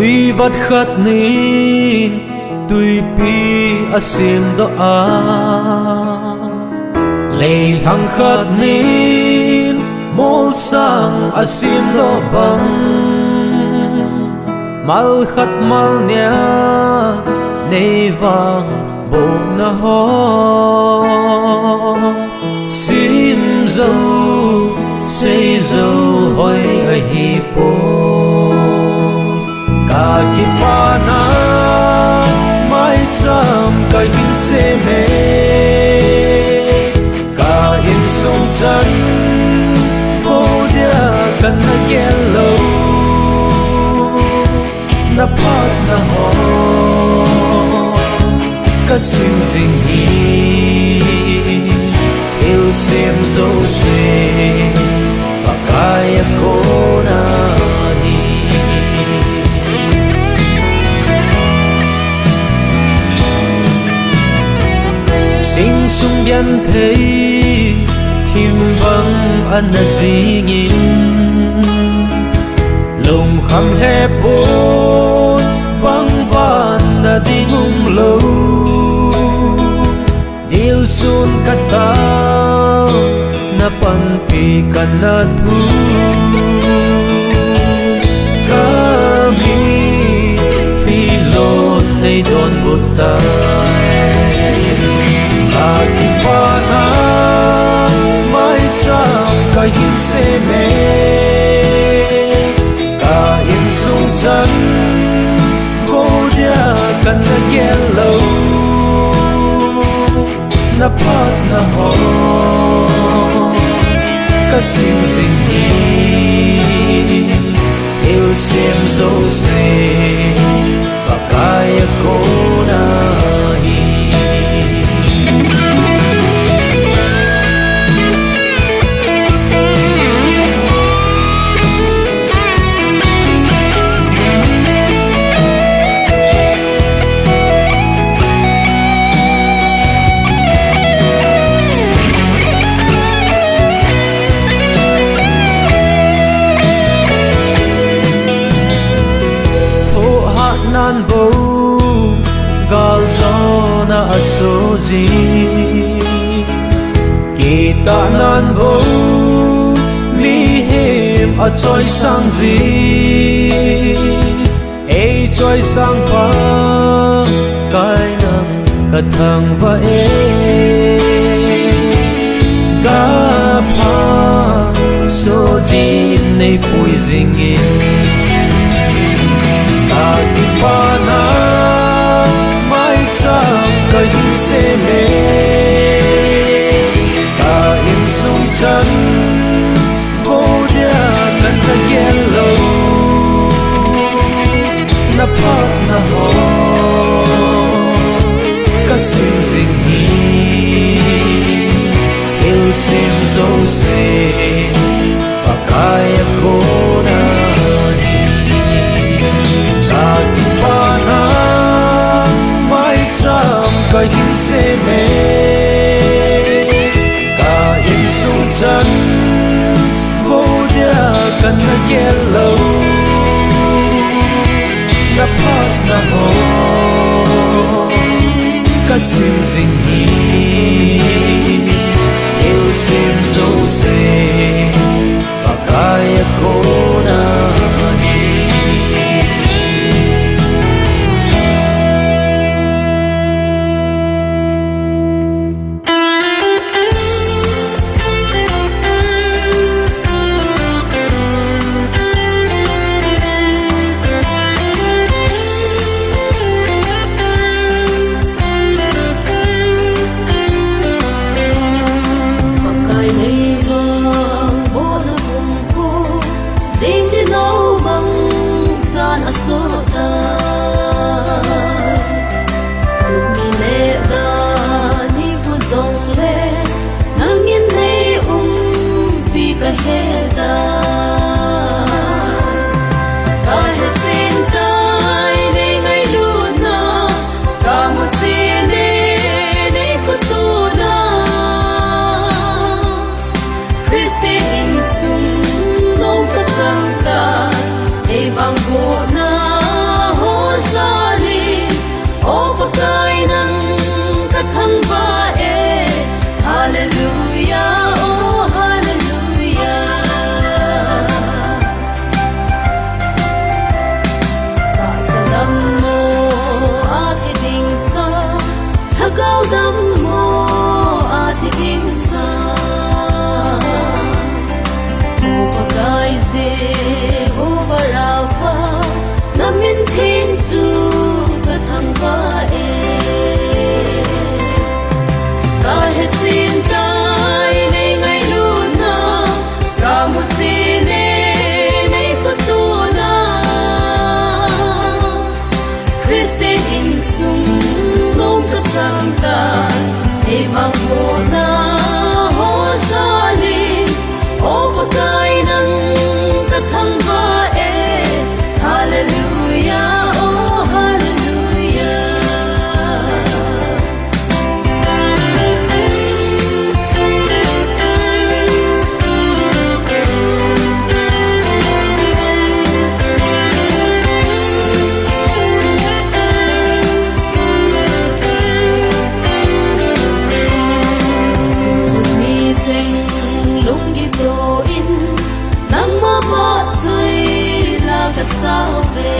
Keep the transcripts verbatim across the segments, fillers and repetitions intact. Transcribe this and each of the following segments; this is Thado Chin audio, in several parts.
Tui vat khat nin tuipi a semdoh a, leilhang khat nin molsang a semdoh bang, mal khat mal nia nei vang bohna ho, sim jou, sei jou hoi ahi poi. Ka kipana maicham ka hin sem e, ka insung chan vo dia ka na gel lou. Na phatna ho ka sim jing hi, thil sem jouse Pakai a kona hi. Sing sung genthei thim bang ana jingin, lungkham lheh pon bang ban na ding umlou. Dilsun ka tao na panpi ka na thu, ka mitlhi lon nei donbut tai. Ka kipana maicham ka hin sem e, ka insung chan vo dia ka na gel lou. Na phatna ho ka sim jing hi, thil sem jouse Pakai a kona hi. Thohhat nan bou galjona a so jing, kitah nan bou mihem a choisang jing. Ei choisang Pakai nang ka thangvah e, ka pha so din nei pui jingin. Ka kipana maicham ka hin sem e, ka insung chan vo dia ka na gel lou. Na phatna ho ka sim jing hi, thil sem jouse Pakai a kona hi. Ka kipana maicham ka hin sem e, ka insung chan vo dia ka na gel lou. Na phatna ho ka sim jing hi, thil sem jouse Pakai a kona hi. Pakai nei vang bohna kum ko, jing dinga mang chan a so ta. Kum ni le da ni ku jong le, nangin nei umpi ka he da. Ka he chin tai nei ngailutna, ka mu chin e nei khutuna. Christian insung nong ka chang ta, ei vang bohna Christian insung nom ka chang ta, ei mangmona ho jalin, O Pakai nang ka thangvah e, Hallelujah, oh Hallelujah. Sinsut mi cheng lunggim to in, nangma vahchoi la ka sau ve.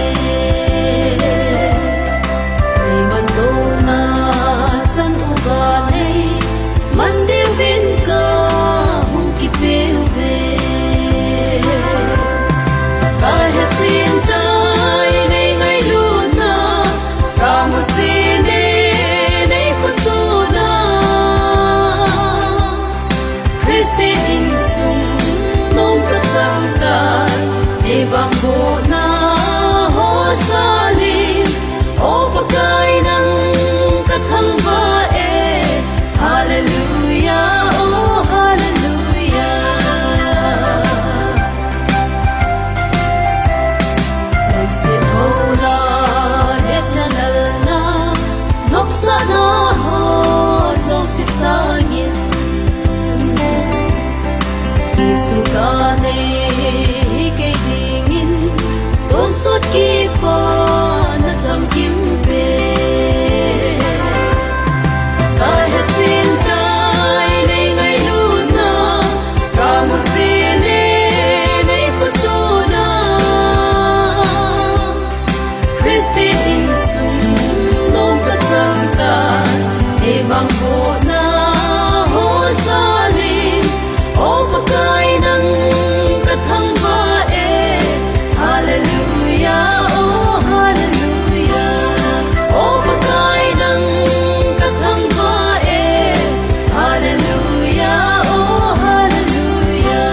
Ei mandohna chan uva nei man diuvin ka hung kipe uve. Ka hetchen tai nei ngailutna, ka muchen e nei khotona. Christian insung nom ka chang ta, ei mangmona ho jalin, O Pakai nang ka thangvah e, Hallelujah, oh Hallelujah. Leiset ho la hetna lalna, nopsahna ho jouse sangin, Jesu ka nei hi kei dingin, tonsot kipana chamkim pen. Ka hetchen tai nei ngailutna, ka muchen e nei khotona. Christian insung nom ka chang ta, ei mangmona ho jalin, O Pakai nang ka thangvah e, Hallelujah, oh Hallelujah. O Pakai nang ka thangvah e, Hallelujah, oh Hallelujah.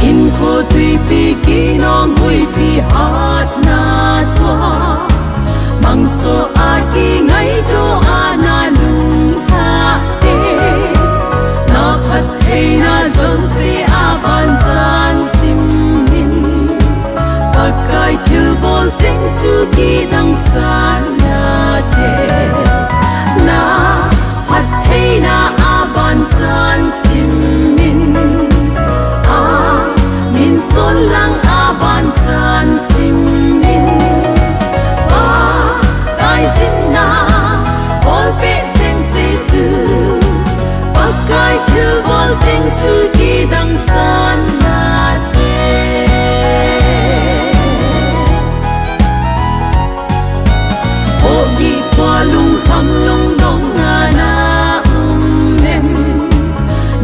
Hinkho tuipi kinong huipi hatna tua, mangso a kingaito a na lunglhah te, na phattheina jouse a ban chan simin, Pakai thilbol cheng chu kidang san nate. Na phattheina a ban chan simin, a min sol lang a ban chan simin, Pakai jinna bolpeh chengse chu, Pakai thilbol cheng chu kidang san nate. Hogi khua lungkham lungdong na na um em?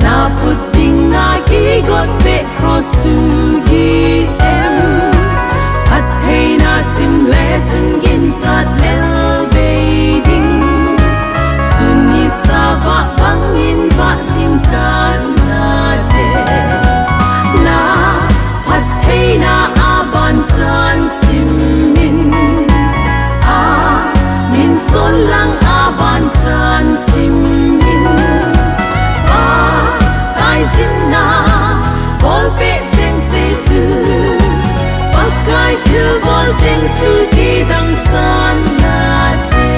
Na put ding na kigot peh cross chu hi em? Phattheina sim le chun ginchat lel bei ding. Sun nisa vah bangin vah jing tan nate. Na phattheina a ban chan simin, a min sol lang a ban chan simin, Pakai jinna bolpeh chengse chu, Pakai thilbol cheng chu kidang san nate.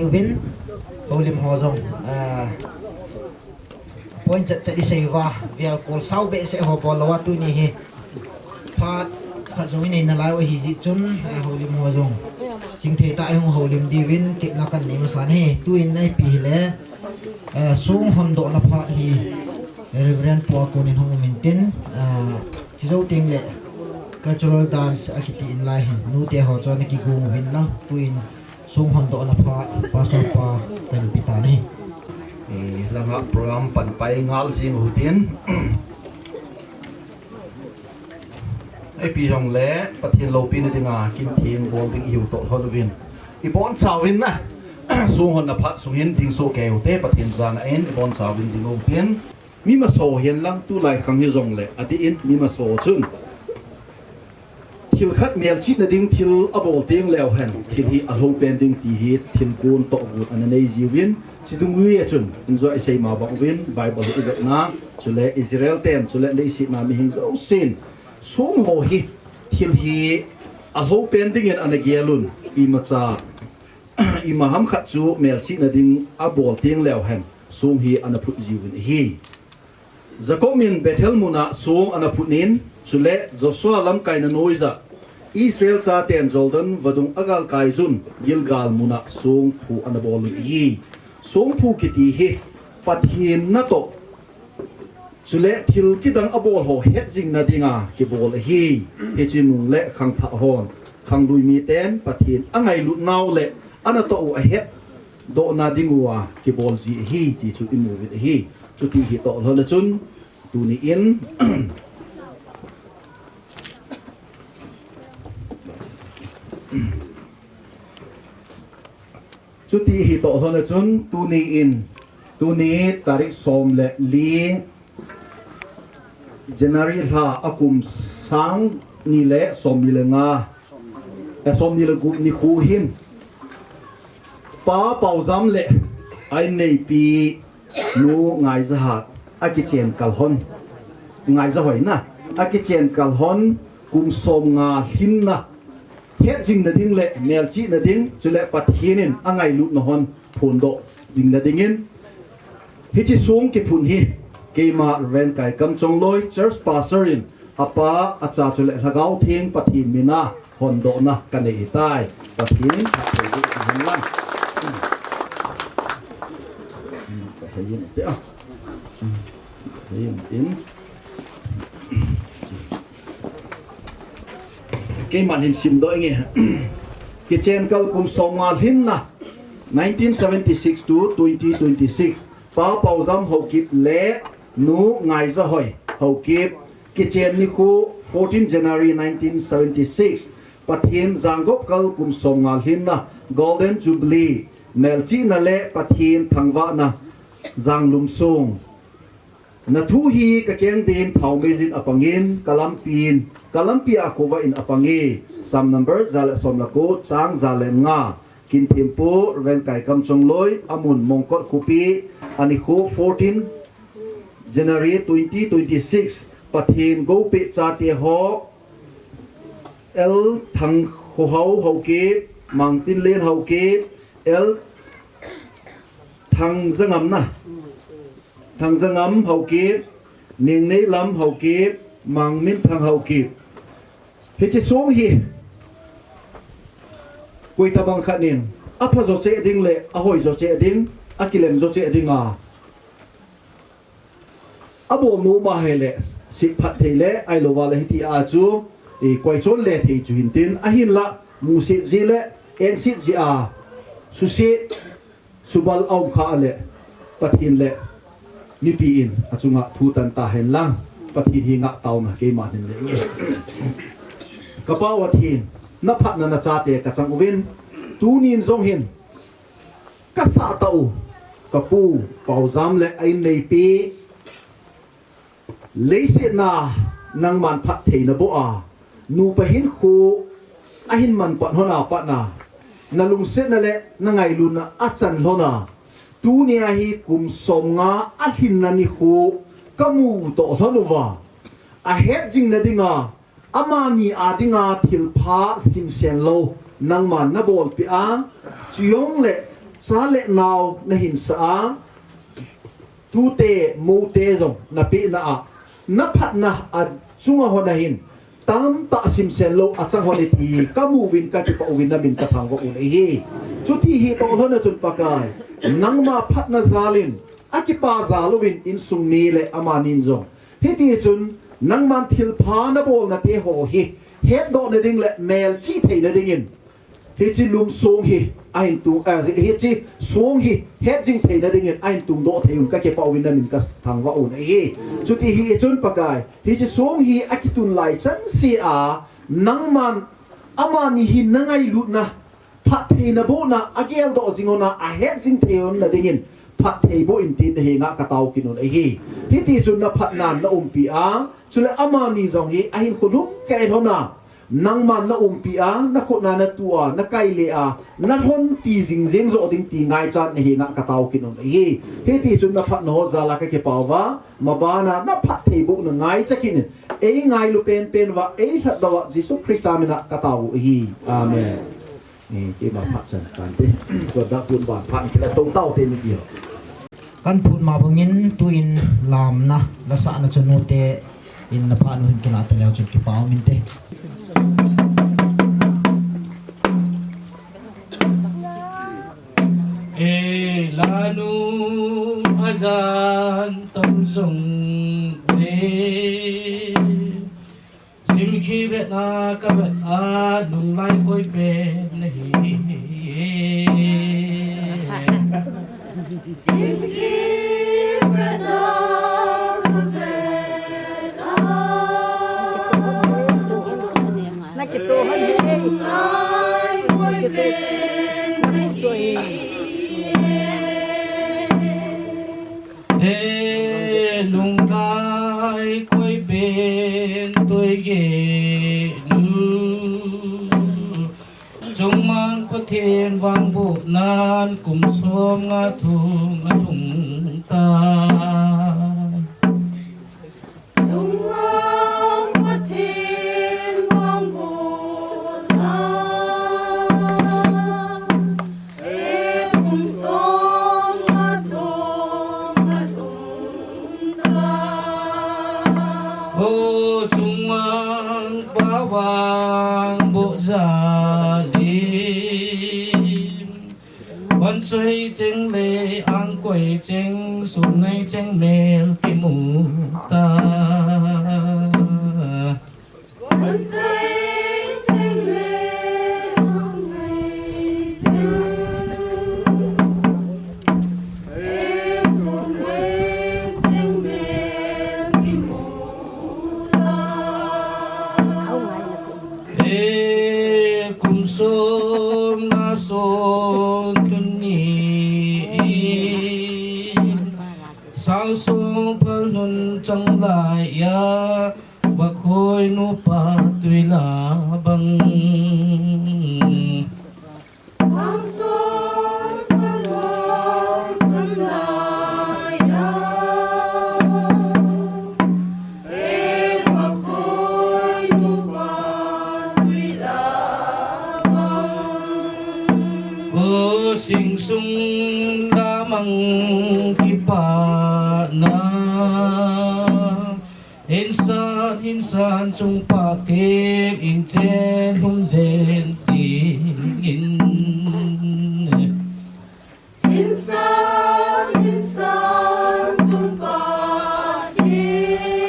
Uvin, houlim ho jong, ah, point chat chat i sei uva, vial kol sau behseh ho bol louva tuni hi. Phat khat jong i nei nalai u ahi jeh chun, ah, houlim ho jong. Chingthei tah a i hung houlim diuvin, tepna kan nei masa in ahi, tuin na ipi hile, ah, song hondohna phat hi, Reverend Pu a konin hung um intin, ah, chujou teng le, cultural dance akiti in lai hin, nute ho chu ana kigong uvin lang, tuin, Song hondohna phat, Pastor pa kan pe tan ahi. Eh, langa program pan pai ngal jing u hitin. Ipi jong le, Pathen loupina dinga, kin theng bol ding i hiu toh lhon uvin. I bonchauvin na, song honna phat sung hin ding soh kei u te, Pathen jana in, i bonchauvin ding u hitin. Mi masa ho hin lang tulai khang hi jong le, adih in mi masa ho chun. Thil khat melchihna ding thil a bol teng leu hen, thil hi a lhou pen ding ti hi thil gon toh gon ana nei jiuvin, chidung ui a chun, in jong i sei ma bang uvin, Bible hi i vetna, chule Israel ten, chule leiset a mihing jousen, song ho hi, thil hi a lhou pen dingin ana gel un, imacha, ima ham khat chu melchihna ding a bol teng leu hen, song hi ana phut jiuvin ahi. Jacob in Bethel muna song ana phut in, chule Joshua lamkaina noija, Israel chaten Jordan vadung a galkai jun, Gilgal muna song phu ana bol un ahi. Song phu kiti hi, Pathen natoh, chule thil kidang a bol ho het jingna dinga kibol ahi. Hiche nung le khangthah hon, khanglui miten, Pathen a ngailut nau le, ana toh u a het, dohna ding uva kibol ji ahi, ti chu i mu uvin ahi. Chuti hi toh lhon a chun, tuni in, chuti hi toh lhon a chun, tuni in, tuni tarik som le li, January lha a kum sang ni le som ni le nga, eh, som ni le gup ni khu hin, Pa Paujam le a inneipi Nu Ngaijahat a kichen kal hon, Ngaijahoi na, a kichen kal hon kum som nga lhinna, het jingna ding le melchihna ding, chule Pathen in a ngailutna hon phondoh dingna dingin, hiche song kiphun hi, keima Reverend Kaikam Chongloi, Church Pastor in, apa, acha chule Lhagao Theng Pathen mina hondohna ka nei ahitai. Pathen in phatthei boh hen lang. Pathen in te a. Pathen in. Keiman hin simdoh inge. Kichen kal kum som nga lhinna, nineteen seventy-six to twenty twenty-six. Pa Paujam Haokip le Nu Ngaijahoi Haokip. Kichen nikho, fourteen January nineteen seventy-six. Pathen janggop kal kum som nga lhinna, Golden Jubilee, melchihna le Pathen thangvahna, janglum song. Na thu hi ka keng din thaomei jin a pangin, ka lampi in, ka lampi a khovah in a pange. Psalm number ja le som le ko, chang ja le nga. Kin thempu, Reverend Kaikam Chongloi, amun Mongkot khopi, anikho fourteen January twenty twenty-six, Pathen goupeh chate ho, L Thangkhohao Haokip, Mangtinlen Haokip, L Thangjangam na, Thangjangam Haokip, Nengneilam Haokip, Mangminthang Haokip. Hiche song hi, koi tabang khat in, apha jo cheh ding le, ahoi jo cheh ding, akilem jo cheh ding a. Abol nom ahile, sih phat thei le, ahilou vale hiti a chu, i koi chon le thei chu hintin, ahinla, musit ji le, engsit ji a, susit, Subal aum kha le, Pathen le mipi in achunga thu tan tahen lang, Pathen hi ngah taona keiman hin le nge. Ka Pa u Pathen, na phatna na chate ka chang uvin, tunin jong hin, ka sah tah u, ka pu, Paujam le a inneipi, Leiset a nangman phattheina boh a, nupa hinkho ahin man pat lhon a pat a, na lungsetna le na ngailutna achan lhon a, tunia hi kum som nga alhinna nikho kamu toh lhon uva, ahet jingna dinga, amani a dinga thilpha simsen lou nangman nabolpeh a, chujongle Cha le nao nahin sa a, tute, mote jong napehna a, naphatna a chunga hon ahin, tamtah simsen lou achang hon e ti kamu uvin kakipah uvin namin kathangvah un ahi. Chuti hi toh lhon a chun Pakai, nangma phatna jal in, akipa jal uvin insung mi le amanin jong. Hiti chun, nangman thilpha nabolna te ho hi, hetdoh nading le melchih thei nadingin, hiche lum song hi ahin tung, eh, hiche song hi hetjing thei nadingin ahin tungdoh thei un kakipah uvin namin kathangvah un ahi. Chuti hi chun Pakai, hiche song hi akitun lai chanse a, nangman amani hi nangailutna, phatthei nabohna, ageldoh jing hon a, ahetjing thei hon nadingin, phatthei boh in tin nahenga katao kit un ahi. Hiti chun naphatnan naumpi a, chule amani jong hi ahinkho lhung kei hon a, nangman naumpi a, nakhutna natu a, nakaile a, nalhonpi jingjeng joh ding ti ngaichat nahenga katao kit un ahi. Hiti chun naphatna ho jal a kakipah uva, mabana naphatthei bohna ngaicha kit in, eingailu penpen uva, eilhatdoh uva, Jesu Christa mina katao u ahi. Amen. Eh, keima phat chan kante. Tua dak tun ban phat kila tong tau te mi ti ho. Kaphut ma bangin tuin lamna, lasahna chu nute in naphat u hin kila taleu chun kipah um inte. E lanu ajan tam jong le, simkhi vet a kavet a lunglai koi pen nahi. Simkhi vet a kavet a. Nakito han he. Lunglai koi pen nahi. He lunglai koi pen toige nu. Chungmang Pathen vangbohnan kum som nga thum alhung tai. Chungmang Pathen vangbohnan kum som nga thum alhung tai. O Chungmang Pa vangboh jal in, von choi cheng le ang koi cheng, sun nei cheng mel kimu tai. Von choi cheng le sun nei cheng, sun nei cheng mel kimu tai. E kum som nga som lhun ni in, sang som phal lhun chang lai a, Vakhoi nupa tui la bang. Sang som phal lhun chang lai a, e Vakhoi nupa tui la bang. O sing sung la mang kipana, insan, insan chung pah ten, inchen lhum jen dingin. Insan, insan chung pah ten,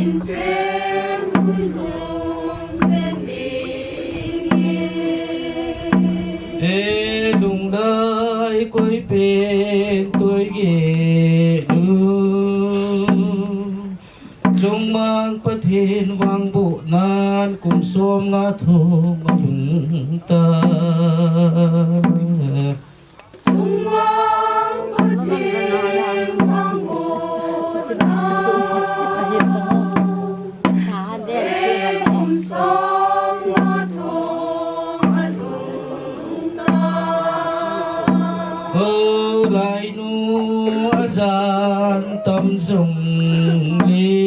inchen lhum jen dingin. E lunglai koi pen toige nu. Chungmang Pathen vangbohnan kum som nga thum alhung tai. Chungmang Pathen vangbohnan kum som nga thum alhung tai. Ho lainu ajan tam jong le,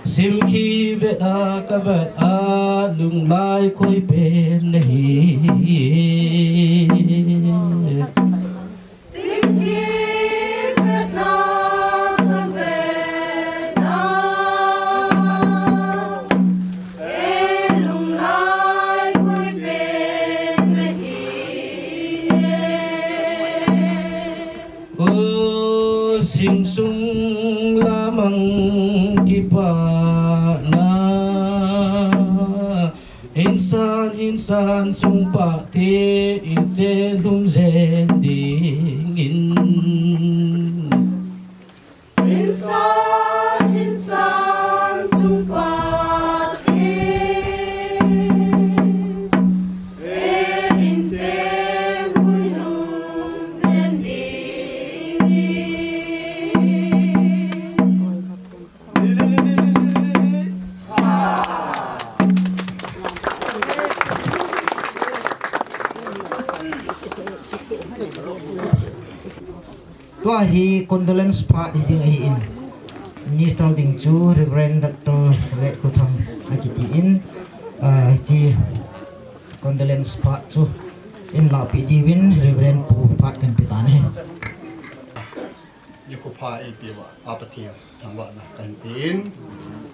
simkhi vet a kavet a Lunglai koi pen nahi. O singsung lamang kipana, insan insan sung pate inchen lum jen dingin. Insan insan sung pate Tua hi condolence phat hi ding ahi in. Minister ding chu Reverend Doctor Let Kutham akiti in, ah, hiche condolence phat chu in lapi diuvin Reverend Pu phat kan pe tan ahi. Nikho pha eipeuva, a Pathen thangvahna kahin pe in,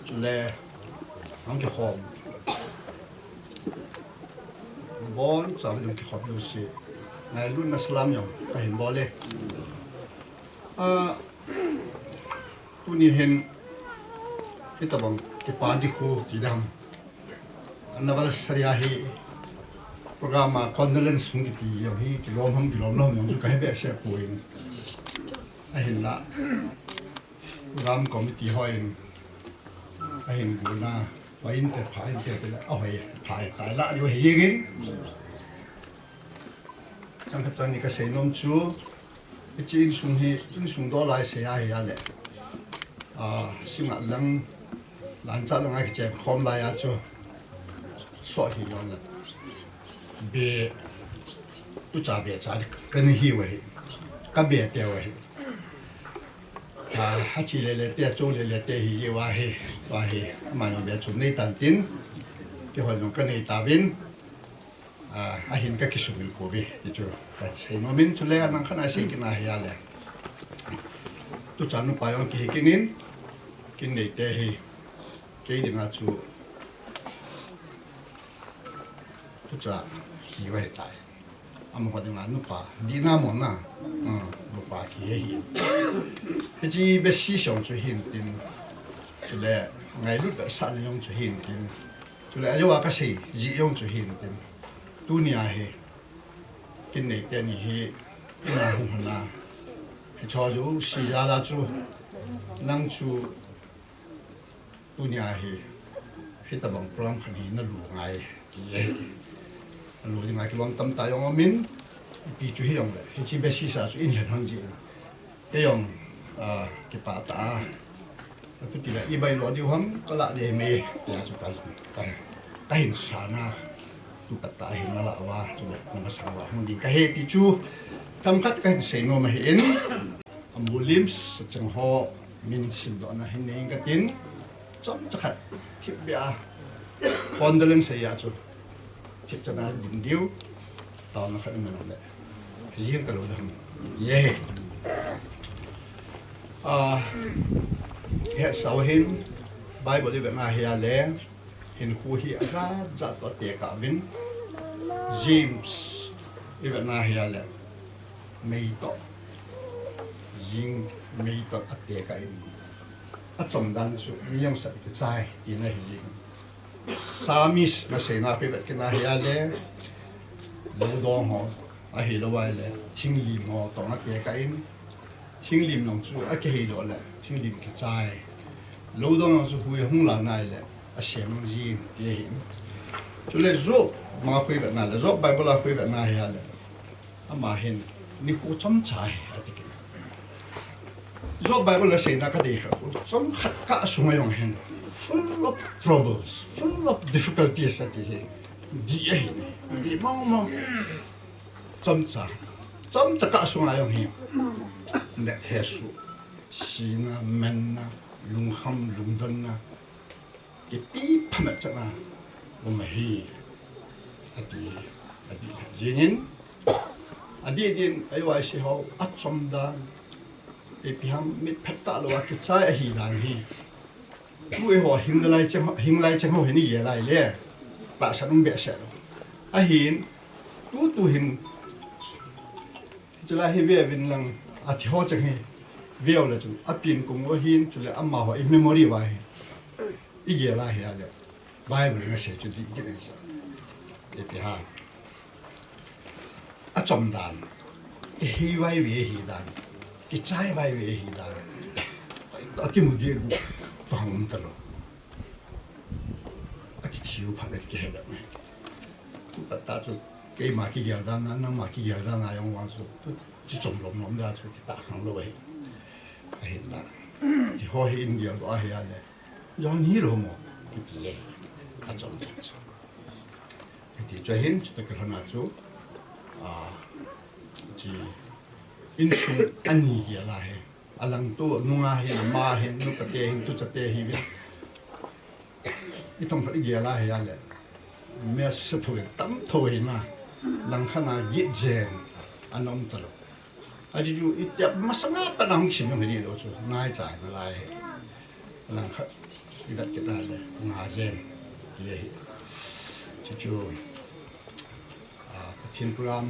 chule hung kikhom Bon, cham ding kikhop ding si. Ngailutna salam jong kahin bol e. Ah, tuni hin, hitabang kipa ding khu ti dam. Anniversary a hi program a condolence hung kiti jong hi kilom ham kilom lou ham jong chu kahe behseh poi. Ahinla program committee hon ahin guna. Pha inte, pha inte, pila, ahoi, pha e, tai la, ni wa hi jingin. Chang khat chang ni kasei nom chu, hiche insung hi, insung dol a isei ahi a le. Ah, singa lang, lancha lang a kichen khom lai a chu. So hi jong le. Be, tucha be cha, kani hi wa hi. Ka be te wa hi. Ah, achi lele te, acho lele te hi, ye wa hi, wa hi, ama jong be chom nei tan tin, kihol jong kanei tauvin, ah, ahin kakisumil pouve, ti chu kasei nom in chule, alang khat a sei kit na hi a le. Tuchan nupa jong kihi kit in, kin nei te hi, kei dinga chu, tucha hi wa hi tai. Amaho dinga nupa, dihna mona, ah, nupa kihe hi. Hiche besi jong chu hin tin, chule ngailut vetsahna jong chu hin tin, chule ajou a kasei ji jong chu hin tin. Tuni a hi, kin nei teni hi, ina hung hon a. Hicho jouse jal a chu, nang chu, Tuni a hi, hitabang program khat hi nalu ngai, ti ahi. Nalu ding a kilom tamtah jong umin, ipi chu hi jong le, hiche besi sa chu in hen hon jin. Kei jong, ah, kipah tah a. Atu ti le, ibai lo diu ham, kala de me, tia chu ka, ka, kahin sana, tu pat tah a hin nala uva, chu le, namasang uva, hung ding kahe ti chu, tam khat kahin sei nom ahi in. Amu lim sa chang ho min simdohna hin nei inge katin, chomcha khat thip beh a condolence a chu thip chan a din diu, taona khat in man le. Jing ka lo dam. Ye. Ah, he sao hin Bible i vet na hi a le, hinkho hi ajat jat toh tekah uvin. James i vet na hi a le, mei toh, jing mei toh atekah in, achom dan chu mi jong sat kichai tina hi jing. Psalmist na seina khu i vet kit na hi a le, lou dong ho, ahilou a le, thinglim ho toh atekah in, thinglim jong chu akihei doh le, thinglim kichai. Lou dong jong chu hui hung la nai le, asem jing ti ahi. Chule Job ma khu i vet na le, Job Bible a khu i vet na hi a le, ama hin nikho chomcha hi ati kit. Job Bible a seina kadei kha, chomkhat kah sunga jong hin, full of troubles, full of difficulties ati hi, dih ahi ne, dih mong mong. Chomcha, chomcha kah sunga jong hi, let hesoh, sina, manna, lungkham, lungdonna, kipi phamat chan a, um ahi, ati, ati jingin, adih din, A Y C ho, achom dan, ipi ham mit phet tah lou a kichai ahi dan hi. Tu eiho, hing lai cheng, hing lai cheng ho hin igel lai le, tahsan um behseh lou. Ahin, tu tu hin, chulai hi ve uvin lang, athi ho cheng hi, ve u le chun, apen kong u ahin, chule amaho i memory uva hi, igel a hi a le, Bible in asei chu dih kit ahi chu. Ipi ham. Achom dan. Ihi vai ve hi dan. Kichai vai ve hi dan. Akimu dih gu. Pahom talou. Akithiu phat le kihe bep mai. Pat ta chu keima kigel dan a, nangma kigel dan a jong vang chu. Tu, chu chom lom lom da chu kitah khang lou ahi. Ahinla. Ti ho hi in gel doh ahi a le. Jan hilou mo, kiti e. Achom dan chu. Kiti chu ahin, chuti kilhon a chu, a, chi, insung ani gel a hi. Alang tu, nunga hin, ama hin, nupa te hin, tucha te hi ve. Ithum khat igel a hi a le. Mess tho hin, tam tho hin a. Langkhat a git jen, ana um talou. Achu chu itep masanga pat a hung sim jong hi lou chu, ngaicha nalai hi. Langkhat ivet kit a le, nga jen. Hi hi. Chu chu, a, Pathen program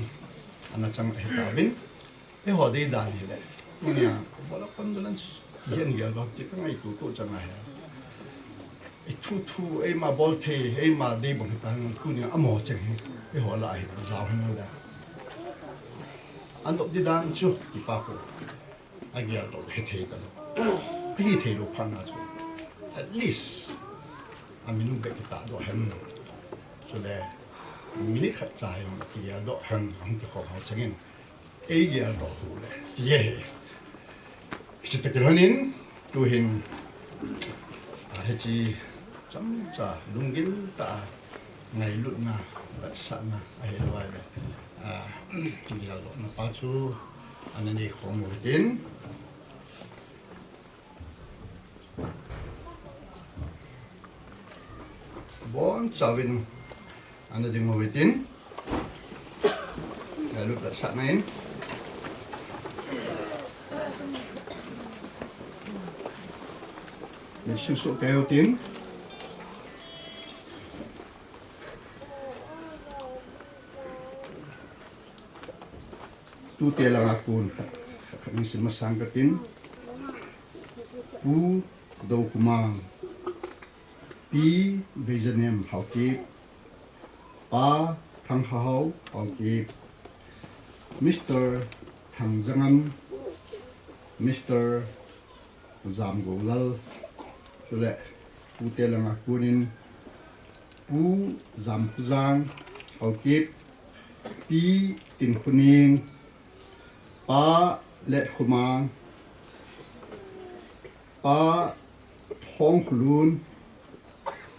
ana chang ahi tauvin. Eiho dei dan hi le. Tunia, bola condolence. Jen gel doh ti ka ngaito to chang ahi. I thu thu, eima bol thei, eima dei bang hi ta nang tunia amaho cheng hi. Eiho lah a hi, jao hi nang le. An dop di dan chu, kipa ko. Agel doh hithei talou. Ahithei lou phat na chu. At least, amin u beh kitah doh hen. Chule, minute khat cha jong kigel doh hen, ahung kikhom ho cheng in. Eigel doh u le. Ye. Chuti kilhon in, tu hin, a, hiche chomcha lunggil tah a ngailutna, vetsahna, ahilou le, a, gel dohna pa chu, ana nei khom u hitin. Boncha uvin ana ding u hitin. Galut vetsahna in. Min singsoh kei u hitin. Tute langa kon khat, khat, khat in sim masang katin. Pu Doukhomang, Pi Veijanem Haokip, Pa Thangkhahao Haokip, Mister Thangjangam, Mister Jamgoulal, chule pute langa konin Pu Jamkhojang Haokip, Pi Tinkhoning, Pa Letkhomang, Pa Thongkholun,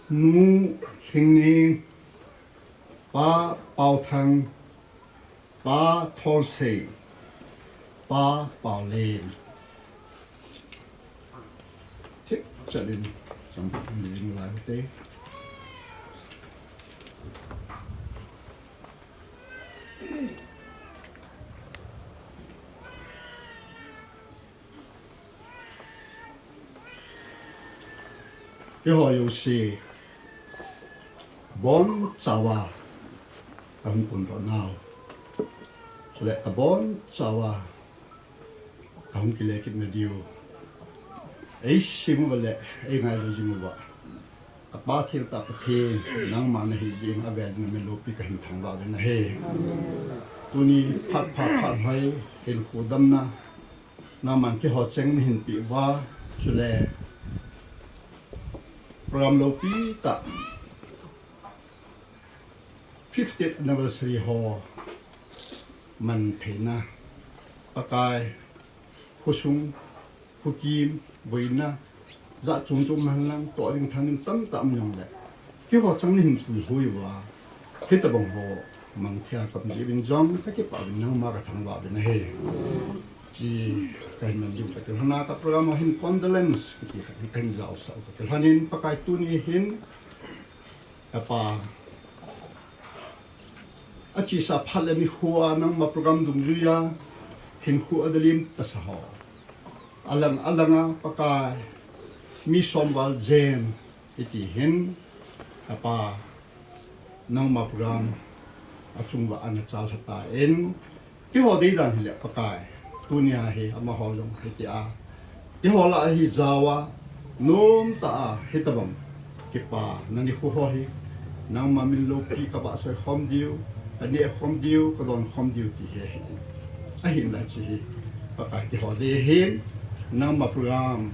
Nu Lhingning, Pa Paothang, Pa Thonsei, Pa Paolen. Thip chalin, cham ling lai te. Keiho jouse, abonchauva kahung phondoh nau, chule abonchauva kahung kile kit nadiu, eisim uva le eingailu jing uva, apa thiltah Pathen, nangma nahi jeh in avel in amin loupi kahin thangvah uvin ahi. Tuni phat pha phat hoi, hinkho damna, nangman keiho cheng nahin peh uva, chule program loupi tah, fiftieth anniversary ho man theina, Pakai, khosung, khokim, boina, jat chom chom man lang, toh ding thang ding tamtah um jongle, keiho chang nahin puihoi uva, hitobang ho mang thei a kaum jeh uvin jong kakipah uvin, nangma kathangvah uvin ahi. Hiche kahin man diu kati lhon a, ka program a hin condolence kiti khat hi kahin jaosah u kati lhon in, Pakai tuni hin He Pa, achesa phat le nikho a nangma program dungjuiya hinkho adalim tasa ho, alang alanga Pakai, mi som val jen iti hin, He Pa, nangma program achunguva ana chalha tan, keiho deidan hile Pakai, tunia hi amaho jong hitia keiho lah a hi jaova, nomtah a hitobang kipana nikho ho hi nangma min loupi, kavahchoi khom diu, kaneh khom diu, kadon khom diu ti hi ahi. Ahinla hiche hi Pakai, keiho dei hin nangma program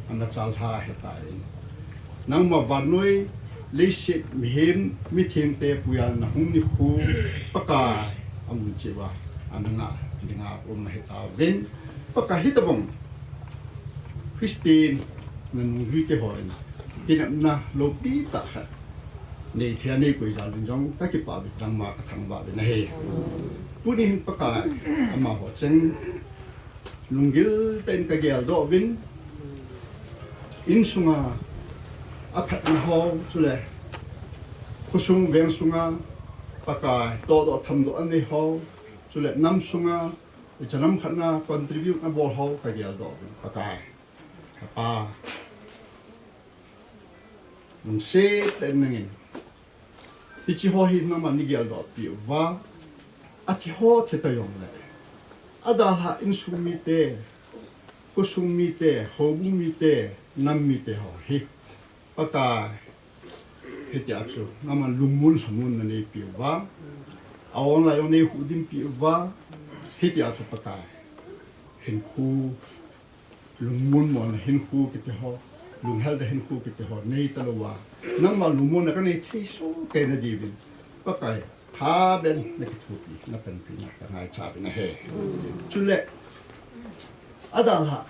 ana chalha ahitan, nangma vannoi leiset mihem mithengte puiya nahung nikho Pakai, amun cheh uva ana ngah dinga um ahitauvin, Pakai, hitobang Christian na nungjui keiho in kinepna loupi tah khat neithei a neikoi jal uvin jong kakipah uvin, nangma kathangvah uvin ahi. Tuni hin Pakai, amaho cheng lunggil tah in kageldoh uvin, insunga aphatna ho, chule khosung veng sunga Pakai, tohdoh thamdoh anei ho, chule nam sunga icha nam khat na contribute nabol ho kageldoh uvin Pakai. He Pa, lungset tah in nangin hiche ho hi nangman neigeldoh peh uva, akihot hita jongle, adalhah insung mite, khosung mite, houbung mite, nam mite ho hi Pakai, hitia chu nangman lungmon lhamon na neipeh uva, a-online jong neihuhdim peh uva, hitia chu Pakai, hinkho lungmon monna hinkho kiti ho, lunghel tah hinkho kiti ho neitalouva, nangma lungmonna kanei thei sohkei na diuvin Pakai, thaben nakithopi, napanpina kangaicha uvin ahi. Chule adalhah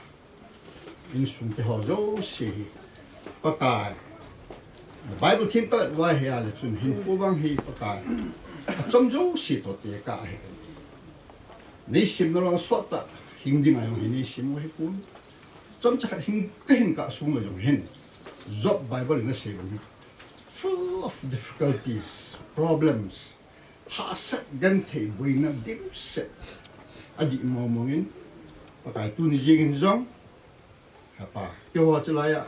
insung teho jouse hi Pakai, Bible themkhat uva hi ale chun hinkho vang hi Pakai, achom jouse toh tekah ahi. Neisemna lou sottah hing dinga jong hi neisem u ahipon, chomcha khat hing, kahin kah sung uva jong hin, Job Bible in asei bang hi, full of difficulties, problems, hahsat, genthei, boina dimset, adih mongmong in, Pakai, tuni jeng in jong, He Pa, keiho chulai a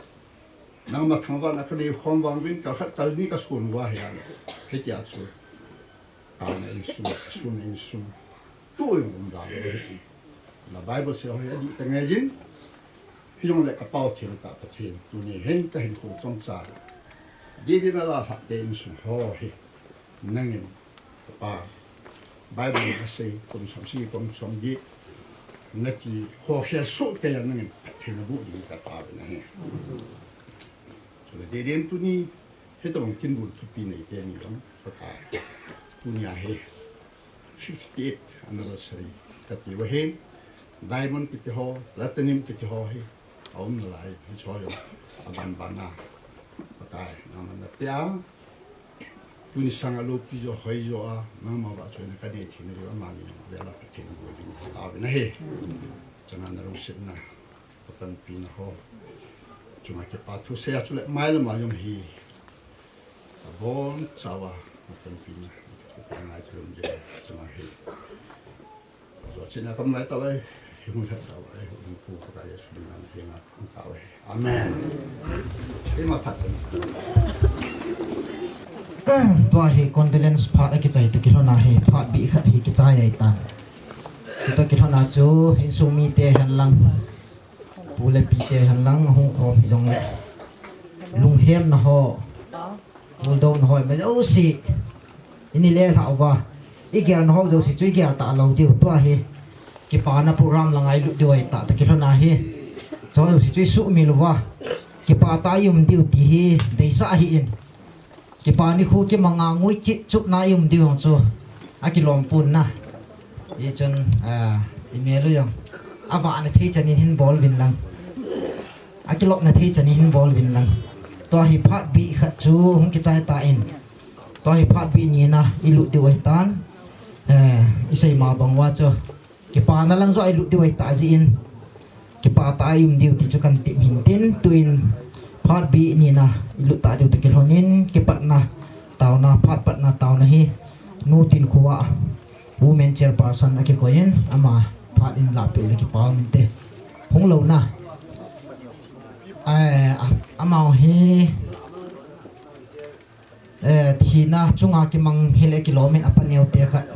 nangma thangvahna kanei khom vang uvin, kal khat kal ni kason uva hi ale, hitia chu kana insung, sun insung, tu jong umda lou ahi. Na Bible seiho hi adih tange jin, hijongle kapao theng tah Pathen, tuni hin kahinkho chomcha, didi nalahlah te insung ho hi nangin, Pa, Bible in asei, kum somsagi, kum somget, nakikhokhel sohkei a nangin phatthei naboh ding kataovin ahi. Chule didi in tuni, hitobang kinbul thupi nei teni jong, Pakai, tunia hi fifty-eight anniversary kati uva hin, diamond kiti ho, platinum kiti ho hi aum nalai, hicheho jong aban ban a, Pakai, nangman napeh a, tuni sanga loupi jo, hoi jo a, nangma vahchoina kanei theina diu, amani jong avel a Pathen in boh ding kataovin ahi. Chana nalungsetna, napanpina ho chunga kipa thu sei a, chule mailam a jong hi abonchauva napanpina, kangai chu um jing, chana hi Jochina kam lai tauve, himu that tauve, himu pu Pakai Jesu min a nahenga um tauve. Amen. Ima phat. Tua hi condolence phat akichai toh kilhona hi phat bih khat hi kichai ahitan. Chutoh kilhona chu insung mite henlang, pu le pite henlang, hung khom hijongle, lunghemna ho, buldouna ho, ima jouse ini lelhah uva, igelna ho jouse chu igel talou diu, tua hi kipana program langa ilut diu ahitah, toh kilhona hi, chu jouse chu isuhmil uva, kipah tah a ium diu ti hi deisah ahin. Kipa nikho kimanga nguichip chupna ium diu jong chu akilom pon na. Hichun, ah, imel u jong avahna thei chan in hin bol uvin lang, akilopna thei chan in hin bol uvin lang. Tua hi phat bih khat chu hung kichai tan, tua hi phat bih nina ilut diu ahitan. Eh, isei ma bang uva chu kipana lang joh a ilut diu ahitah jeh in, kipah tah a ium diu ti chu kan tep hin tin, tuin phat bih nina ilut tah diu toh kilhon in, kipatna Taona, phat patna taona hi Nu Tinkhoa, Women Chairperson akikoi in, ama phat in lahpeh uleh kipa um inte. Hung louna. Eh, a-, amau hi, eh, thina chunga kimang hileh kilom in apa neote khat.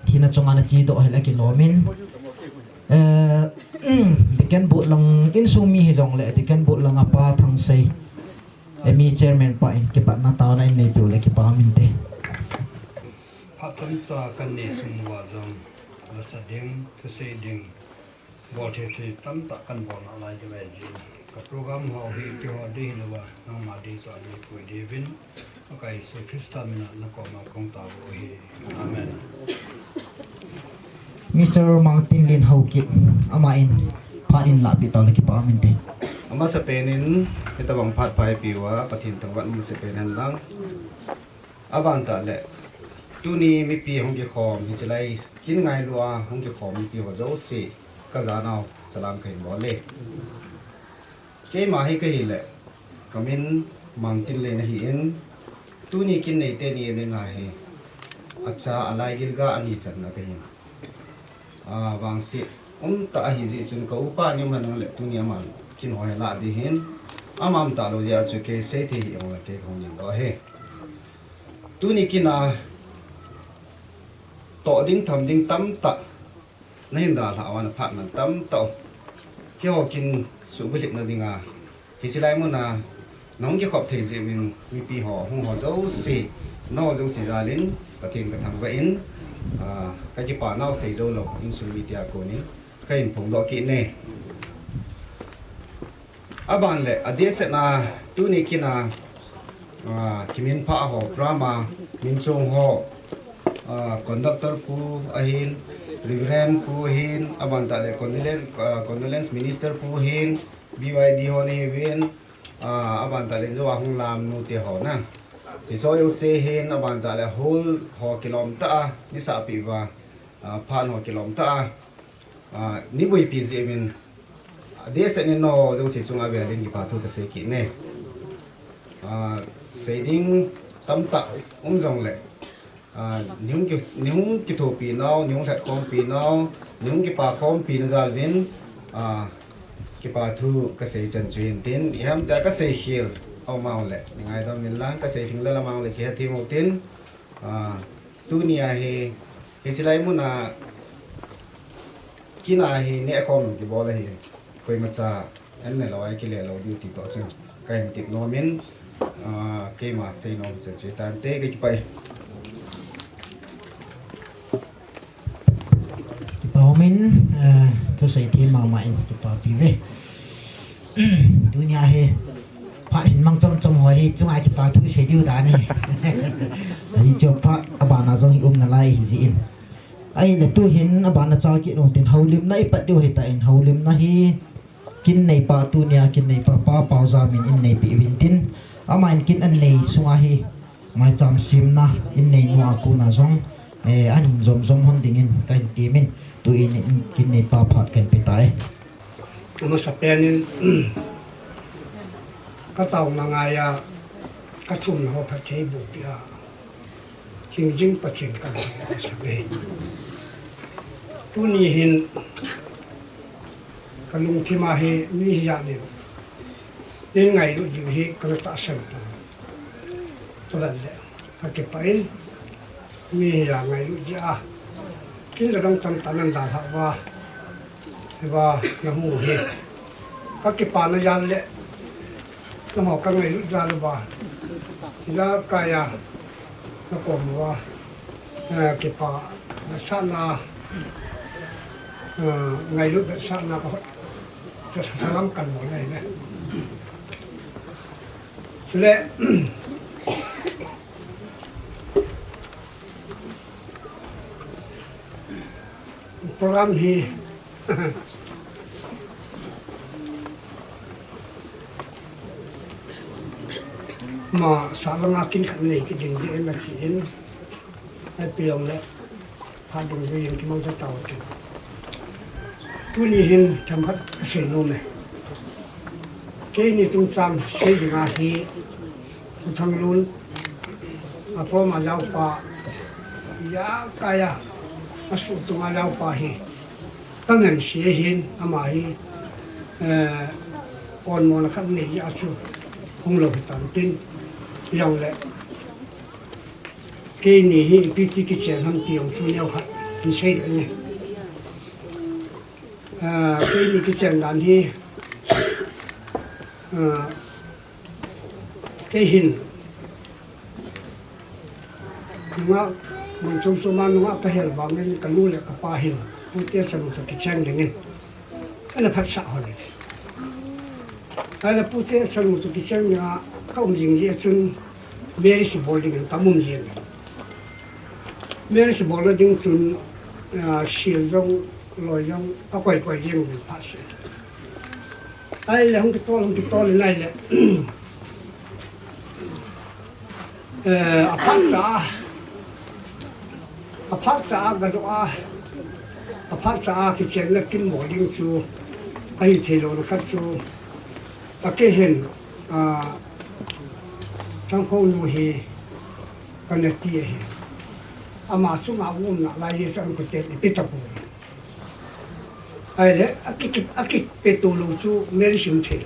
Thina chunga nachedoh hileh kilom in. Eh, Deacon Board lang insung mi hijongleh, Deacon Board lang apa Thangsei, eh, mi chairman pa in kipatna taona in neipeh uleh kipa um inte. Phat tamcha kanei sung uva jong, lasa ding, thusei ding, bol thei thei tamtah kanbol nalai diu ahi jeh in, ka program ho hi keiho ding hilouva, nangma ding chu anei poi diuvin, Pakai Jesu Christa mina nakoma kahung tao u ahi. Amen. Mister Mangtinlen Haokip, ama in phat in lahpeh tao leh kipa um inte. Amasapen in, hitobang phat pha eipeh uva, Pathen thangvah in amasapen hen lang. Aban tah leh, tuni mipi hung kikhom, hiche lai kin ngailu a hung kikhom mipi ho jouse, kajanau salam kahin bol e. Keima hi kahileh, kamin Mangtinlen ahin, tuni kin nei teni dinga hi, acha alaigil ga ani channa kahin. Ah, vangset umtah ahi jeh chun ka upa ni um henlang leh tuni ama kin ho hi alah ding ahin, ama umtah lou jeh a chu kei seithei hih jongleh kei kahung ningdoh ahi. Tuni kin a toh ding tham ding tamtah nahin dalhah uva, naphat man tamtah u. Keiho kin suhbulhitna dinga, hiche lai muna nahung kikhop thei jeh uvin mipi ho, hung ho jouse, nangho jouse jal in Pathen kathangvah in, ah, kakipa nau sei joulou insung mite a kon in kahin phongdoh kit e. Aban leh, adehset a, tuni kin a, ah, kiminphah ho, program a min chong ho, ah, conductor pu ahin, Reverend pu ahin, aban tah leh condolence, ah, condolence minister pu ahin, B Y D ho nahiuvin, ah, aban tah leh injo a hung lam nute ho na. Hiche jouse ahin, aban tah leh hall ho kilom tah a, neisahpeh uva, ah, phat ho kilom tah a, ah, neiboipi jeh uvin, adehset in nangho jouse chunga velin kipa thu kasei kit e. Ah, sei ding tamtah um jongleh, ah, neihung ki, neihung kithopi nau, neihung lhatkhompi nau, neihung kipakhompi na jal uvin, ah, kipa thu kasei chan chu hin tin, iham tia kasei khel aum uleh, neingaidam uvin lang, kasei lhing lel aum uleh kihethem uvin tin, ah, tuni a hi, hiche lai muna kin a hi nehkhom kibol ahi, koimacha an nelou a kile lou diu ti toh chun kahin tep nom in, ah, keima seinom chu hitante, kakipah e. Kipa umin, ah, thusei them mama in kipapi uve. Tunia hi phat hin mang chom chom ho hi chunga kipa thu sei diu dan ahi. Ajeh chu phat abana jong hi um nalai ahi jeh in. Ahile tu hin abana chal kit u tin houlimna ipat diu ahitan, houlimna hi kin neipa tunia kin neipa Pa Paojam in eineipeh uvin tin, aman kin anei sunga hi maicham semna eineinu a kona jong, eh, ahin jom jom lhon dingin kahin temin, tuin kin neipa phat kahin pe tai. Amasapen in, kataona ngaiya, kathumna ho phatthei bohpeh a hingjing Pathen kahin thangvah e. Tuni hin kalungthim a hi mi hijat in neingailut diu hi kana tahsan tai. Chuban le kakipah in, mi hijat ngailut jeh a kin le dong tamtah nan dalhah uva, hiva namu hi kakipana jal le nangho kangailut jal uva, ijakai a nakom uva, eh, kipa vetsahna, eh, ngailut vetsahna kahot, cha, salam kanbol ahi ne. Chule, program hi masa langa kin khat nei kit ding jeh in achi in, ahipi jongle phat dungjuiyin kimangcha tau tin. Tuni hin themkhat kasei nom e. Keini chungchang sei dinga hi, U Thanglun, Akom a Jalpa, ya kaya, asu tunga Jalpa hi, ka ngen si hin, ama hi, eh, on mona khat nei ya chu, hung lo hi tan tin, yong le, keini hi, piti kichen ham ti yong chu neo khat, in sei le ni. Eh, keini kichen dan hi, eh, Kei hin, nunga, mun chom chom a nunga ka hel vangin ka nu le ka pa hin, Pu T S Chanu toh kicheng dingin, ana phatsah hon. Ahile Pu T S Chanu toh kicheng dinga ka um jing jeh chun, marriage bol dingin ka um jing. Marriage bol ding chun, ah, sil jong, loi jong, ka koi koi jing ding phatsah. Ahile hung kitol, hung kitol in ahile. Eh, aphat cha, aphat cha a ka doh a, aphat cha a kichenna kin mo ding chu, ahi thei lou na khat chu, a kei hin, ah, Thangkhou nu hi, ka na ti ahi. Ama chunga um nalai jeh chu an kuten ipi ta poi. Ahile, aki, aki, akipeto lou chu Mary Sim thei.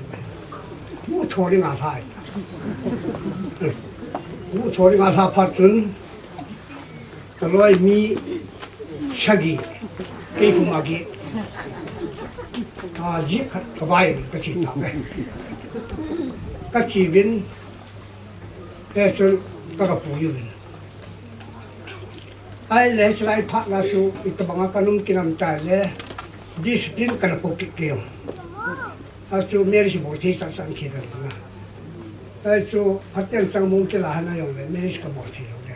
Mu thori nga lhai. Mu thori nga lha phat chun, ka loi mi sagi, kei kum agi. A, jip khat ka vai, ka chi ta ve. Ka chi vin, eh, chun ka, ka pu yu vin. Ahile, chulai phat na chu, itobang a ka nung kinam ta le, discipline ka na po kit kei. A chu marriage bol thei chan chan kei ka na. A chu, phaten chang mong kila hana jong le, marriage ka bol thei lou le.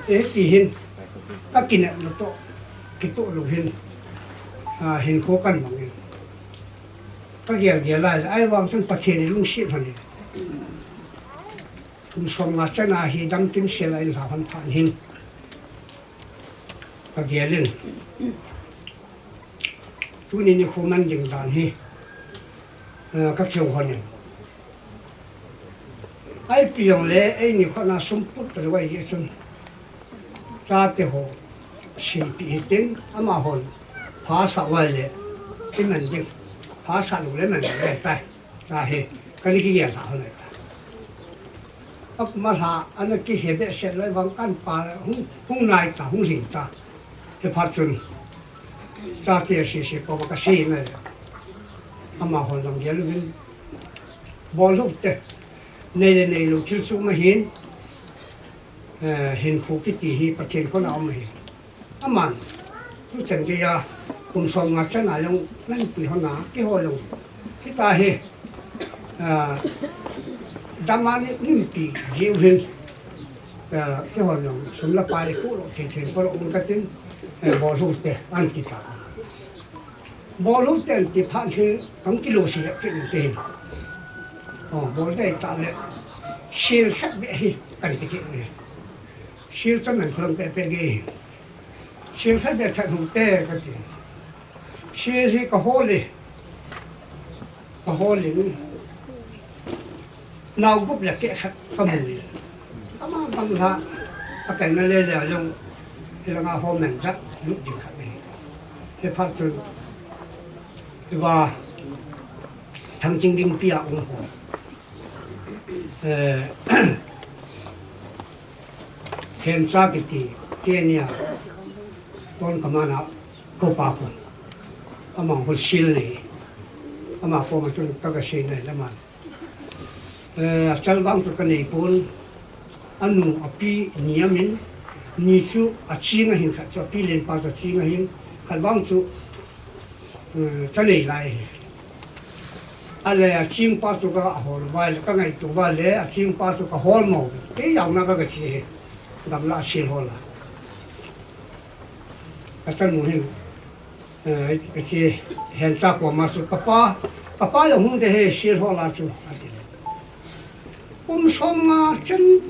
E ti hin, ka kinep lou toh, kitoh lou hin, a, hinkho kan mang in. Ka gel gel lai, ahivang chun Pathen in lungset lhon in. Kum som nga chan a hi dam kimsel a in lha hon phat hin. Ka gel in. Tuni nikho man ding dan hi, eh, ka kihou hon in. Ipi jong le, eini khut na sum put ta lou ahi jeh chun. Chate ho, seipi hitin, amahon, pha sa uva le, i man ding. Pha sa lou le man ding le tai. Tahi, ka ni kigel sa hon ta. Ap ma sa, ana kihe behseh lou vang kan pa hung, hung nai ta, hung hing ta. Hiphat chun, chate sese koma ka sei nai. Amahon lang gel uvin. Bol lou te. Nei le nei lou thil chu ma hin. Eh, hinkho kiti hi Pathen khut a um ahi. Aman, tuchan geiya, kum som nga chan a jong, nangpi hon a, keiho jong. Hitia hi, eh, dam a ni, nangpi jiu hin, eh, keiho jong, sum le pai khu lou, thei thei khu lou, um katin, eh, bol lou te, an ti ta. Bol lou ten ti phat hin, kan kilou si le pin te hin. Oh, bol dei ta le, sil khat beh hi, kan ti kit le. Sil chan nan khlang pe pe ge. Sil khat beh that hung te ka ti. Sil hi ka hol e. Ka hol in. Nau gup le keh khat ka mu e. Ama bang la, a kai na le le a jong, i langa ho men jat, lut ding khat nei. Hiphat chun, i va, Thangching ding pi a um ho. Eh, Hencha kiti, Kenya, ton kamana, ko pa ko. Ama ho sil nei. Ama koma chun ka ka sei nai le man. Eh, achal vang chu ka nei pon, anu api ni amin, ni chu aching ahin khat chu api lenpa chu aching ahin, khat vang chu, eh, cha nei lai ahi. Ale aching pa chu ka hol uva le, ka ngaito uva le, aching pa chu ka hol mo. Kei jaona ka ka che ahi. Gamla sil hol a. Ka chanu hin. Eh, hiche Hencha koma chu ka pa, ka pa jong hung de he, sil hol a chu, ati. Kum som nga chan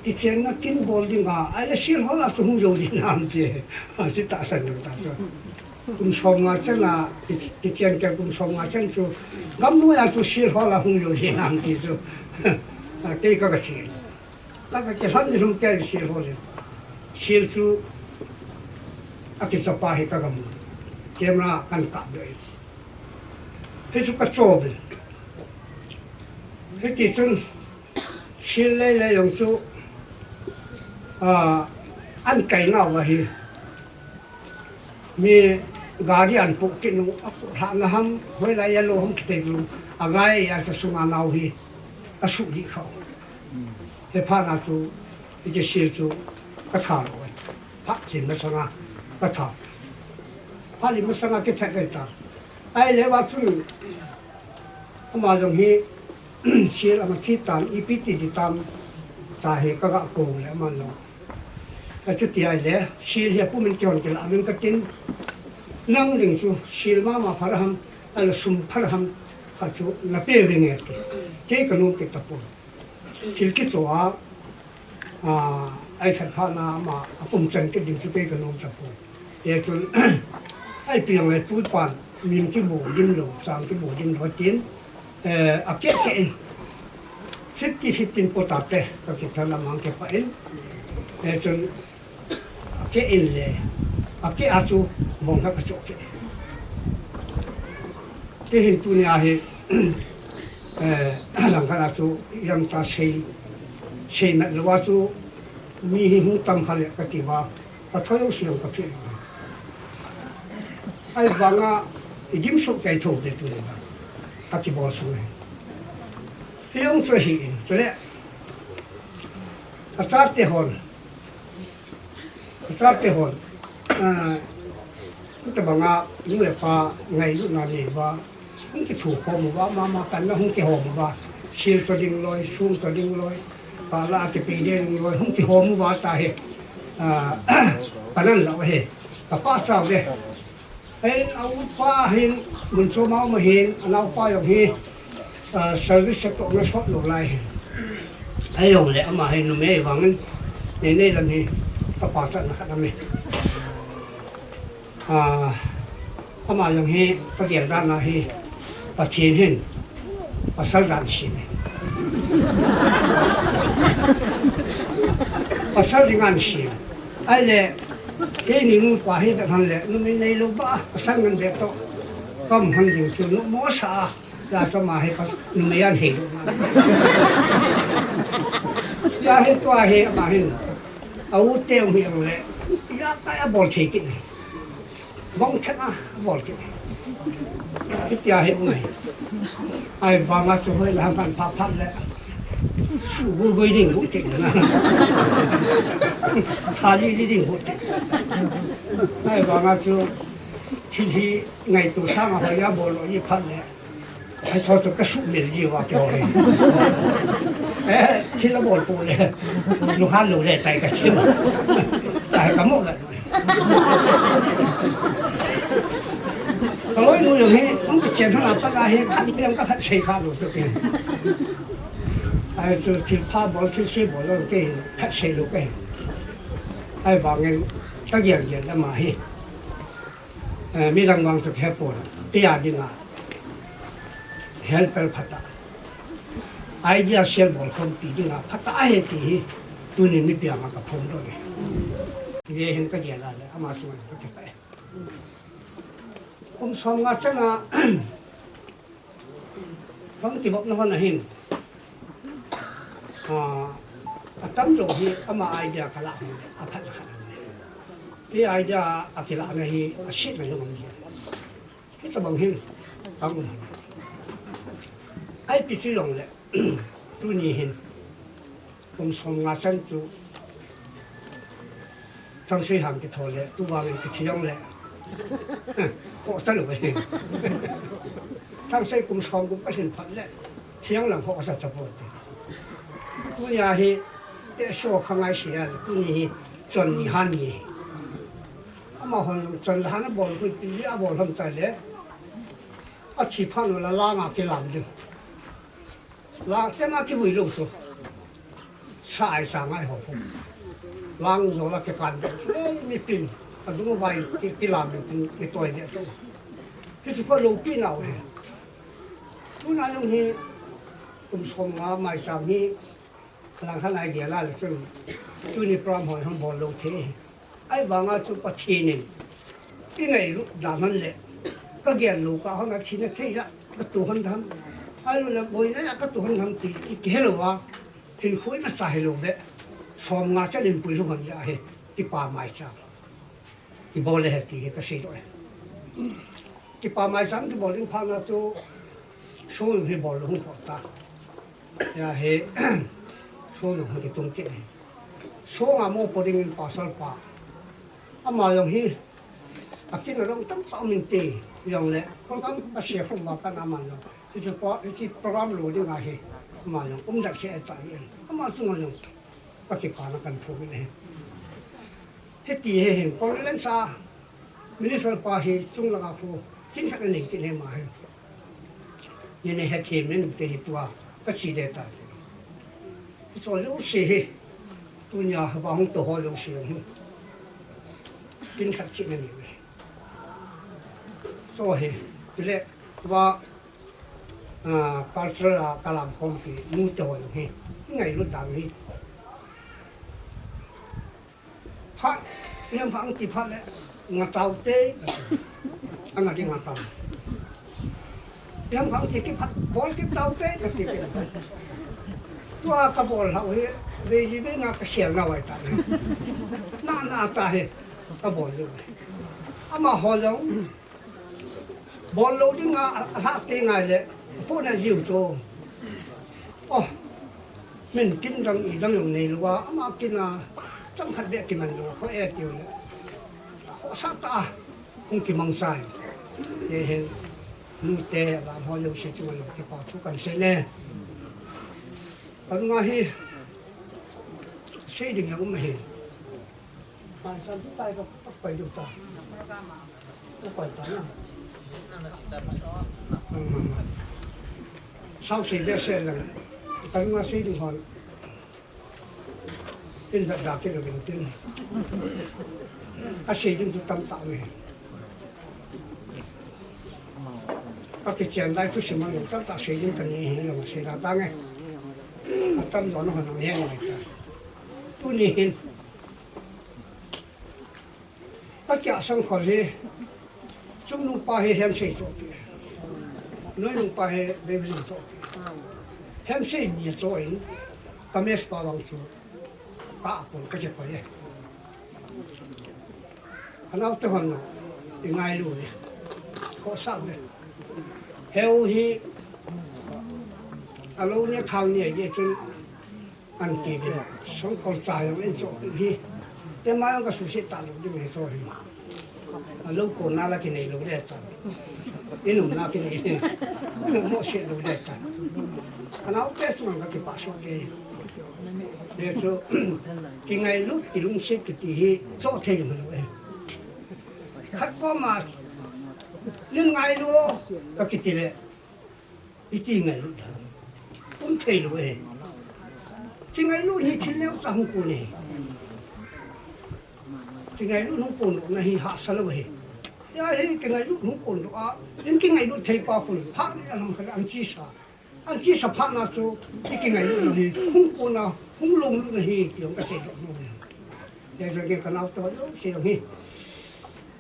kichenna kin bol ding a, ahile sil hol a chu hung jou ding ham ti. Achi tahsan lou ta chu. Kum som nga chan a, ki, kichen kei kum som nga chan chu, gam noi a chu sil hol a hung jou ding ham ti chu. A, kei ka ka che. Ka, ka kilhon ni lhum kei sil ho le. Sil chu akichapa hi ka gamu. Camera kan kap doh in. Hichu ka cho uvin. Hiti chun sil lei lei jong chu, ah, an kai nau ahi. Mi gari an pu kit nu, a pu lhah na ham, hoilai a lo ham kithei lou. A gai a sa sunga nau hi, a su di khau. He pha na chu, i che sil chu, ka tha lo. Pha chin masanga, ka tha. Pha li masanga ke tha kai ta. Ai le wa chun, ama jong hi, sil ama chi tan, ipi ti di tam, ta hi ka ga ko le ama jong. Ka chuti ai le, sil hi a pumin kihon kila min ka tin. Nang ding chu, sil mama phar ham, ala sum phar ham, kha chu na pe ve nge ti. Kei ka nom kit ta pon. Thil kicho a, a, ai khat pha na ama, a pum chan kit ding chu kei ka nom ta pon. Ye chun, ai pi jong le pu pan, min kibo dim lo, chang kibo dim lo tin. Eh, a ke ke in. Fifty fifteen po ta te, ka ki tha lam ang ke pa in. Eh, chun, a ke in le. A ke a chu, bong kha ka cho ke. Ke hin tu ni a hi, eh, lang kha na chu, yam ta sei, sei mat lo a chu, mi hi hung tam kha le ka ti va. Ka thoi u siam ka phi. Ai vanga i dim su kai tho be tu le ba. Ka ki bol su le. Hi ong su hi in. Su le. Ka cha te hon. Ka cha te hon. Ah, ta banga nu le pa ngai lu na le ba. Hung kithukhom uva, mama panna hung kihom uva. Sil cho ding loi, sum cho ding loi. Pala kipei ding loi, hung kihom uva ta hi. Ah, panan lo hi. Ka pa sao de. Hin, a upa hin, mun cho mau ma hin, a naupa jong hi. Ah, service sector na sot lo lai hi. Ai jong le, ama hi numei vangin. Nei nei lam hi. Ka pa sa na khat lam hi. Ah, ama jong hi, ka gel dan a hi, Pathen hin, pasal dan sim. Pasal ding an sim. Ai le, keini nupa hi, ta han le, numei nei lo ba, pasal ngan be to. Kam han ding chu, nu mo sa a. Ya sa ma hi pa, numei an hei lo. Ya hi tua hi, ama hin. A u te um hi ang le. Ya ta ya bol thei kit. Bong thep a, bol kit. Hitia hi um hi. Ai, vanga chu hoi la man pha pha le. Su gui gui ding bu ting na. Tha li li ding bu ting. Ai, vanga chu thil hi ngaito sanga hoi a bol lo i phat le. Ai, chu chu ka su mil ji wa kyo le. Eh, thil a bol pu le. Lu han lu le tai ka chi wa. Tai ka mo la. Ka loi nu jong hi, hung kichen hung a pat a hi, ka piang ka phat sei kha lo chu ke. Ai chu thil pha bol, thil se bol lo ke, phat sei lo ke. Ai vangin, ka gel gel ama hi. Eh, midang vang chu he pon, tia dinga. Helper phat a. Idea share bol khompi dinga phat a ahi ti hi, tuni ni piang a ka phong doh e. Jeh hin ka gel a le, ama sunga ka kipah e. Kum som nga chan a, ka hung kibop na hon a hin. Ah, atam jo hi, ama idea ka la hon, aphat khat. Hi idea a kila na hi, asit na jong am jia. Hitabang hin, ang um. Ipi chu jong le, tuni hin, kum som nga chan chu, Thangsei hang kitho le, tuvang kithi jong le, khoh ta lou e. Thangsei kum som kum ka hin phat le, thi jong lang khoh sa ta pon te. Tunia hi, te so kha ngai sia le, tuni hi, chon ni han ni. Amahon chon le han a bol hui pi a bol ham ta le. A thi phat u la langa kilam ding. Lang te ma kivui lou chu. Sa ai sa ngai ho ho. Lang jo la kikan. Ei, mi pin. A dung vai ki, kilam tin kitoi de chu. Hichu kho lou pi nau he. Tuna jong hi kum som nga mai sang hi. Langkhat a igel a le chun, tuni program ho hung bol lou thei. Ahivanga chu Pathen in, ingailut dan hon le, kagel lou kah hon a thina thei a, katoh hon ham. Ahilou le, boina a katoh hon ham ti, ki, kihe lou a, hinkho imacha hilou beh. Som nga chan in puilhu hon jeh a hi, kipa maicham. Kibol le he ti hi kasei lou e. Kipa maicham kibol ding phat na chu, song hi bol lou hung kho ta. Hia hi, song jong kitung kit e. Song a mopo ding in pasal pa. Ama jong hi, akin a jong tamtah um inte, jong le, kon kam asia khu ba kan ama jong. Hiche po, hiche program lo ding ahi, ama jong, um dak che ta in. Ama chung jong, kakipana kan phu in e. Hiti he hin, condolence a, Minister pa hi chung langa khu, kin khat anei kit e ma hi. Ni ne hethem in te hi tua, kachi de ta. Hicho jouse hi, tunia va hung to ho jouse hi. Kin khat chi na ni ve. So hi, tile, va, ah, cultural a kalam khompi, nu te ho hi. Ngailut dan hi. Phat, niam phat ti phat le, nga tau te, anga di nga tau. Niam phat ti ki phat, bol ki tau te, nga ti ki. Tua kabol hau hi, vei li vei nga kakhel na vai ta. Na, na ta hi, kabol lu. Ama ho jong, Bol lou ding a, alhah teng ngai le, apohna jiu chu. Oh, min kin dang i dang jong nei lou a, ama kin a, chang khat beh kiman lou, kho e tiu le. Khohsah tah a, hung kimang chai. Te hin, nu te, lam ho jouse chu man lou kipa thu kan sei ne. Kan nga hi, sei ding jong um ahi. Pai san pai ka pai du ta. Ka pai ta na. Sao sei be sei lang. Kan nga sei ding hon. Tin da da ke lo ding tin. A sei ding tu tam ta me. Ka kichen lai tu si ma lo tam ta sei ding kan ni hi lo sei da ta nge. A tam lo no hon nge ngai ta. Tuni hin. Ka kia sang khol hi, chungnung pa hi hemsei cho pi. Noinung pa hi beijing cho pi. Hemsei ni cho in, ka mes pa vang chu, ka apon ka ke pa ye. Anau te hon no, i ngai lu ye. Khohsah le. Heu hi, alo ni thang ni ye chun, An ti vin, songkhol cha jong in cho hi. Te ma jong ka suhset ta lou ding hi cho hi. A lou kon na la kinei lou le ta. In um na kinei le. Mo se lou le ta. Anau te sung ka kipah so ke. Te so, kingailut, kilungset kiti hi, cho thei ma lou e. Khat koma, nin ngailu, ka kiti le. Iti ngailut da. Um thei lou e. Kingailut hi thil neocha hung kon e. Kingailut hung kon lou na hi hahsa lou e. Ya hi kingailut hung kon lou a. In kingailut thei pa khun. Phat ni alam khat an chi sa. An chi sa phat na chu. I kingailut na hi. Hung kon na. Hung lunglut na hi. Ti jong ka sei lou e. Hijeh chun ka nao toh jouse hi.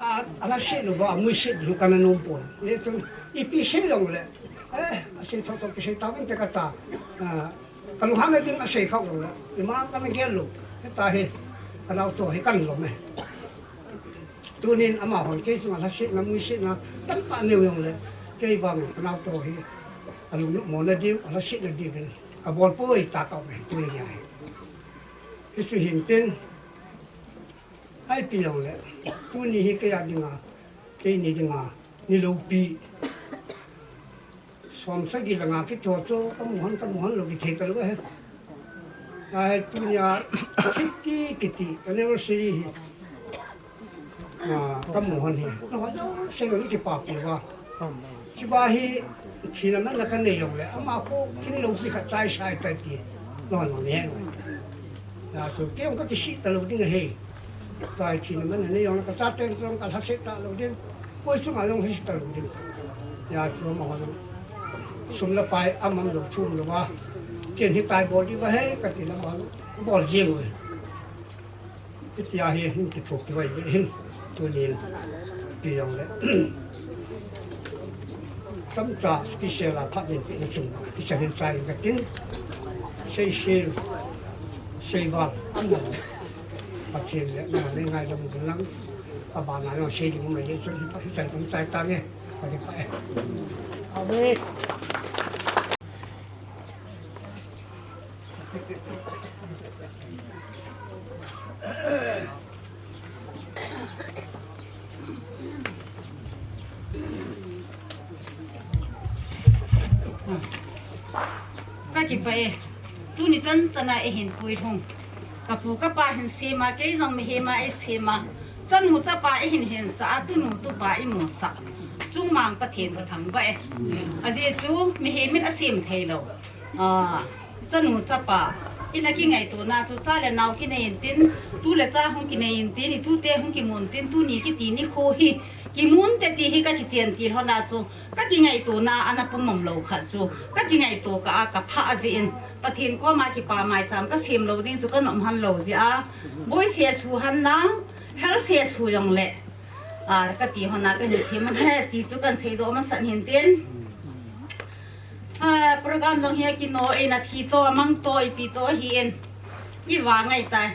A, a lhaset lou va, a muiset lou kana nom pon. Hijeh chun, ipi sei jong le. Eh, a sei tho tho kisei ta vin te ka ta. A, ka lunghanna ding a sei kha jong le. Ima kana gel lou. Hita hi, ka nao toh hi kana lom e. Tunin ama hon kei chunga lhasetna, muisetna, tamtah neo jong le. Kei vang ka nao toh hi. A lungnom mona diu, a lhasetna diu vin. Ka bol poi ta ka um e, tunin ahi. Hichu hin tin, Ipi jong le, tuni hi kei a dinga, keini dinga, ni loupi. Som sagi langa kithou chu, ka mu hon, ka mu hon lou kithei ta lou e. Ai, tunia, fifty kiti, anniversary hi. A, ka mu hon hi. Ka hon, sei lou ni kipapi va. Hiche ba hi thina man la ka nei jong le, ama khu kin loupi khat chai sai ta ti. Non non he non. Ya, so kei jong ka kisih ta lou ding ahi. Tua hi thina man la nei jong le ka chate jong ka lhaset ta lou ding. Koi chunga jong lhaset ta lou ding. Ya, chu ama jong. Sum le pai a mang lou thum lou va. Ken hitia bol diu ahi kati le bol, bol jing uve. Hitia hi hin kithopi uve hin. Tunin pi jongle chomcha special a phat in pena chung, ichan hin chai katin. Seiset, seival, aman. Pathen le, na le ngai jong ding lang. Abana jong sei ding um le, sei ding pa, sei ding chai tange. Ka kipah e. Amen. Ka kipah e. Tuni chan chana eihin puilhung. Ka pu ka pa hin sema, kei jong mihema eisema. Chanu chapa eihin hensah a, tunu tupa eimusah. Chungmang Pathen ka thangvah e. Ajeh chu mihem in asem thei lou. Ah, chanu chapa. Ina kingaitona chu cha le nao kinei intin, tu le cha hung kinei intin, itute hung kimun tin, tuni kiti nikho hi kimun te ti hi ka kichen til hon a chu. Ka kingaitona ana pum mom lou khat chu, ka kingaito kah a ka phah jeh in, Pathen koma kipa maicham ka sem lou ding chu ka nom hon lou jeh a, boi se su hon lang, hel se su jong le, a, ka ti hon a ka hin sem he ti chu kan seidoh masat hin tin. A, program jong hi akino in, athi to, amang to, ipi to ahi in, i vang ahi tai.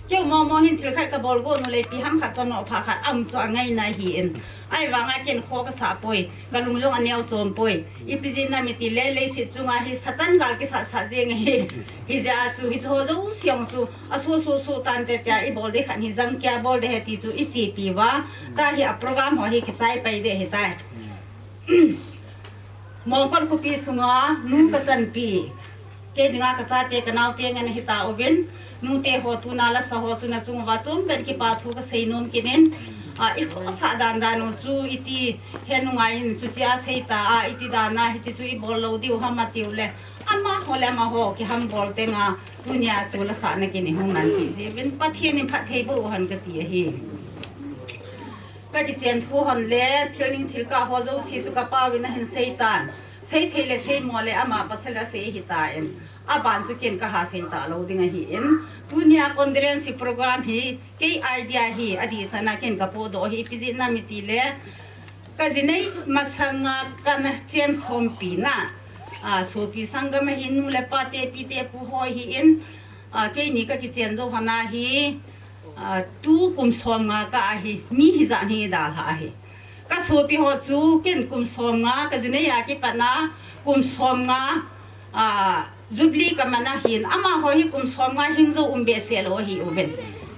Keu momo hin thil khat ka bol go nu le ipi ham khat chon no pha khat am chu angai na hi in. Ahivang a ken kho ka sa poi, ka lung jong aneo chom poi. Ipi jeh inem iti le, leiset chunga hi Satan gal kisat sat jeng hi. Hijeh a chu, hiche ho jouse jong chu, aso so so tan te tia, i bol de khat hi jang kia bol de he ti chu i chepi uva. Tua hi a program ho hi kichai pai de hi tai. Mongkot khopi sunga nu ka chanpi, kei dinga ka chate ka naote ngen ahi tauvin, nute ho tuna lasa ho chu na chung uva chom pen kipa thu ka sei nom kit in, a, i khosah dan dan u chu iti he nungai in chuche a sei ta a, iti dan a hiche chu i bol lou diu ham atiu le, amaho le amaho kiham bol tenga tunia chu lasa na kin i hung manpi jeh uvin Pathen in phatthei boh u hen ka ti ahi. Ka kichen thu hon le, thil ning thil kah ho jouse chu ka pau in ahin sei tan. Sei thei le sei mo le ama pasal a sei hi tan. Aban chu ken ka ha sei ta lou ding ahi in. Tunia condolence program hi, kei idea hi, adih chan a ken ka podoh hi, ipi jeh inem iti le. Ka jinei masanga ka na chen khompi na. A, sopi sanggam ahin nu le pa te pi te pu ho hi in. A, keini ka kichen jou hon a hi. A, tu kum som nga ka ahi, mi hijat hi dalha ahi. Ka sopi ho chu ken kum som nga, ka jinei a kipat na kum som nga, a, Jubilee ka man ahin, amaho hi kum som nga hing jou um behseh lou ahi uvin.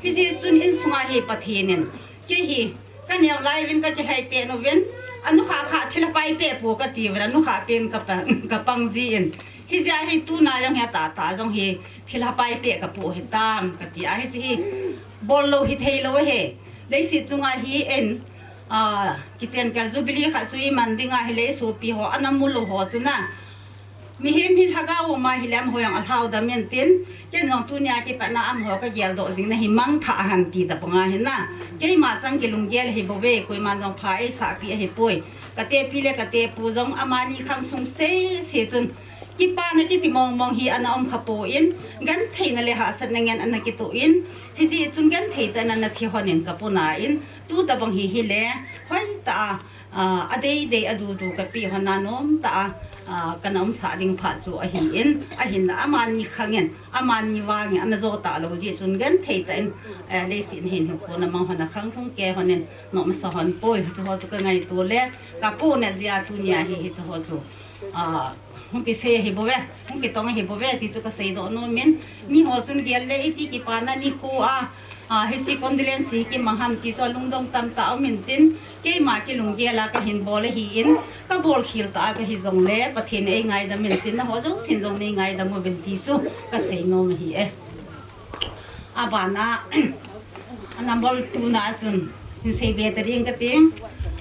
Hijeh chun insunga hi Pathen in, kei hi, ka neo lai uvin ka kilhai tei uvin, anukha kha thilha pai peh pou ka ti uvin, anukha pen ka pang, ka pang jin. Hijeh a hi tuna jong hi atah tah jong hi thilha pai peh ka pou hi tam ka ti a, hiche hi bol lou hi thei lou ahi. Leiset chunga hi en, a, kichen kel Jubilee khat chu i man ding ahi le i sopi ho, ana mu lou ho chu na. Mihem hi lhagao um ahi le amaho jong alhao dam in tin, ken jong tunia kipat na amaho ka geldoh jing na hi mangthah ahan ti ta panga hi na. Keima chang kilunggel ahi bou ve, koiman jong pha eisah pi ahi poi. Ka tepi le ka tepu jong amani khang sung sese chun, kipana kiti mong mong hi ana um kha poi, gentheina le hahsatna ngen ana kitoh in, hijeh chun genthei tah in ana thi hon in ka puna in, tu tabang hi hi le, hoi tah a, a, adei dei a du du ka pe hon a nom tah a, a, kana umsah ding phat chu ahi in, ahinla amani khang in, amani vang in, ana jo ta lou jeh chun genthei tah in, eh, leiset hin hinkho na mang hon a khang lhung kei hon in, nom sa hon poi, chu ho chu ka ngaito le, ka puna jeh a tunia hi, hiche ho chu. A, hung kisei ahi bou ve, hung kitong ahi bou ve, ti chu ka seidoh nom in, mi ho chun gel le iti kipana nikho a, a, hiche condolence hi kimang ham ti chu alungdong tamtah um in tin, keima kilunggel a ka hin bol ahi in, ka bol khel tah a ka hi jong le, Pathen in eingaidam in tin, na ho jousen jong neingaidam uvin ti chu ka sei nom ahi e. Abana, a number two na chun, hin sei be ta ding ka ting.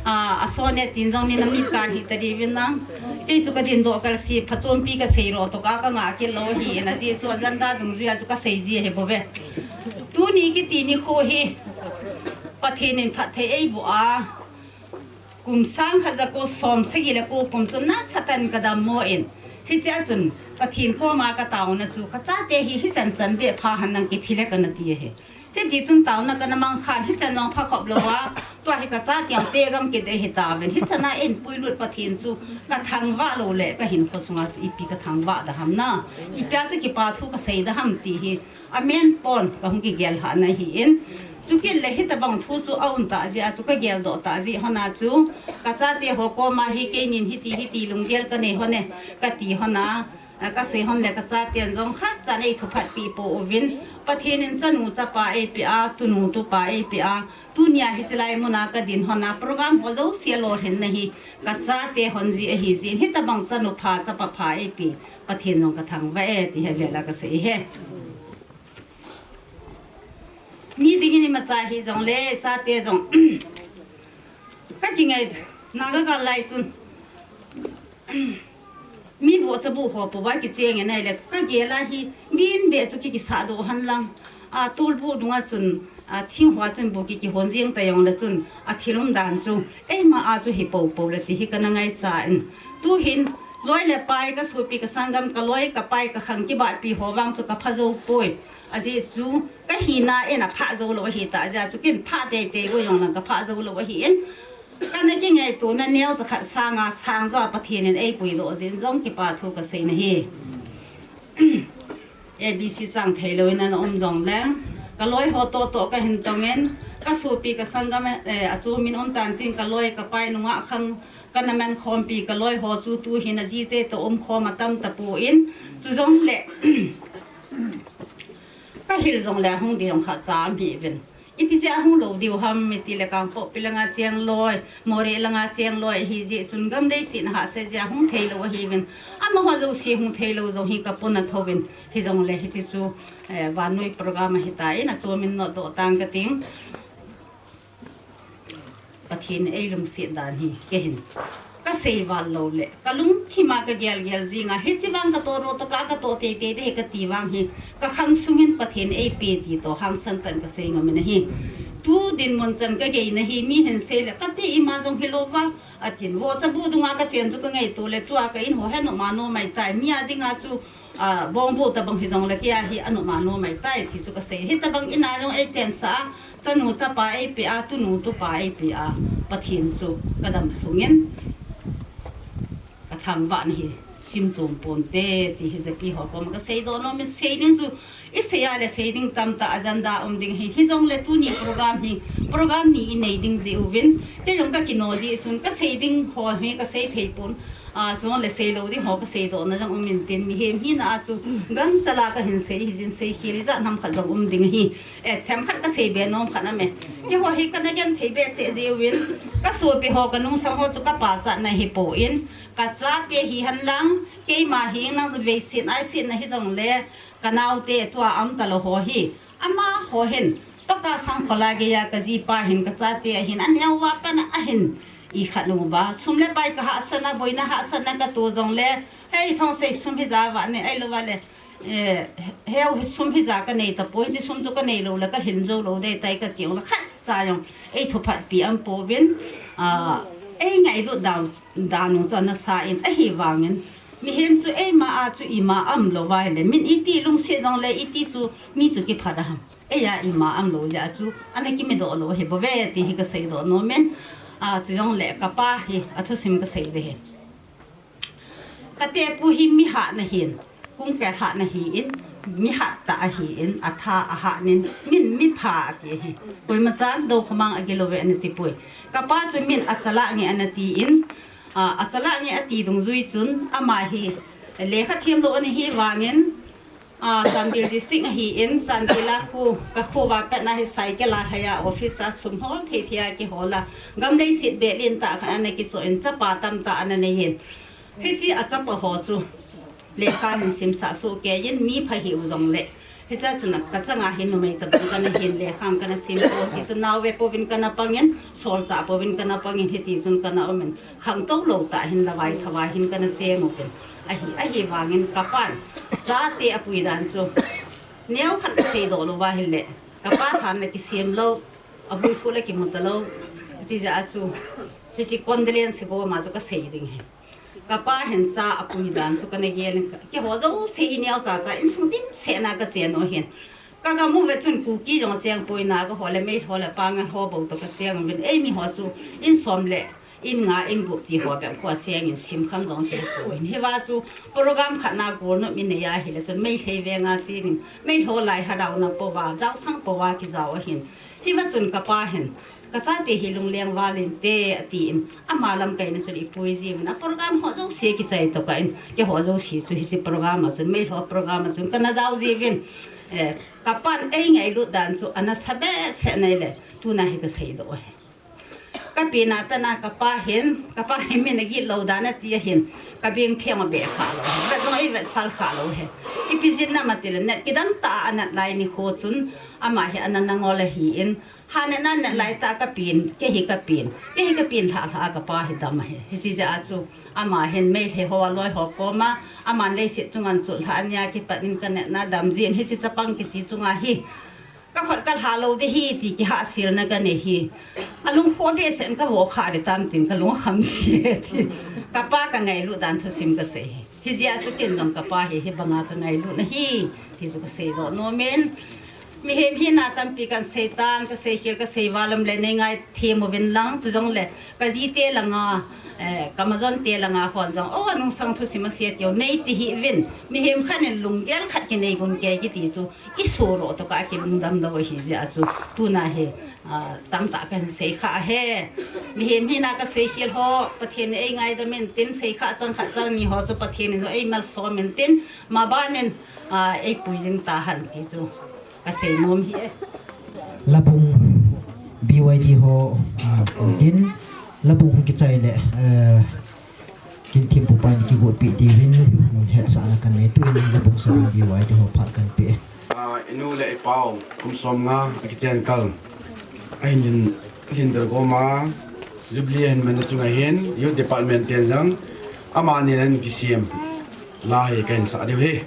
A, a sone tin jong ni na mi kan hi ta di vin nang. Kei chu ka din doh kal si, phachompi ka sei ro to ka ka nga kit lou hi, na ji chu agenda dungjuia chu ka sei ji ahi bou ve. Tuni kiti nikho hi, Pathen in phatthei eiboh a. Kum sang khat ja ko som sagi le ko kum chu nasatah in ka dammo in. Hichea chun Pathen koma kataona chu, kachate hi hichan chan beh pha hen lang kithi le kana ti ahi. Hiti chun taona kana mang khan, hichan jong pha khop louva, tua hi kachate te gam kit ahi tauvin. Hichana eipui lut Pathen chu kathangvah lou le, kahinkho sunga chu ipi kathangvah da ham na, ipia chu kipa thu kasei da ham ti hi amen pon kahung kigel lhahna ahin. Chukit le hitobang thu chu aum tah jeh a chu kageldoh tah jeh hon a chu, kachate ho koma hi keinin hiti hiti lunggel kanei hon e, kati hon a, kasei hon le kachaten jong khatchan eithuphatpeh pouvin, Pathen in chanu chapa eipeh a, tunu tupa eipeh a, tunia hiche lai muna kadin hon a program ho jouse alolhinna hi kachate hon jeh ahi jeh in, hitobang chanu pha chapa pha eipeh Pathen jong kathangvah e ti hi avela kasei ahi. Mi dingin imacha hijongle, chate jong kakingai, Naga gal lai chun mi vohchabuh ho pouva kicheng in ahile, kagel a hi min beh chu ki, kisahdoh hen lang, a, tolbuh dunga chun, a, thing hoa chun buh ki, kihon jeng ta jongle chun, athil umdan chu eima a chu hi poupou le ti hi kana ngaicha in. Tuhin loi le pai, kasopi kasanggam, kaloi kapai, kakhang kibahpi ho vang chu kapha jou poi. Ajeh chu kahina in aphah jou lou ahitah jeh a chu ken phah teitei go jong lang kaphah jou lou ahin, kana kingaitona neocha khat sanga sang joa Pathen in eipuidoh jeh in jong kipa thu kaseina ahi. A B C chang theilou in ana um jongle, kaloi ho toh toh kahin tongin, kasopi kasanggam, eh, achomin umtan tin, kaloi kapai nungah khang kana mankhompi kaloi ho chu tuhin ajite toh umkhom atam tapon, chujongle kahil jongle ahung ding jong khatcha aum hih uvin. Ipi jeh a hung lou diu ham itile, Kangpokpi langa cheng loi, Moreh langa cheng loi ahijeh chun gam leiset a hahsat jeh a hung theilou ahiuvin. Amaho jouse hung theilou jong hi kapuna thouvin. Hijongle hiche chu, eh, vannoi program ahitan, achomin notdoh tang kating. Pathen in eilungset dan hi keihin kasei val loule, kalungthima kagelgel jinga, hiche vang katoh ro tokah katoh teitei ding ahi kati vang hi, kakhang sungin Pathen eipe ti toh hangsan tah in kasei ngam in ahi. Tu dinmun chan kageina hi mihin seile, kati ima jong hilouva, atin, vohchabuh dunga kachen chu kangaito le, tua ka in ho hi anoma nomai tai, mi a dinga chu, a, bongbuh tobang hijongle kei a hi anoma nomai tai ti chu kasei. Hitobang in a jong eichensah a, chanu chapa eipeh a, tunu tupa eipeh a, Pathen chu kadam sungin kathangvahna hi chimchom ponte ti hi japi ho koma kaseidoh nom in, sei ding chu isei a le sei ding tamtah agenda um ding ahi. Hijongle tuni program hi, program ni inei ding jeh uvin, kei jong kakino jeh chun kasei ding ho hi kasei thei pon, a, chujongle seilou ding ho kaseidohna jong um intin, mihem hina a chu gancha la kahin sei hijin, seikhel ijat ham khat jong um ding ahi. Eh, themkhat kaseibe nom khat aume. Keiho hi kana genthei behseh jeh uvin, kasopi ho kanungsang ho chu kapachatna hipon, kachate hihen lang, keima hi nang veiset aisetna hijongle, kanaote tua aum talou ho hi, amaho hin, tokah sangkhol a geiya kajipa hin, kachate ahin, aneo uva pat a ahin, ikhat uva sum le pai kahahsatna, boina hahsatna kato jongle, hei Thongsei, sum hija vah ne, ahilouva le, eh, heu sum hija kanei tapoi, hiche sum chu kanei loule kalhin jou lou ding tai kati jongle khatcha jong eithuphatpi aum pouvin, a, eingailut dan, dan u chu ana sa in, ahivangin mihem chu eima a chu ima aum louva ahile, min iti lungset jongle iti chu mi chu kiphat a ham. Eia ima aum lou jeh a chu ana kimidoh lou ahibouve ti hi kaseidoh nom in, a, chujongle kapa hi athusim kasei ding ahi. Katepu hi mi hatna ahin, kungkeh hatna ahin, mi hattah ahin, atha ahatnin, min mipha ati ahi. Koima chan dou khomang agilouve ana tipoi. Kapa chu min achalah nge ana tin, a, achalah nge ati dungjui chun ama hi lekha themlou ana hi vangin, a, Chandel district ahin, Chandel a khu, kakhouva patna hi cycle a lhaiya office a sum hol thei thei a kihol a, gam leiset beh lentah khat ana kichoh in, chapa tamtah ana neiyin, hiche achapa ho chu lekha hin simsah sohkeiyin, mipha hiu jongle, hichea chun kachanga hi numei tobang kana hin, lekha kana simpon, tichun nao ve pouvin kana pangin, solchah pouvin kana pangin, hitichun kana umin, khangtou lou tah hin, lavai thavai hin kana cheng uvin ahi. Ahivangin kapan chate apui dan chu neokhat kaseidoh louva ahile, kapa thanle kisem lou, avuikhu le kimu talou, hiche jeh a chu hiche condolence goma chu kasei ding ahi. Kapa hin cha apui dan chu kana gel in, keiho jouse hi neocha cha insung dimset na kachen u hin. Kagam uve chun Kuki jong acheng poi na, keiho le Meitei ho le Pangal ho bou toh kacheng uvin, eimi ho chu in som le in nga in gup ti ho bep khu acheng in, simkham jong ti ho in. Hiva chu program khat na golnop in nei ahile chun Meitei venga che ding, Meitei lai harau na pouva, jaosang pouva kijao ahin. Hiva chun kapa hin, kachate hi lungleng val inte, atin, ama lamkaina chun ipui jiuvin, a program ho jouse kichai tokah in, keiho jouse chu hiche program a chun, Meitei program a chun kana jao jiuvin. Eh, kapan eingailut dan chu ana sa behseh nai le, tuna hi kasei doh ahi. Kapi na pena kapa hin, kapa hin min agit lou dan ati ahin, kabeng pheng abe kha lou ahi. Vet jong eivetsah kha lou ahi. Ipi jeh ham atile, net kidang tah a anat lai nikho chun, ama hi ana nangol ahin, ha net na net lai tah a kapen, kei hi kapen, kei hi kapen lhah lhah a kapa hi dam ahi. Hiche jeh a chu, ama hin Meitei ho aloi ho koma, aman leiset chunga chot lhah nia kipat in ka net na dam jin, hiche chapang kiti chunga hi kakhut kalha lou ding ahi ti kihahselna kanei ahi. Alungkho behseh in kavoh kha ding tam tin kalung akham ji e ti. Kapa kangailut dan thusim kasei ahi. Hijeh a chu ken jong kapa hi, hibanga kangailutna ahi ti chu kasei doh nom in. Mihem hina tampi kahin sei tan, kasei khel kasei val um le neingaithem uvin lang, chujongle kajite langa, eh, kamajonte langa hon jong, o, anungsang thusim asei tiu neiti hih uvin. Mihem khat in lunggel khat kinei gun kei kiti chu, isoh roh tokah a kilungdam lou ahi jeh a chu, tuna hi, ah, tamtah kahin sei kha ahi. Mihem hina kasei khel ho, Pathen in eingaidam intin, sei kha chang khat chang ni ho chu Pathen in jong eimalsom intin, maban in, ah, eipui jing tahen ti chu kasei nom ahi e. Labung B Y D ho, ah, tin, Labung kichai le, eh, Kin thempu pa in kigotpi diuvin hetsahna kanei, tuin Labung Sabung B Y D ho phat kanpe e. Ah, inu le ipau, kum somnga akichen kal. Ahin lhin, lhin der goma, Jubilee ahin man na chunga hin, Youth Department ten jong, amani in kisem la hi kahin sah diu ahi.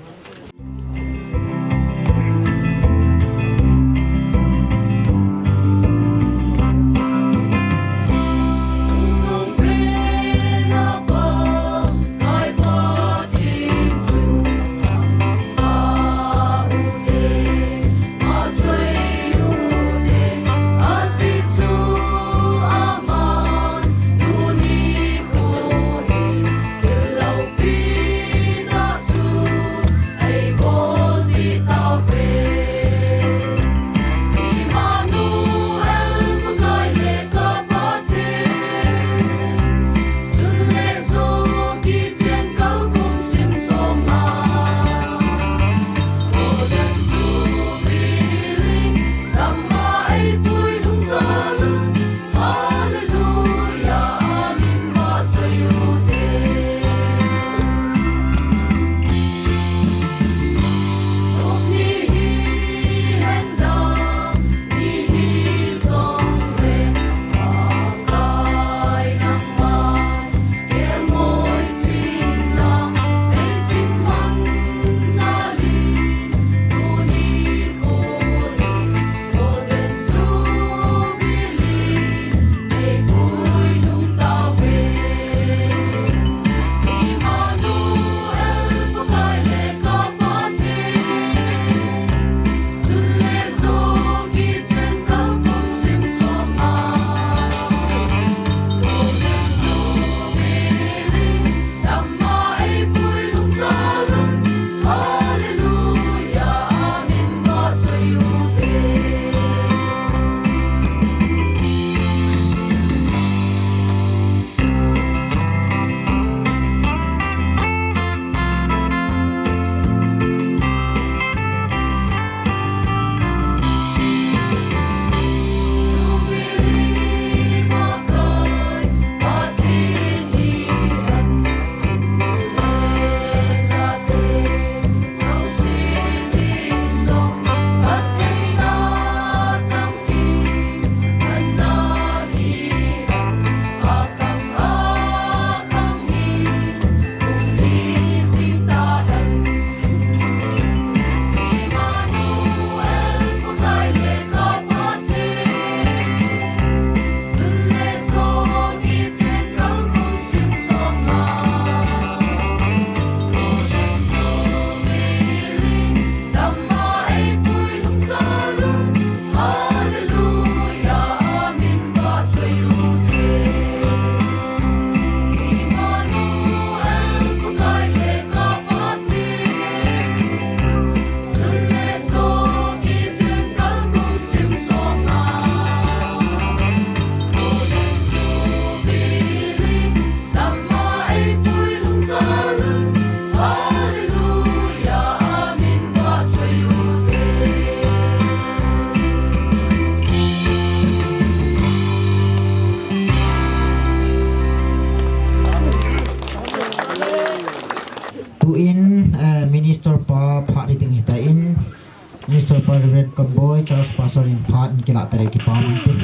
Kamboi Church Pastor in phat in kilah tare kipah in tin.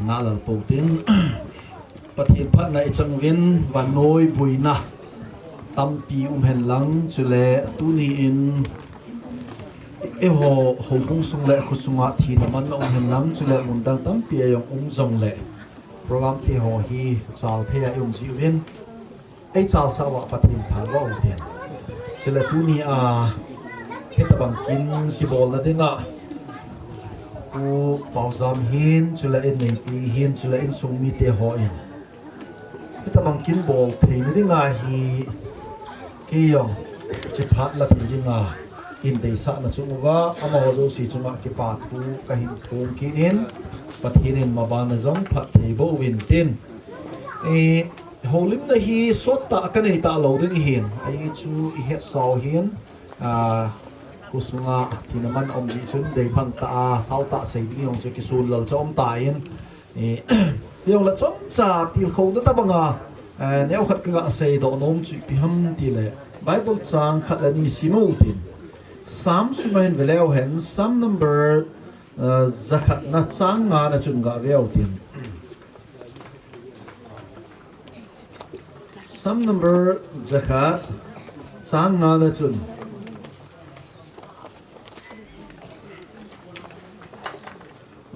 Nalal po tin. Pathen phatna i chang uvin vannoi buina tampi um hen lang, chule tuni in eiho houbung sung le khosunga thina manna um hen lang, chule mun dang tampi a jong um jong le program te ho hi chal thei a i um ji uvin, ei chalsah uva Pathen thangvah u hen. Chule tuni a hitabang kin kibolna dinga Pu Paujam hin, chule in neipi hin, chule insung mite ho in hitabang kin bol theina dinga hi kei jong chiphat la thei dinga in deisahna chung uva amaho jouse chunga kipa thu kahin phong kit in, Pathen in mabana jong phatthei boh uvin tin. I, houlimna hi sottah kanei talou ding ahin, ajeh chu i hetsau hin, a, khosunga thina man um jeh chun dei bang tah a, sao tah sei ding jong chu kisun lal cha um tan, i, jong le chomcha tilkhouna tabanga, eh, neokhat kaga seidoh nom chu ipi ham tile, Bible chang khat le ni sim u tin. Psalm sunga hin ve leu hen, Psalm number, eh, jakhatna chang ngana chun ga ve u tin. Psalm number jakhat, chang ngana chun.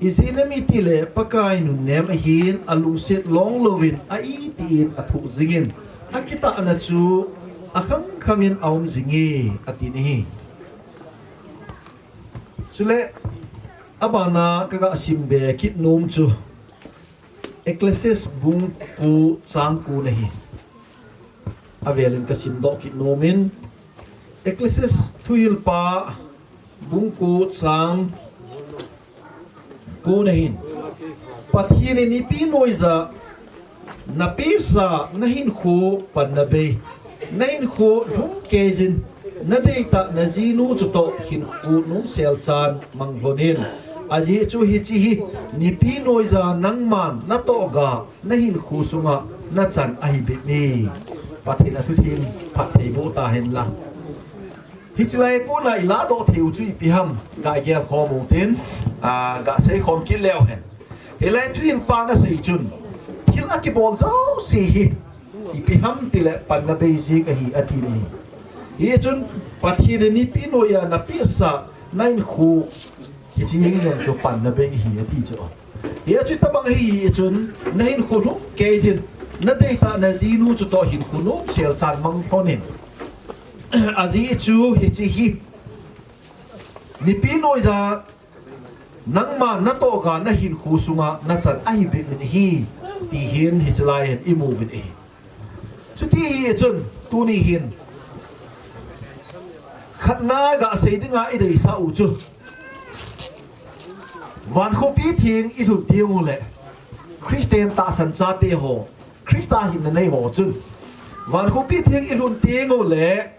Ijeh inem itile Pakai nunnem ahin, alungset long louvin a-iti in athoh jingin, akitahna chu akhang khangin aum jinge, atin ahi. Chule, abana kaga simbe kit nom chu Ecclesiastes bung ko chang ko na hi. Avelin kasimdoh kit nomin, Ecclesiastes thuhilpa bung ko chang ko na hin, Pathen in nipi noija napehsa nahinkho panna bei, nahinkho lhumkeijin, nadeitah najinu chutoh hinkho nomsel chan manglhonin. Ajeh chu hiche hi nipi noija nangman natoh ga nahinkho sunga nachan ahi bep e. Pathen athutheng phatthei boh tahen lang. Hiche lai kona ilahdoh thei u chu ipi ham, ga gelkhom u tin, a, ga seikhom kit leu hen. Hilai thuhilpan asei chun, thil akibol jouse hi ipi ham tile panna bei jing ahi, ati ahi. Hichun Pathen in nipi noija napehsa nahinkho, hiche hi jong chu panna bei ahi, ati chu. Hichu tabang ahi chun, nahinkho lhumkeijin, nadeitah najinu chutoh hinkho nomsel chan manglhonin. Ajeh chu hiche hi nipi noija nangman natoh ga nahinkho sunga nachan ahi bep in ahi, ti hin hiche lai hin imu uvin ahi. Chuti hichun tuni hin khatna ga sei dinga ideisah u chu, vankhopi theng ilhun teng ule, Christian tahsan chate ho, Christa hinna nei ho chun, vankhopi theng ilhun teng ule,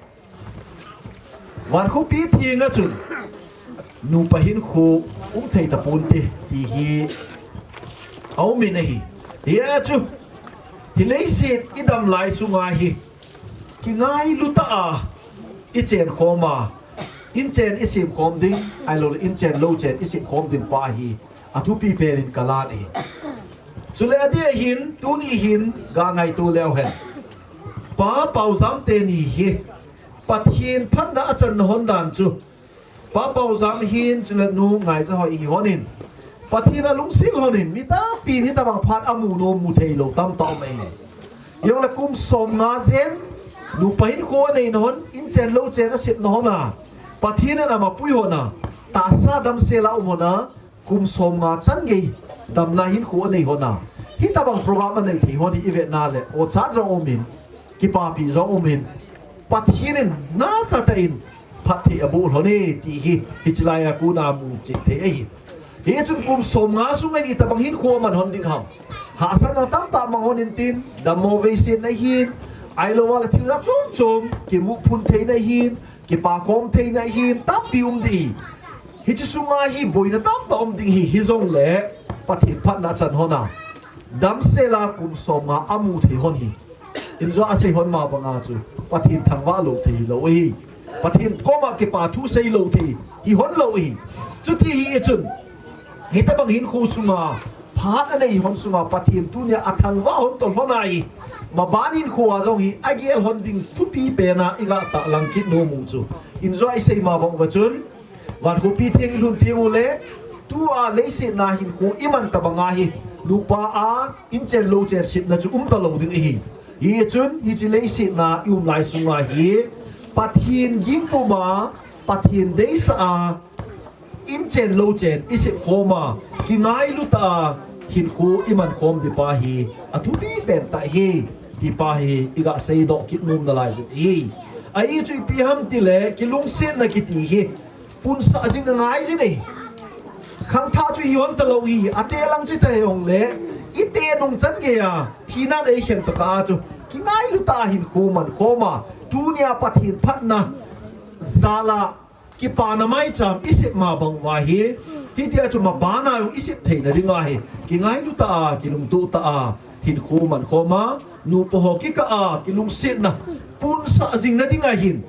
vankhopi thenga chun nupa hinkho um thei taponte, ti hi aumin ahi. Hia chu, hi leiset idam lai chunga hi kingailu tah a ichen khom a, inchen isim khom ding, ahilouleh inchen louchen isim khom ding pa hi athupi penin kalan ahi. Chule adeh hin, tuni hin ga ngaito leu hen. Pa Paujam teni hi Pathen phatna achan nahon dan chu, Pa Paujam hin chule Nu Ngaijahoi hi honin, Pathen alungset honin, mi tampin hitabang phat amu nom, mu theilou tamtah um ahi. Jongle kum somnga jen, nupa hinkho anei nahon, inchen louchen asep nahon a, Pathen in amapui hon a, tahsa damsel a um hon a, kum somnga chan gei damna hinkho anei hon a, hitabang program anei thei hon hi ivetna le ochat jong umin, kipapi jong umin, Pathen in nasatah in phatthei aboh lhon e, ti hi hiche laiya kona muchih thei ahi. Hichun kum somnga sunga in itabang hinkho aman hon ding ham. Hahsatna tamtah mang hon intin, dammo veisetna hin, ahilouleh thil jat chom chom kimu phun theina hin, kipa khom theina hin tampi um ding ahi. Hiche sunga hi boina tamtah um ding ahi, hijongle Pathen phatna achan hon a, damsel a kum somnga amu thei hon hi, injo asei hon ma banga chu Pathen thangvah lou thei lou ahi. Pathen koma kipa thu seilou thei hi hon lou hi. Chuti hi chun, hitabang hinkho sunga phat anei hon sunga Pathen tunia athangvah hon tol hon ahi. Maban hinkho a jong hi agel hon ding thupi pena iga tahlang kit nom u chu. Injo isei ma bang uva chun, Van khopi theng ilhun teng uleh, tua leiset a hinkho iman tabang ahi. Nupa a inchen louchen setna chu umta lou ding ahi. Hichun, hiche leiset a ium lai sunga hi, Pathen ging puma, Pathen deisah a, inchen louchen isep khoma, kingailu tah a hinkho iman khom ding pa hi, athupi pen tah ahi, ti pa hi, iga seidoh kit nom nalai jin ahi. Ahi chu ipi ham tileh, kilungsetna kiti hi, punsah jing angai jin ahi. Khangthah chu hi hon talou hi, ate lang chu ta jongleh, ite nung chan geiya, thina nei khen tokah chu, kingailu tah a hinkho man khoma, tunia Pathen phatna, jal a, kipana maicham isep ma bang uva hi, hitia chu maban a jong isep theina ding ahi, kingailu tah a, kilungtoh tah a, hinkho man khoma, nupa ho kikah a, kilungsetna, punsah jing na ding ahin,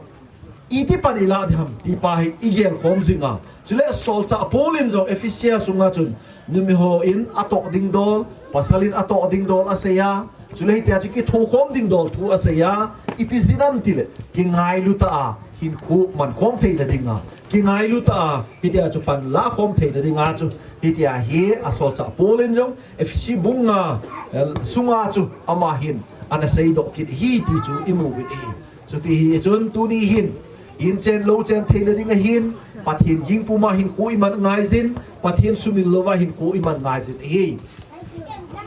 iti pan ilah ding ham, ti pa hi igel khom jing a. Chuleh solchah Paul in jong Ephesia sunga chun, numei hon atoh ding dol, pasal in atoh ding dol asei a. Chuleh hitia chu kithokhom ding dol thu asei a. Ipi jeh ham tileh, kingailu tah a, hinkho man khom theina ding a. Kingailu tah a, hitia chu pan la khom theina ding a chu. Hitia hi asolchah Paul in jong, Ephesia bung nga, eh, sunga chu, ama hin, ana seidoh kit ahi ti chu imu uvin ahi. Chuti hi chun tuni hin, inchen louchen theina ding ahin, Pathen ging puma hinkho iman ngai jin, Pathen sumil louva hinkho iman ngai jin ahi.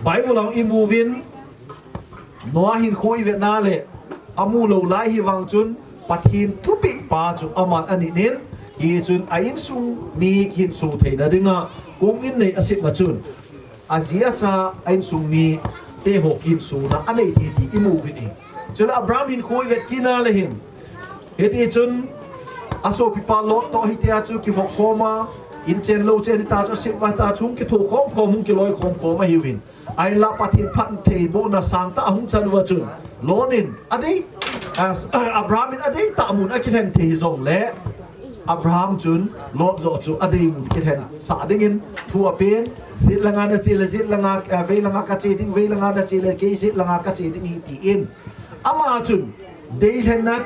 Bible a imu uvin, Noah hinkho ivet na leh, amu lou lai hi vang chun, Pathen thupeh pa chu aman anit in, hichun a insung mi kihinso theina dinga, kong in nei asep ma chun, aji acha a insung mite ho kihinsona anei thei ti imu uvin ahi. Chuleh Abraham hinkho ivet kit na leh hin, hiti chun asopipa Lot toh hitia chu kivop khom a, inchen louchen hita chu asep uva hita chu hung kithokhom khom, hung kiloikhom khom ahiuvin. Ahinlah Pathen phattheibohna sangtah ahung chan uva chun, Lot in adei, ah, Abraham in adeitah mun akilhen thei jongleh, Abraham chun Lot joh chu adei mun kilhensah dingin thu apen, jet langa nache leh jet langa, eh, vei langa kache ding, vei langa nache leh kei jet langa kache ding ahi tin. Ama chun deilhenna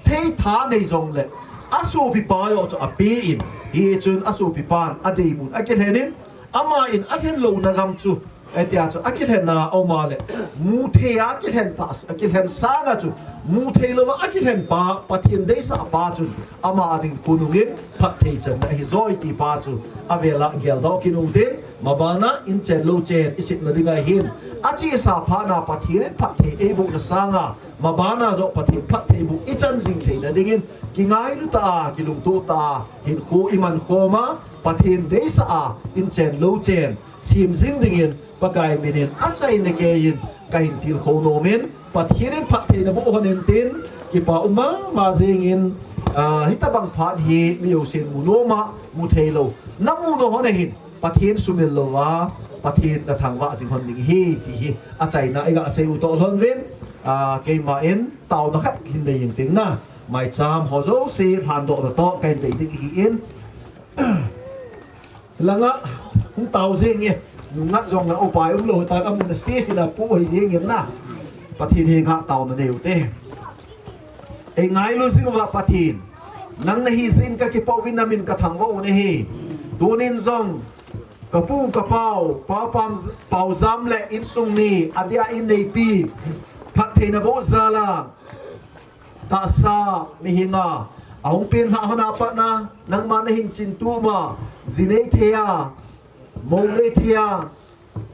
theitha nei jongleh, asopipa joh chu apen, hichun asopipan adei mun akilhen in, ama in alhen louna gam chu, hitia chu akilhen a um a leh, mu thei a kilhen pa, akilhen sanga chu, mu thei louva akilhen pa, Pathen deisah pa chun, ama ading khonung in phatthei channa ahi joi ti pa chu, avel a geldoh kit u hitin, maban a inchen louchen isepna dinga hin, achesa phat a Pathen in phatthei eibohna sanga, maban a joh Pathen phattheiboh ichan jing theina dingin, kingailu tah a, kilungtoh tah a, hinkho iman khom a, Pathen deisah a, inchen louchen sem jing dingin, Pakai min in achaina keiyin kahin tilkhou nom in, Pathen in phatthei naboh hon hen tin, kipa um mama jengin, ah, hitabang phat hi mi jousen mu nom a, mu thei lou. Namu nom hon ahin, Pathen sumil louva, Pathen nathangvah jing hon ding ahi, ti hi achaina iga sei u toh lhon uvin, ah, keima in taona khat hin nei inge tin na, maicham ho jouse lhandoh natoh kahin dei ding ahin. Langa, hung tao jeng e. Nungat jong na upai umlou tan, amun a stage la pu hoi jeng in na. Pathen henga taona nei u hite. Eingailu jing uva Pathen. Nang nahi jeh in kakipah uvin, namin kathangvah u ahi. Tunin jong, kapu kapau, Pau Pam, Pau Jam le insung mi, adia in neipi, phatthei naboh jal a, tahsa, mihinga, ahung penlhah hon a pat na, nangma nahin chin tum a, ji nei thei a, mou nei thei a,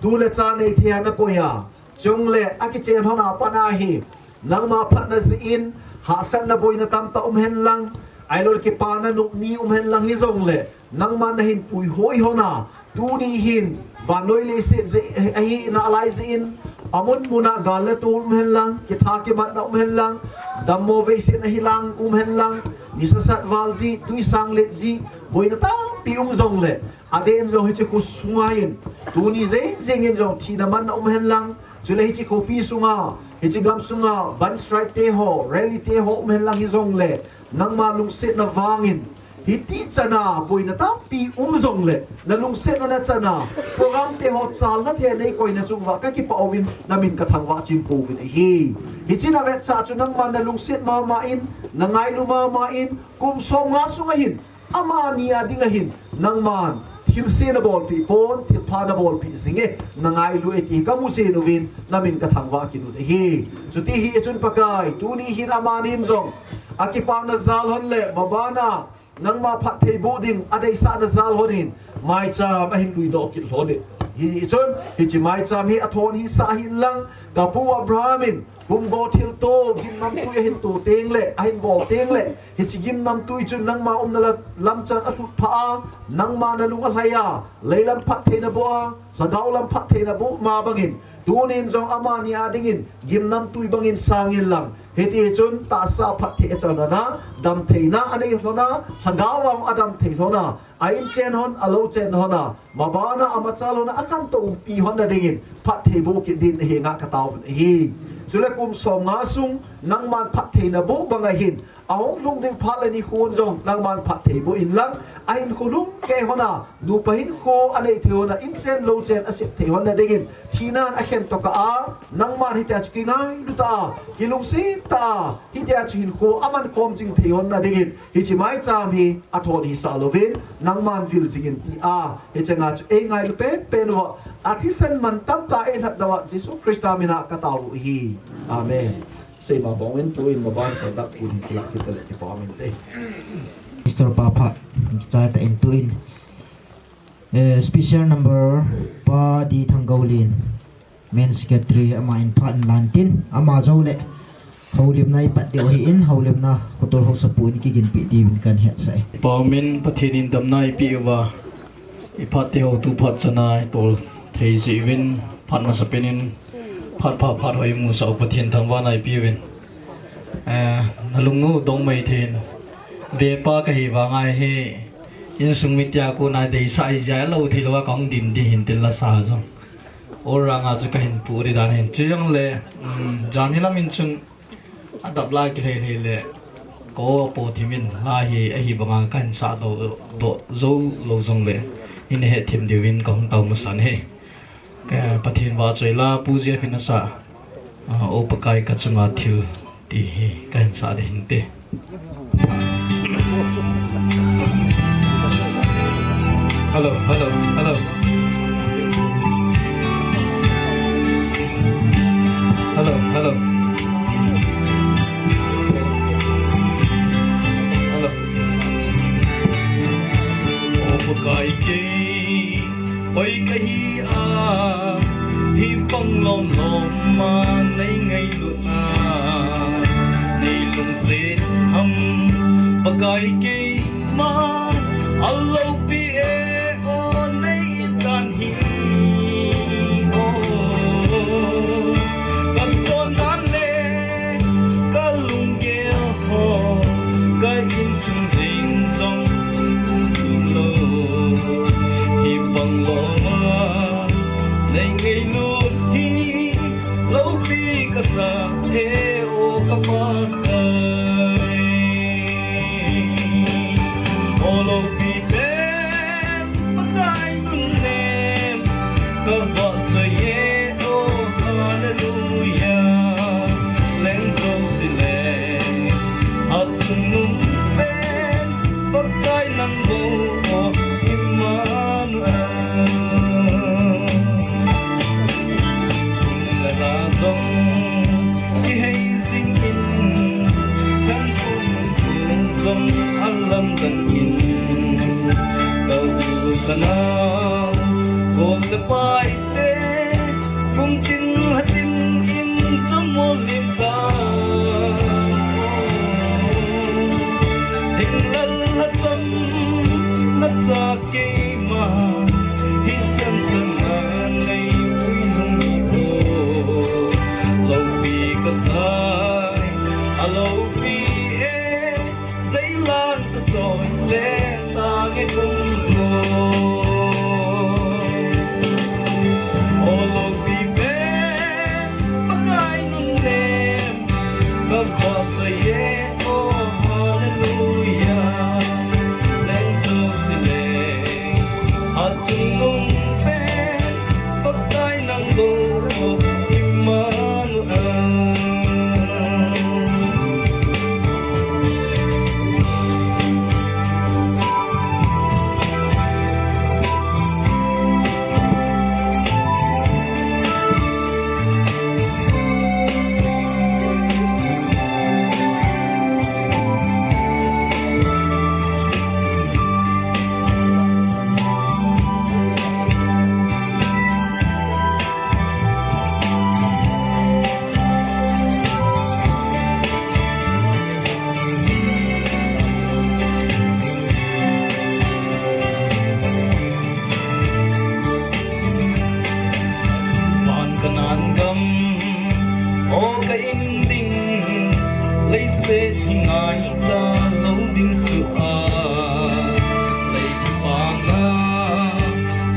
tu le cha nei thei a nakoi a, chule akichen hon a pat na hi, nangma phatna jeh in, hahsatna boina tamtah um hen lang, ahilou le kipana nop ni um hen lang hijongle, nangma nahin puihoi hon a, tuni hin, vannoi leiset jeh, ahi nalai jeh in, amun mun a gal le tol um hen lang, kitha kimatna um hen lang, dammo veiset ahi lang um hen lang, nisa sat val ji, tui sang let ji, boina tampi um jongle, adeh in jong hiche kho sunga in, tuni jeng jeng in jong thina manna um hen lang, chule hiche khopi sunga, hiche gam sunga, ban strike te ho, rally te ho um hen lang hijongle, Nangma lungsetna vangin, hiti chana boina tampi um jongle, na lungsetna na chana, program te ho chalna thei nei koina chung uva kakipah uvin, namin kathangvah chin pouvin ahi. Hiche na vetsah chu nangman na lungset mama in, na ngailu mama in, kum som nga sunga hin, amani a dinga hin, nangman thilse na bolpeh pon, thilpha na bolpeh jinge, na ngailu e ti kamu jing uvin, namin kathangvah kit un ahi. Chuti hi chun Pakai, tuni hin amanin jong akipana jal hon le, mabana nangma phattheiboh ding adeisahna jal hon in, maicham ahin luidoh kit lhon in. Hichun, hiche maicham hi athon hisah hih in lang, kapu Abraham in, kum go thilto, gimnamtui ahin to teng le, ahin bol teng le, hiche gimnamtui chun nangma umna la, lamchan alhut phah a, nangma na lung alhai a, leilam phatthei na boh a, lhagao lam phatthei na boh ma bangin, tunin jong amani a dingin, gimnamtui bangin sang in lang. Hiti chun tahsa phatthei achang lhon a, damtheina anei lhon a, lhagao a adam thei lhon a, a inchen hon, alou chen hon a, mabana amachal hon a, akhantou umpi hon na dingin, phattheiboh kit din ahi nga katao un ahi. Chule kum som nga sung, nangman phatthei na boh banga hin, ahung lhung ding phat le nikho jong, nangman phattheiboh in lang, ahinkho lhung kei hon a, nupa hinkho anei thei hon a, inchen louchen asep thei hon na dingin, thinan akhen tokah a, nangman hitia chu kingailu tah a, kilungset tah a, hitia chu hinkho aman khom jing thei hon na dingin, hiche maicham hi athon hisah louvin, nangman vil jingin tia, hiche nga chu eingailu penpen uva, athisan man tamtah eilhat nauva, Jesu Christa mina katao u ahi. Amen. Seima bongin tuin maban conduct in kilah kit le kipa min te. Mister Papa, chai ta in tuin. Eh, special number Pa D Thanggoulin, main secretary, ama in phat in lan tin, ama jou le houlimna ipat diu ahin, houlimna khotol hausapu in kiginpeh diuvin kahin hetsah e. Pa min Pathen in damna eipeh uva, iphat te hou tu phat chana itol thei jeh uvin, phat masapen in, phat pha phat hoi imusah u Pathen thangvahna eipeh uvin. Eh, nalung u dong mai thei in. Vepa kahi vanga hi, insung mi tia kona deisah ahijeh a lou thei louva kahung din ding hin tin lasa jong. Oranga chu kahin pu di dan hin. Chujongle, um, jan hi lamin chun adap lai kilhei lhei le, ko po thimin, la hi, ahi banga kahin sah doh, doh jou lou jongle, hin hetthem diuvin kahung tao masan ahi. Ka Pathen vahchoi la, Pu Jeff in asah, ah, O Pakai ka chunga thil ti hi kahin sah ding hinte. Hello, hello, hello. Hello, hello. Hello. O Pakai kei, koi kahi a, hi pang lom lom a nei ngailut a, nei lungset ham, Pakai keima, aloupi e o nei in tan hi o, ka chonna le, ka lunggel ho, ka insung jing jong lou, hi pang lom a, nei ngailut hi, loupi kasa e o ka Pakai. O loupi pen Pakai lungnem, ka vahchoi e o, hallelujah. Leng jouse le, achungnung pen Pakai nang bou o, Immanuel. Lala jong kihei jing in, kan khun jong alamdang in, ka u ka nao, ko le pai te, kum tin lha tin in jong mo lim ta. Hinglel lhasam na cha keima, hichan chan a nei pui lhung hi o. Loupi kasai, aloupi e, jeilan sa choi le ta nge kum lo. O loupi pen Nangam o ka in ding, leiset hi ngai ta lo ding chu a, lei kipana,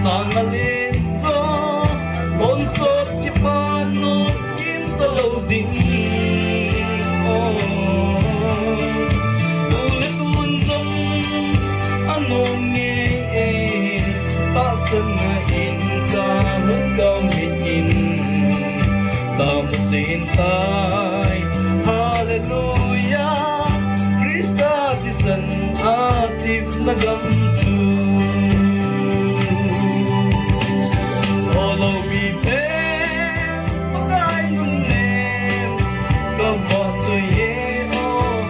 sang a len cho, kon sot kipan no kim ta lo ding. O, u le tun jong a nong ngei e, tahsan a in ka hung kau mit in. Tamu chin tai, Hallelujah, Krista thisan a tipna gam chu. O lo mi pen, Pakai nunnem, ka va chu ye o,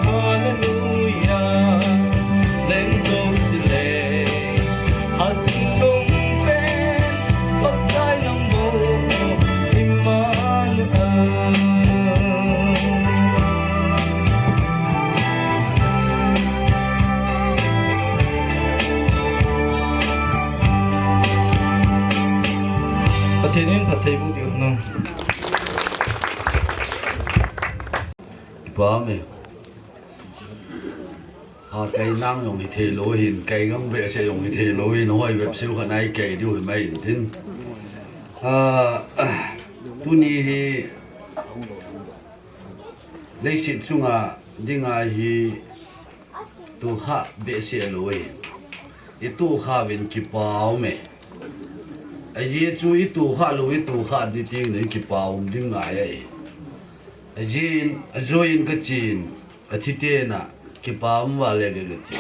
Hallelujah, leng zo si le. Hachung pen, Pakai nang mo, Emmanuel. Pathen in phatthei boh diu hen. Amen. Ha, kei nang jong hi thei lou hin, kei gam behseh jong hi thei lou hin, hoi bep seh khat nai kei diu hi mai in tin. A, tuni hi leiset chunga dinga hi tukha behseh lou hin. I tukha uvin kipa um e. Ajeh chu i tukha lou, i tukha ding teng le kipa um ding ngai ahi. Ajeh in, ajoh in ka chin. Athi tena, kipa um vale ka, ka ti.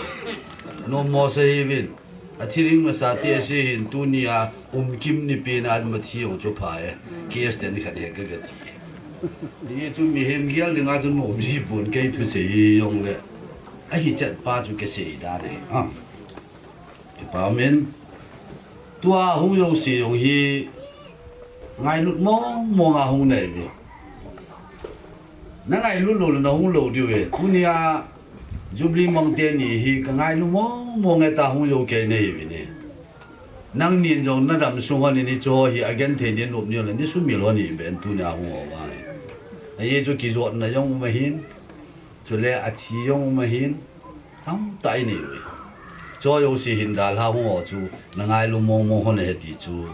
Nom mo sa hi vin. Athi ring masa te si hin tunia um kim ni pen a ma thi ong chu pha e. K S ten khat he ka, ka ti. Ajeh chu mihem gel dinga chu nom ji pon kei thusei hi jong le. Ahi chat pa chu kisei dan e. A. Kipa um in. Tua hung jouse jong hi ngailut mong mong a hung nei ve. Na ngailut lou le na hung lou diu ve. Tunia Jubilee mang teni hi ka ngailut mong mong e ta hung jou kei nei ve ni. Nangnin jong na dam sung hon ni chu hi agenthei ni nop ni le ni sumil hon ni ben tunia hung ho va. Ajeh chu kijotna jong um ahin. Chule athi jong um ahin. Tamtah i nei uve. Choi jouse hin dalha hung ho chu na ngailu mong mong hon ahi ti chu,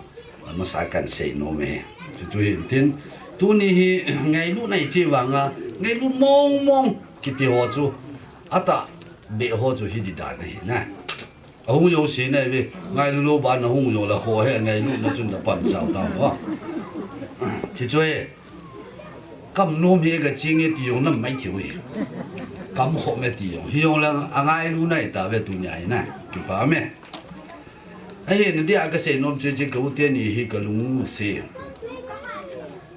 amasa kan sei nom e. Chu chu hin tin, tuni hi ngailut nei chi vanga, ngailut mong mong kiti ho chu, atah beh ho chu hi di dan ahi na. Ahung jouse nei ve, ngailu lou ban ahung jou le ho he ngailu na chun na pan sao ta ho. Chi chu e. Kam nom hi ka ching e ti jong nam mai thiu hi. Kam khom e ti jong. Hi jong le angailu nai ta ve tunia hi na. Kipa me. Ahi na dia ka sei nom chu chi ka u teni hi ka lung se.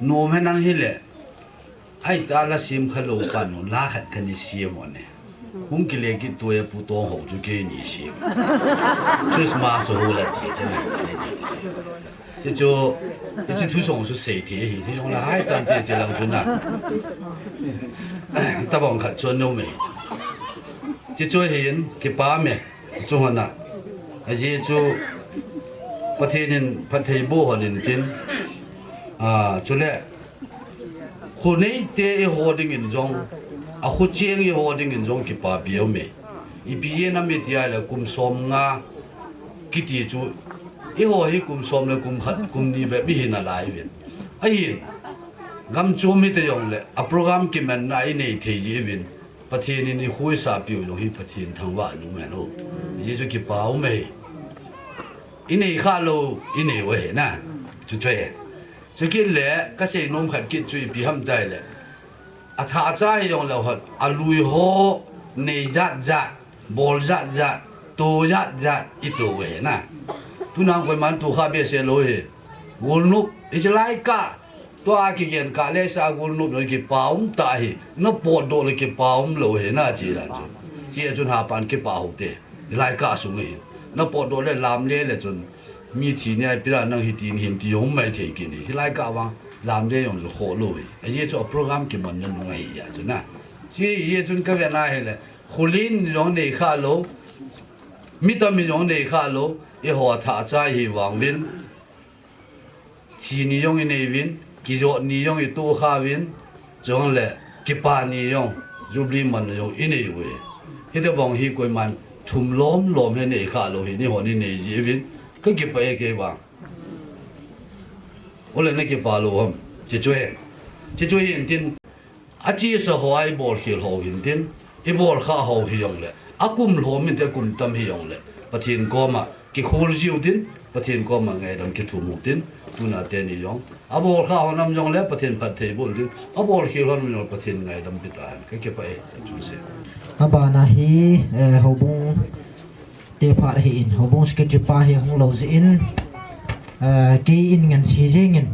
Nom he nang hi le. Ai ta la sim kha lou pa nu la khat ka ni sim o ne. Hung kile kit tu e pu tong ho chu kei ni sim. Christmas ho la ti chen na. Chi chu, chi thusong chu sei thei hi, hi jong la hai tan te chi lang chu na. Tabang khat chu nom e. Chi chu hin, kipa me, chu hon a. Ajeh chu, Pathen in, Pathen bo hon in tin. A, chule, kho nei te i ho ding in jong, a kho cheng i ho ding in jong kipa pi o me. Ipi jeh a me ti a le kum som nga, kiti chu, i ho hi kum som le kum khat, kum ni bep mi hi na lai vin. Ahin, gam chu mi te jong le, a program kiman na i nei thei ji vin. Pathen in i khuisa piu jong hi Pathen thangvah nung hen o. Jesu kipa um e. I nei kha lou, i nei u he na. Chu chu e. Chu kit le, ka sei nom khat kit chu ipi ham tai le. A tha a cha hi jong le hon, a lui ho, nei jat jat, bol jat jat, to jat jat, i to u he na. Tuna koiman to kha behseh lou he. Golnop, i chi lai ka, tua kigen ka le sa golnop no kipa um ta hi, na potdoh le kipa um lou he na chi dan chu. Chi a chun hapan kipa ho te, i lai ka sung hi. Na potdoh le lam le le chun, mi thi ni ai pira nang hi tin hin ti jong mai thei kini. Hi lai ka vang, lam le jong chu kho lou hi. Ajeh chu a program kiman na nung ahi a chu na. Chi jeh chun ka ve na hi le, khulin jong nei kha lou, mi tam mi jong nei kha lou, i ho a tha a cha hi vang vin. Thi ni jong i nei vin, kijot ni jong itoh kha uvin, chule kipa ni jong, Jubilee man jong inei uve. Hitobang hi koiman thum lom lom hi nei kha lou hi, neihon inei ji uvin, kakipah e kei vang. Ole na kipa lou ham. Chuche chu hi. Chuche chu hi intin. Achesa ho a ibol khel ho hintin. Ibol kha ho hijongle. Akum lhom inte, akum tam hijongle. Pathen koma kikhol jiu tin. Pathen koma ngaidam kithum u tin. Tuna teni jong. Abol kha ho nam jongle. Pathen phatthei boh tin. Abol khel ho nam jongle. Pathen ngaidam pita hen. Kakipah e. Chuche chu hi. Abana hi, eh, houbung te phat ahin, houbung secretary pa hi hung lou jeh in, eh, kei in ngen si jeng in,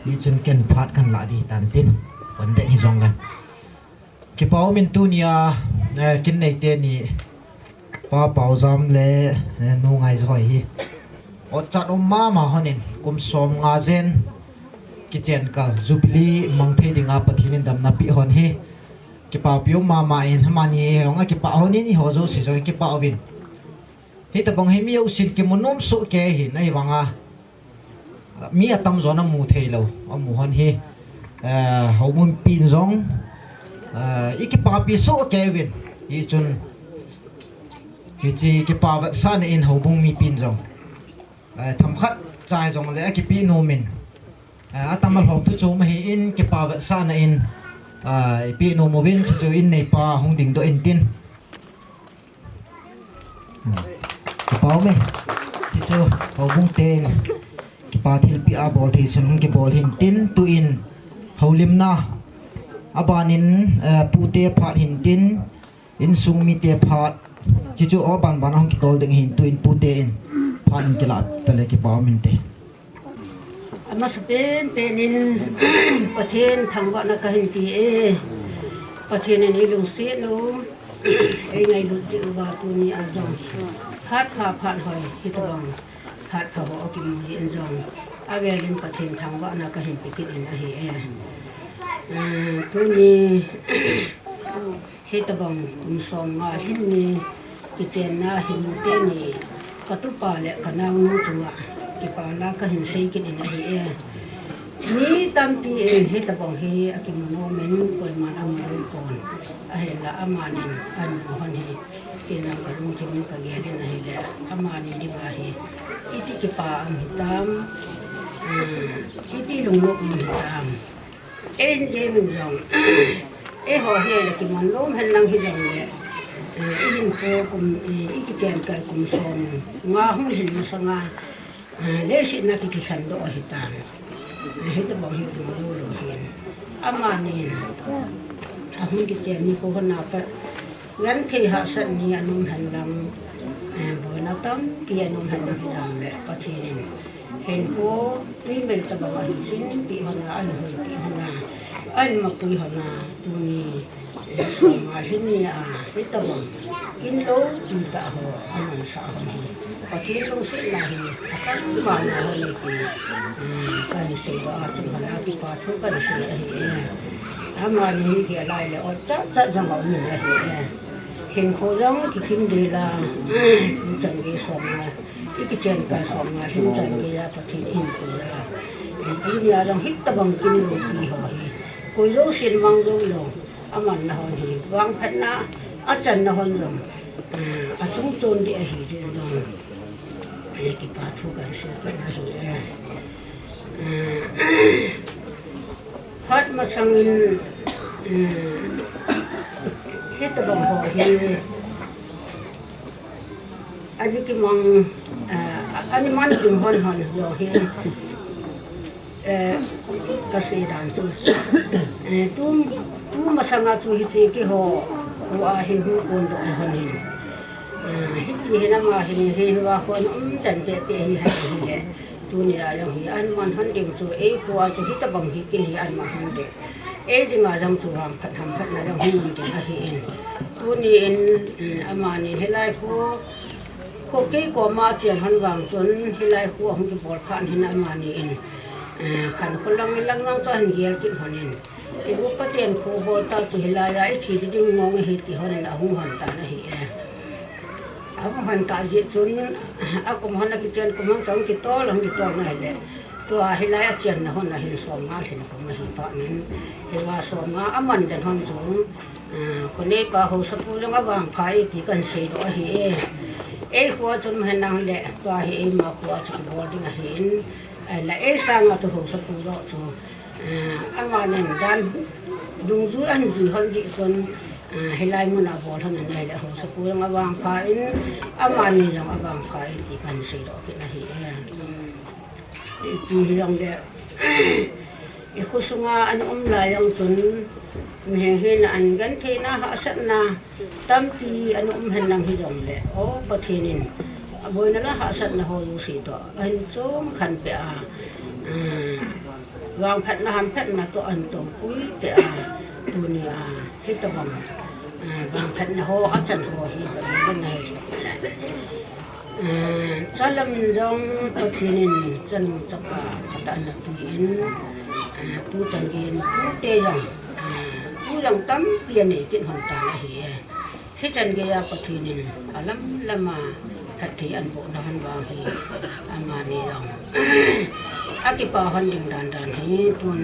hichun ken phat kan la di tan tin, kon dei hi jong le. Kipa um in tunia, eh, kin nei teni, Pa Paujam le, eh, Nu Ngaijoi hi. Otchat um mama hon in, kum som nga jen, kichen kal, Jubilee mang thei dinga Pathen in damna pe hon hi. Kipapi um mama in, amani jong akipah hon in, eiho jouse jong kipah uvin. Hitobang hi mi jousen kimu nom soh kei hin ahivanga. Mi atamjon amu thei lou, amu hon hi. Eh, houbung mipin jong. Eh, ikipapi soh kei uvin. Hichun. Hiche kipa vetsahna in houbung mipin jong. Eh, themkhat chai jongle akipe nom in. Eh, atam alhom thu chu ahin kipa vetsahna in, ah, ipe nom uvin, chuchu in neipa hung dingdoh intin. Hmm. Kipa ume. Chuchu, houbung ten, kipa thilpeh abol thei sun hung kibol hintin, tuin, houlimna. Abanin, eh, pute phat hintin, Insung mite phat, chuchu o banban a hung kitol ding hin tuin pute in phat in kilah tale kipa um inte. Amasa penpen in Pathen thangvahna kahin pe e. Pathen in eilungset u, eingailut jeh uva tunia jong phat pha phat hoi hitobang phat pha ho akimu jeh in jong avel in Pathen thangvahna kahin pe kit in ahi e. Eh, tuni Hitobang kum som nga hin ni kichenna hin teni katupa le kanaonu chunga kipa la kahin sei kit in ahi e. Mi tampi in hitobang hi akimu nom in koiman amu pon. Ahinla amanin amu hon hi. Ken jong kalungthim kagel in ahile amani dinga hi. Iti kipa um hitam. Hmm, iti lungnop um hitam. Ei hin jeng in jong, eiho hi le kiman lom hen lang hijongle, eh, ihinkho kum, eh, ikichen kal kum som nga hung lhin masanga, eh, leiset a ki, kikhen doh ahitan. Eh, hitobang hi kum lou lou hin. Amanin, ahung kichen nikho hon a pat, genthei hahsat ni anom hen lang, eh, boina tampi anom hen lang hijongle, Pathen in Hinkho, tui mei tobang ahin chinpeh hon a, ahin hoipeh hon a, ahin mapui hon a, tuni, eh, som nga hin ni a, hitobang, kin lou, tui tah ho, amansah hon hi. Pathen lungsetna hi, akam vana hon hi ti, eh, kahin seidoh a, chun hon a, kipa thu kahin sei ahi e. Amani hi kei lai le, ot chat chat jong aum in ahi e. Hinkho jong kikim dei la, chan gei som nga. Ikichen kal som nga hin chan gei a Pathen in pui a. Tunia jong hitobang kin loupi ho hi. Koi jousen mang jou lou. Amanna hon hi. Vangphatna achanna hon jong. Ah, achung chon ding ahi jeh jong. Eh, kipa thu kahin sei kit ahi e. Phat masangin, eh, hitobang ho hi, ani kimang, eh, ani man ding hon hon ho hi, eh, kasei dan chu. Eh, tu, tu masanga chu hiche keiho, kho a hin hung kondoh hon hin. Eh, hiti hin ama hin, hi, hi va hon um dan te te hi ha hi le. Tunia jong hi, aman hon ding chu, eikho a chu, hitobang hi kin hi aman hon ding. Ei dinga jong chu, hamphat, hamphatna jong hi um ding ahi in. Tuni in, mm, amani hilai kho, kho kei koma chen hon vang chun, hilai kho ahung kibol phat hin amani in. Eh, khankho lang, lang lang chu ahin gel kit hon in. Ibu paten kho bol ta chu hilai a, ithi ding mong ahi ti hon in ahung hon tan ahi e. Ahung hon ta jeh chun, akum hon akichen kum hon chang kitol, ahung kitol na hile. Tua hilai a chianna hon a hin som nga hin khum ahi pah in, hiva som nga a man den hon chu, ah, koneipa Haosapu jong avangpha e ti kan seidoh ahi e. Ei kho a chun hen lang le, tua hi eima kho a chu kibol ding ahin, eh, la ei sanga chu Haosapu joh chu, eh, amanin dan dungjui ahin jui hon jeh chun, eh, hilai mun a bol hon ahi le Haosapu jong avangpha in, amani jong avangpha e ti kan seidoh kit ahi e. Ipi hijongle, i khosunga ana um lai jong chun, mihem hina a gentheina hahsatna tampi ana um hen lang hijongle, o Pathen in aboina le hahsatna ho jouse toh ahin chom khen peh a, um, vangphatna hamphatna toh ahin tohpui peh a, tunia hitobang, um, vangphatna ho achan ho hi, um, chalam in jong Pathen in chanu chapa phatah ana pi in, ah, tu chan gei in tute jong, ah, tu jong tampi anei kit hon tan ahi e. Hichan gei a Pathen in alam lam a phatthei ana boh na hon vang hi, amani jong akipa hon ding dan dan hi tun,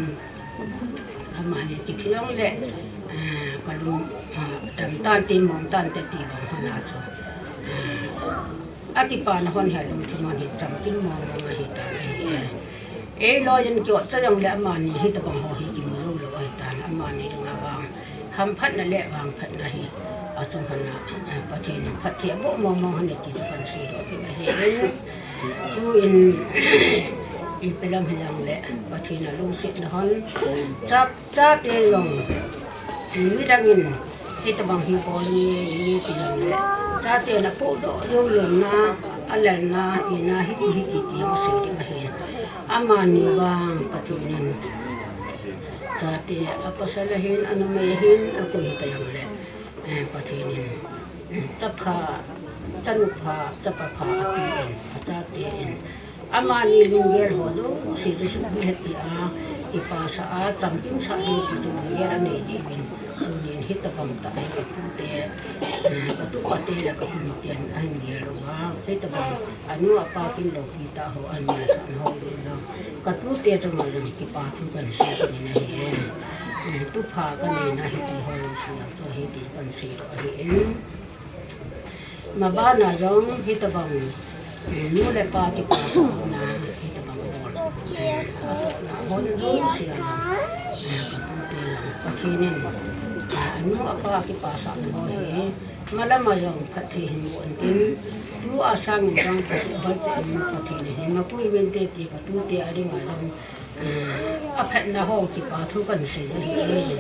amani kithi jongle, ah, kalung, ah, dam tante, mong tante ti bang hon a chu, ah, akipana hon hi alungthim hon hi chamkim mong mong ahi tan ahi e. Ei loi in kiot cha jongle amani hitobang ho hi kimu lou lou ahi tan, amani dinga vang hamphatna le vangphatna hi achung hon a, eh, Pathen in phatthei aboh mong mong hon e ti chu kan seidoh kit ahi. Tuin ipi lam hijongle Pathen a lungsetna hon chap Chate jong, midang in hitobang hi bol inge, inge ti jongle, chate na podoh jou jou na, alelna, ina hiti hiti ti jong sei ding ahi. Amani vang Pathen in chate, apasal ahin, anumei ahin, akoi hita jongle, eh, Pathen in, eh, chapha, chanu pha, chapa pha api in, achate in, amani lunggel ho jouse chu suhbi hepi a, kipasah a, chamkim sah ding ti chu lunggel anei diuvin, tunin hitobang tah hi katute, eh, katupa te le kapu ten ahin gel uva, hitobang anu apa kin loupi tah ho ahin manchah na ho jong, katute chunga jong kipa thu kan sei kit in ahi e. Eh, tupha kanei na hiti ho jouse jong chu hiti kan seidoh ahi e. Mabana jong hitobang, eh, nu le pa kipasahna hitobang bol, eh, na hon jouse a, eh, katute jong Pathen in, eh, anu apa kipasahna ho hi malam a jong phatthei hin boh intin, tua sangin jong phatthei boh in Pathen in hin mapui uvinte ti katute a dinga jong, eh, aphatna ho kipa thu kan sei ahi e.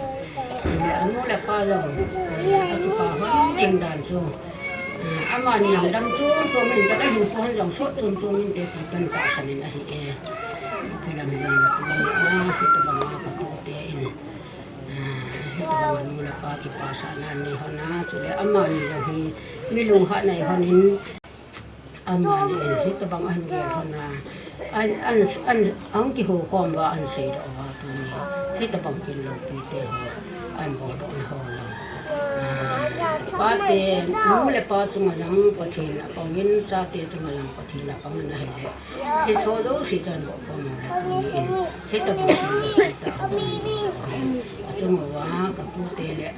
Anu le apa jong, eh, akipa hon ding dan chu, eh, amani jong dam chom chom in, kala hinkho hon jong sot chom chom inte ti kan tahsan in ahi e. Ipi lam hijongle, ah, hitobang a katute in, ah, hitobang anu le apa kipasahna anei hon a, chule amani jong hi mi lunghanna nei hon in, amani in hitobang ahin gel hon a, an, an, an, ahung kihou khom uva ahin seidoh uva, tuni hitobang kin loupi te ho ahin boldoh na ho jong, ah, pate, nu le pa chunga jong Pathen apang in, chate chunga jong Pathen apang in ahile, hiche jouse chan boh khom le, tuni in hitobang kin loupi te ho ahin boldoh ahi. Achung uva kapute le,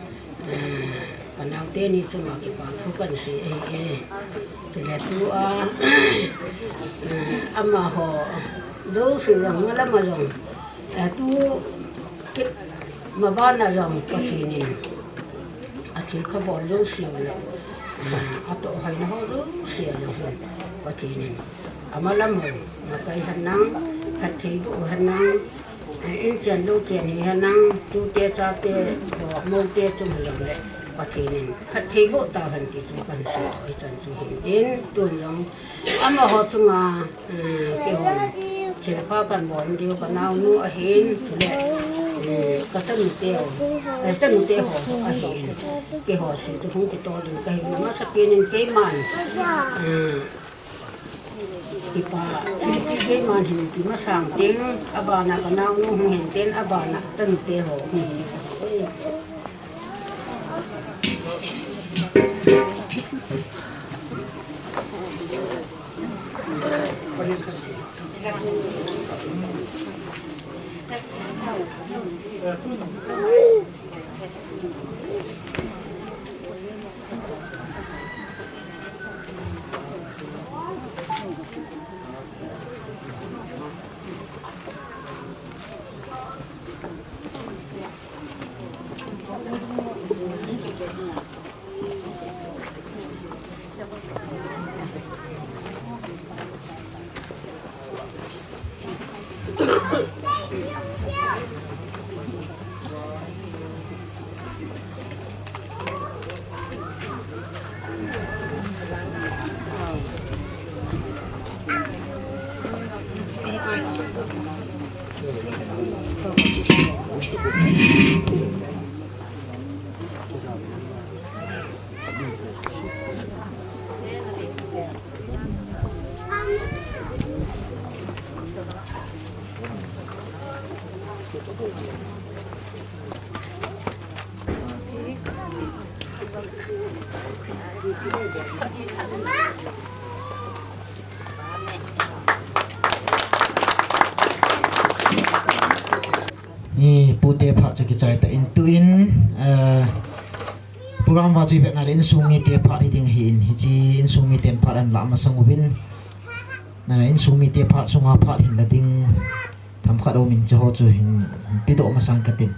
eh, kanaote ni chunga kipa thu kan sei ahi e. Chule tua, eh, amaho jouse jong, malam a jong, eh, tu, mabana jong Pathen in athilpha bol jouse le, eh, atoh hoina ho jouse jong hin Pathen in amalam u makai henlang, phatthei boh u henlang, eh, inchen louchen hi henlang, tute chate ho moute chung hijongle Pathen in phatthei boh tauhen ti chu kan seidoh hichan chu hintin, tun jong amaho chunga, eh, keihon thilpha kan bol diu kanaonu ahin, chule, eh, kachanute ho, eh, chanute ho ahin, keiho se chu hung kitol ding kahin, amasapen in keiman, eh, kipa, keiman hin kimasang teng, abana kanaonu hung hin ten, abana chanute ho hung hin. Ni pute phat chu kichai ta in tuin, eh, program va chu i vetna le insung mite phat hi ding ahin, hiche insung miten phat ahin la masang uvin, eh, insung mite phat sunga phat hin la ding themkhat aum in, hiche ho chu hin, hin pedoh masang katin.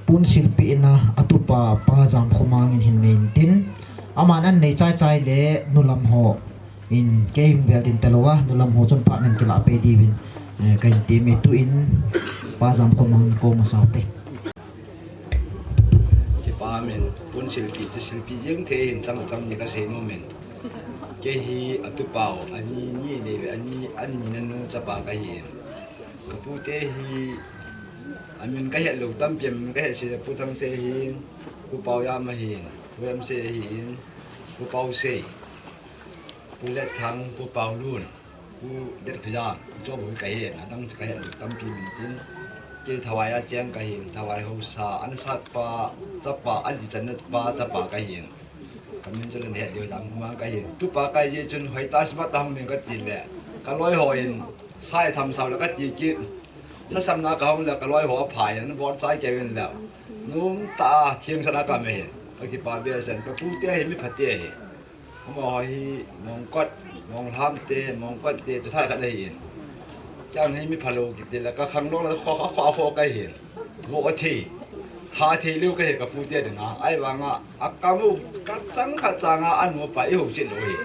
Pun Silpi in a, atupa Pa Jamkhomang in hin nei intin, aman anei chaichai le nulam ho in kei hung vel ding talou a, nulam ho chun phat nan kilah pei diuvin, eh, kahin temme tuin Pa Jamkhomang in kou masa ute. Kipa umin, Pun Silpi, chu Silpi jeng thei hin chang chang ni kasei nom in. Kei hi atupau, ani ni nei ve, ani, ani nanu chapa kahin. Kapute hi, amin kahet lou tampi, amin kahet se, Pu Thangsei ahin, Pu Paoyam ahin, Pu Yamsei ahin, Pu Paosei, Pu Letthang, Pu Paolun, Pu Letkhojan, chu bou kahin, adang chu kahet lou tampi min tin, kei Thawai a cheng kahin, Thawai haosa, ana satpa, chapa, alichanna pa, chapa kahin. Kamin chu len het leu jang ma kahin. Tupa kai ji chun hoitah a smat a hung ding kati le, kaloi hon, sai tham sao le kati kit. Sasamna kahung le kaloi ho aphai, ana bol chai kei uvin le. Nungtah a, thingsana kame hi. Kakipa behseh in, kapute hi mi phate ahi. Amaho hi mongkot, monglham te, mongkot te, chu thakhat ahin. Chang hi mi phalou kiti le, kakhang lou le, kho, kho, kho, kho kahin. Vo thei, tha thei leu kahi kapute dinga. Ahivanga, akam u, kachang khat changa, anu apa, ihou chet lou hi.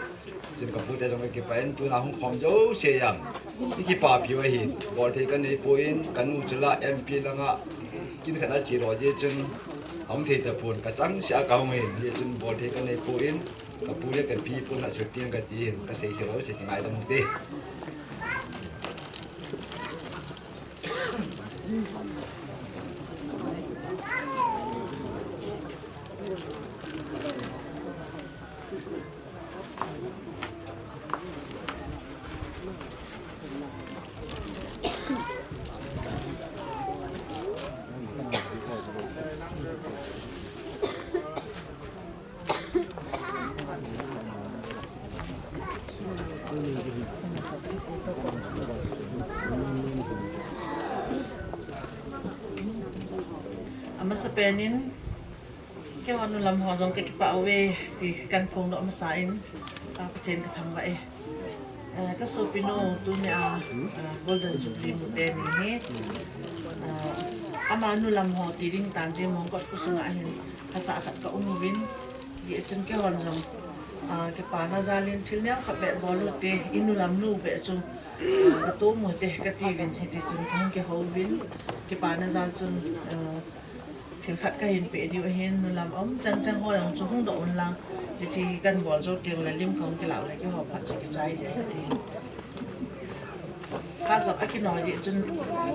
Chun kapute jong kakipa in, tuna hung khom jouse jong. Ikipapi u ahin, bol thei kanei poi, kanu chu la M P langa, kin khat a che lou ji chun, ahung thei tapon, kachangseh a kahung ahin, hijeh chun bol thei kanei poi, kapu le kapi pon a shooting kati hin, kasei hilou, sei kingaidam ute. Amasapen in, keihon nulam ho jong kakipah uve, ti kahin phongdoh masa in, a, Pathen kathangvah e. Eh, kasopinu tunia, eh, Golden Jubilee mute ni hi. Eh, ama nulam ho ti ding tan jing mongkot khosunga hin hahsa khat kaum uvin. Hijeh chun keihon jong, ah, kipana jal in thil neokhat beh bol ute, i nulam nu beh chu, ah, katom ute kati uvin, hiti chun kahung kihou uvin, kipana jal chun, ah, thil khat kahin peh diu ahin, nulam um chang chang ho jong chu hung doh un lang, hiche kahin bol jou teng le lim kahung kilah le keiho phat chu kichai ding ahi. Kha jong akinoi jeh chun,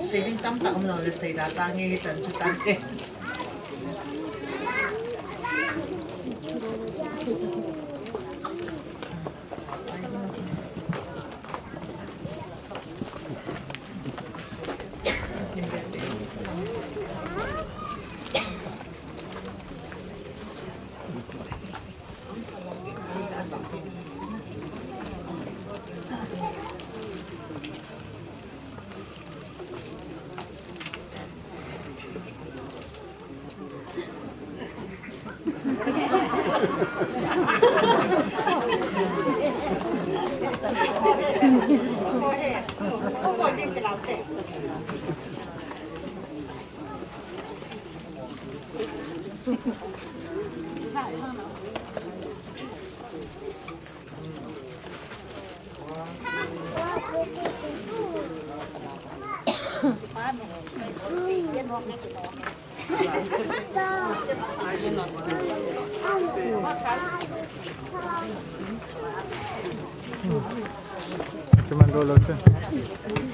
sei ding tamtah umlou le sei da tange, hichan chu tante.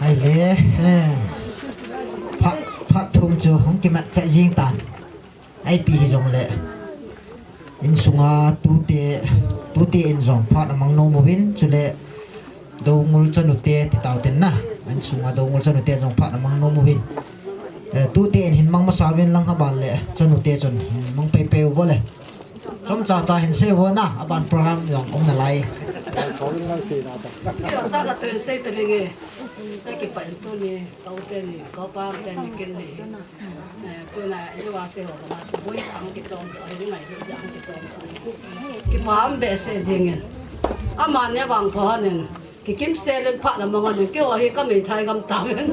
Ahile, eh, phat, phat thum chu hung kimat chat jing tan. Ipi hijongle, insunga tute, tute in jong phat amang nom uvin, chule Doungel chanute ti tau tin na. Insunga Doungel chanute jong phat amang nom uvin. Eh, tute in hin mang masa uvin lang, aban le chanute chun hin mang peipei uvo le. Chomcha cha hin sei uvo na, aban program jong um nalai. Kei cha ka tun sei ta lenge. Ka kipah in tuni, ka u teni, ka pa teni kin ni. Eh, tuna, i va se ho, na, boi ang kitom, ai, ni ngai, ang kitom. Kipah behseh jingin. Amani vang phonin. Kikim selin phat amang in. Keiho hi ka meithai gam tamin.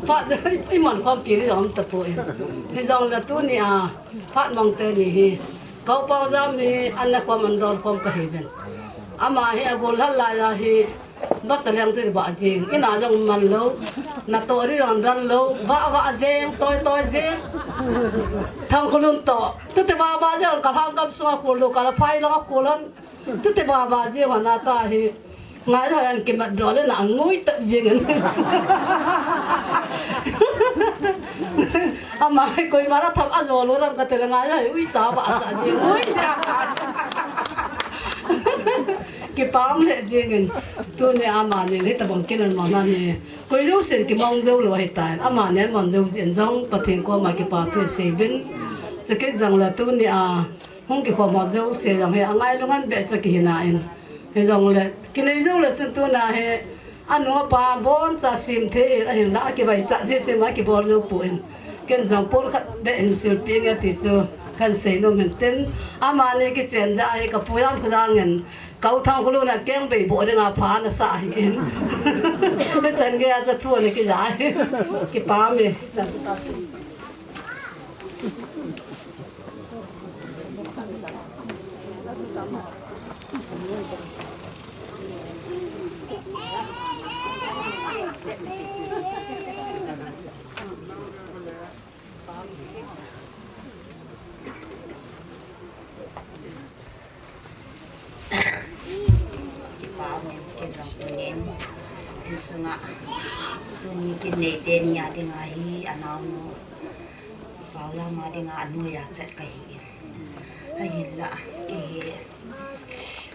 Phat i man khom pi ri jong tapon. Hijongle tunia, phat mang teni hi. Ka u pa jam hi, an na khom an dol khom ka hi ven. Ama hi agol hal laiya hi. Ba chaleng te ba jing, ina jong man lou, natoh ri jong dan lou, ba ba jing, toi toi jing. Thangkhulun toh, tute ba ba jing, ka hang kam sunga khul lou, ka la phai lou khul lon. Tute ba ba jing, ana ta hi. Ngai lou an kimat dol le na ngui tap jing. Ama hi koima la thap a jo lou ram ka te le ngai lou, ui cha ba sa jing, ui. Kipah le jingin, tuni amani, hitabang kin an mang nani, koi jousen kimang jou lou ahitan, amani an mang jou jin jong, Pathen koma kipathu sei uvin, chukit jongle tunia, hung kikhom ho jouse jong hi, angai lunghan beh chu kihi nan, hijongle, kinei joule chun tuna hi, Anu apa boncha sim thei in ahinla, akivaichat jeh chun ma kibol jou poi. Ken jong pon khat beh hin silpeh inge ti chu kan sei nom in tin. Amani kichen ja hi ka pu Jamkhojang in ka u Thangkhulun a keng bei boh dinga pha ana sa ahin. Hichan geiya chu thu ana kija hi. Kipah e. Kipah e, ken jong tunin, insunga, tuni kin neite ni a dinga hi, anaonu, Paolam a dinga anoiya chat kahi in. Ahinla, kei hi,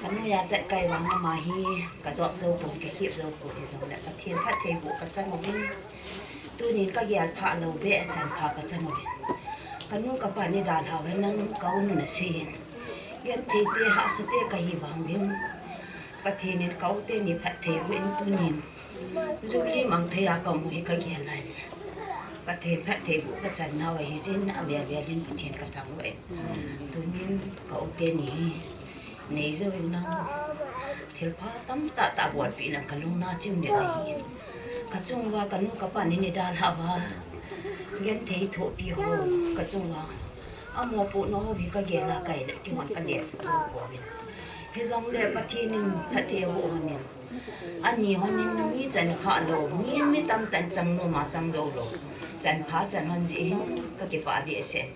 anoiya chat kahi vang ama hi, ka jop jou pon, ka kip jou pon, hijongle Pathen phattheiboh ka chan uvin. Tunin ka gel pha lou beh, chan pha ka chan uvin. Ka nu ka pa ni dalhau hen lang ka u nun asei in. Genthei te hahsa te kahi vang uvin. Pathen in ka u teni phattheiboh in tunin. Jubilee mang thei a ka mu hi ka gel lai le. Pathen phattheiboh ka chan nau ahi jin, avel vel in Pathen ka thangvah e. Tunin ka u teni hi. Nei jou in lang. Thilpha tamtah tah bolpeh in lang ka lung na chim ding ahi. Ka chung uva ka nu ka pa ni ni dalhah uva. Genthei thohpi ho ka chung uva. Amopohna ho hi ka gel a kahi le kihon ka le uvin. Hijongle Pathen in phatthei aboh hon in. Ani hon in mi chan kha lou, mi, mi tamtah in chang nom a chang lou lou. Chan pha chan hon jeh hin ka kipah behseh.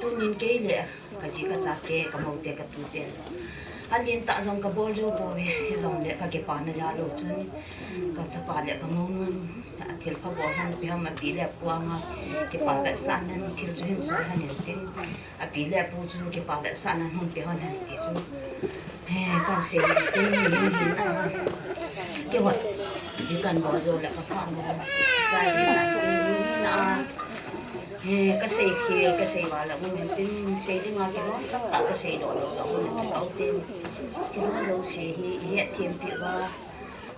Tunin kei le ka ji ka cha te, ka mou te, ka tu te. Alen tah jong ka bol jou pouve, hijongle ka kipana jal u chun. Ka chapa le ka mou nun, a thilpha bol hon pe ham api le apu anga, kipa vetsahnan, thil chu hin sol hon in tin. Api le apu chu kipa vetsahnan hon pe hon hen ti chu. He, kan sei tin, tin, tin, a. Kei hon, ji kan bol jou le ka pha mo. Ka ji kan tin, tin, a. He, ka sei khel, ka sei val a mun tin, sei dinga kilom tamtah ka sei lou lou ka mun ka u ten. Kilom lou sei hi, i hetthem peh uva.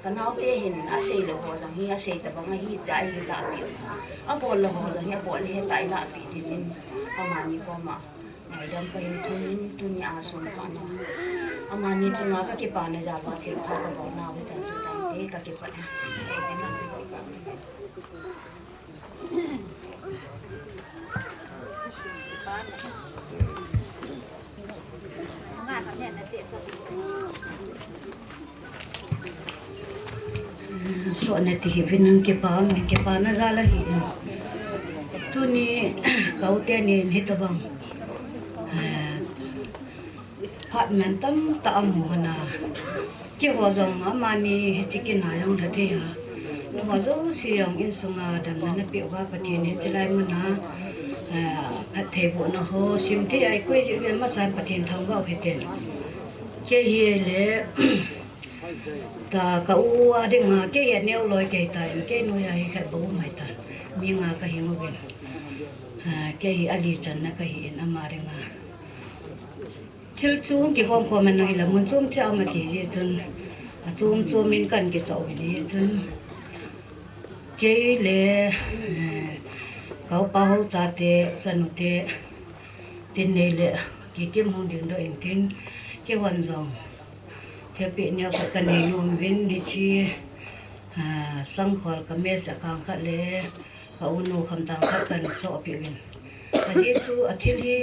Ka naote hin asei lou ho jong hi, asei tabang ahi tia i lah peh u. Abol lou ho jong hi, abol ahi tia i lah peh ding in, amani koma. Dam ka hin tuni, tuni a sum pa na. Amani chunga ka kipana jal a thil pha ka bol na, ka chan su tan te ka kipah. Sohna ti hi vin nang kipa, nang kipana jal ahi. Tuni ka u teni hitabang. Eh, phat mantam tah a mu hon a. Keiho jong amani hiche kin a jong lha thei a. Nungah jouse jong insunga damna napeh uva Pathen in hiche lai mun a, eh, phattheibohna ho sim thei a ikoi jeh uvin masan Pathen thangvah u hitin. Kei hi le, ta ka u a dinga, kei hi aneo loi kei tan, kei noiya hi khat bou um ahitan. Mi nga ka hing uvin. Ah, kei hi ali channa ka hi in ama dinga. Thil chung kikhom khom a nang ila mun chom cheh a um a kei jeh chun, achom chom in kan kichoh uvin jeh chun. Kei le, eh, ka upa ho chate, chanu te, tin nei le, Kikim hung dingdoh in tin, keihon jong thilpeh neo khat ka nei nom uvin, hiche, ah, sangkhol ka mess a kang khat le, ka u nu khamtang khat kan chohpeh uvin. Ajeh chu athil hi,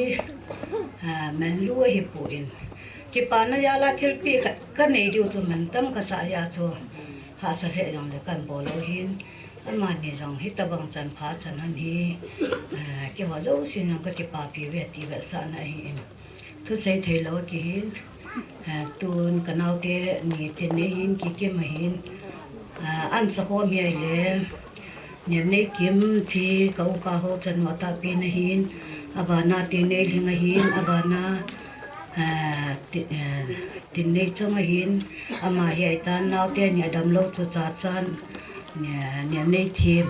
ah, manlu ahipoi. Kipana jal a thilpeh khat ka nei diu chu mantam ka sah jeh a chu hahsa lheh jongle kan bol lou hin. Amani jong hitabang chan pha chan hon hi, ah, keiho jousen jong ka kipapi uve ti vetsahna ahi in. Thusei theilou kihin, ah, tun ka naote ni Tennei hin, Kikim ahin, ah, an sa khom hi ahile, Nemneikim ti ka upa ho chanu atahpen ahin, abana Tinneilhing ahin, abana, ah, Ti-, ah, Tinneichong ahin, ama hi ahitan naote ni adamlou chu Chachan, Nemneithem,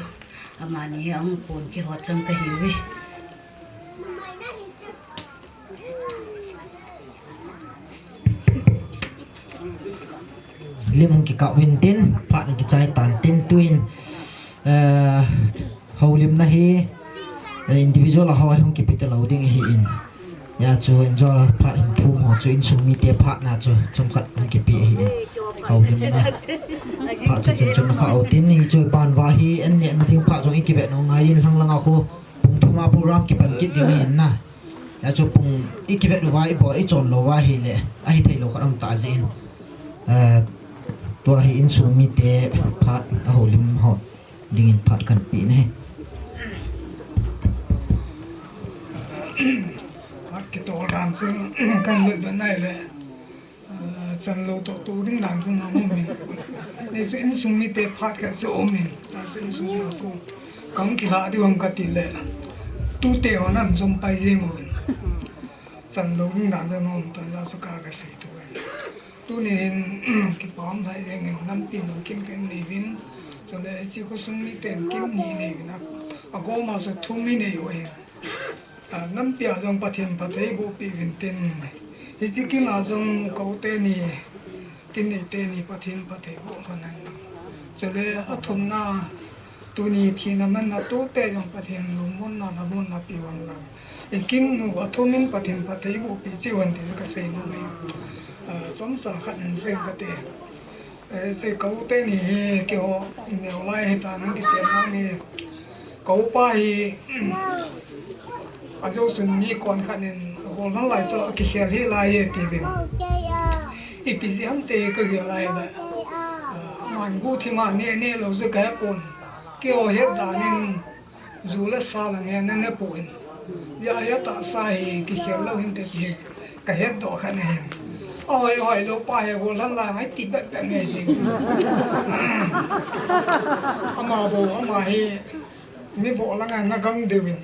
amani hi ahung pon keiho chang kahiuve. Lim hung kikap uvin tin, phat hung kichai tan tin, tuin, eh, houlimna hi, eh, individual a ho hung kipe talou ding ahi in. Hijeh chun, phat hin thum ho chu insung mite phatna chu chomkhat hung kipe ahi in. Houlimna phat chu chun chun kha u tin, hichu ban uva hi, an nehna ding phat jong i kivet u ngai in, lhang langa khu pung thum a program kipan kit ding ahi in na. Hijeh chun pung i kivet uva, i bol, i chon lou uva ahile, ahi theilou khat um ta jeh in. Eh, tua hi insung mite phat a houlim ho dingin phat kan pe ahi. Phat kitoh dan chu kan lut lut nai le. Ah, chan lou toh toh ding dan chu na um in. Ni chu insung mite phat khat chu um in. Cha chu insung mite chu. Kan kila diu ham kati le. Tute hon an jom pai jeng uvin. Chan lou ding dan chu na um ta, cha chu ka, ka sei tu in. Tuni hin, kipah um lheh jeng in, nampi jong kim kim nei uvin. Chule hiche khosung miten kim ni nei uvin a. Agoma chu thum i nei u ahin. Ah, nampi a jong Pathen phatthei boh peh uvin tin. Hiche kin a jong ka u teni, Tinnei teni Pathen phatthei boh kha nan. Chule athumna, tuni thina manna tute jong Pathen lungmonna, lhamonna pe uvin lang. I kin u athum in Pathen phatthei boh peh cheh uvin ti chu ka sei nom e. Ah, chomcha khat in sei kate. Eh, hiche ka u teni hi keiho neo lai ahitan, kichen lang hi. Ka upa hi, ajou chun mi kon khat in, agol lhang lai toh kikhel hih lai e ti uvin. Ipi jeh ham ti ka gel lai le. Ah, aman guhthim a neh, neh lou chu ka hepon. Keiho het dan in, ju le sa lang hi ana ne poi. Hijeh a tahsa hi kikhel lou hinte ti hi ka hetdoh kha ahi. Ahoi, hoi lou pa hi agol lhang lai ngai ti bep bep ngai jing. Ama bou, ama hi mi bou lang ana gam diu in.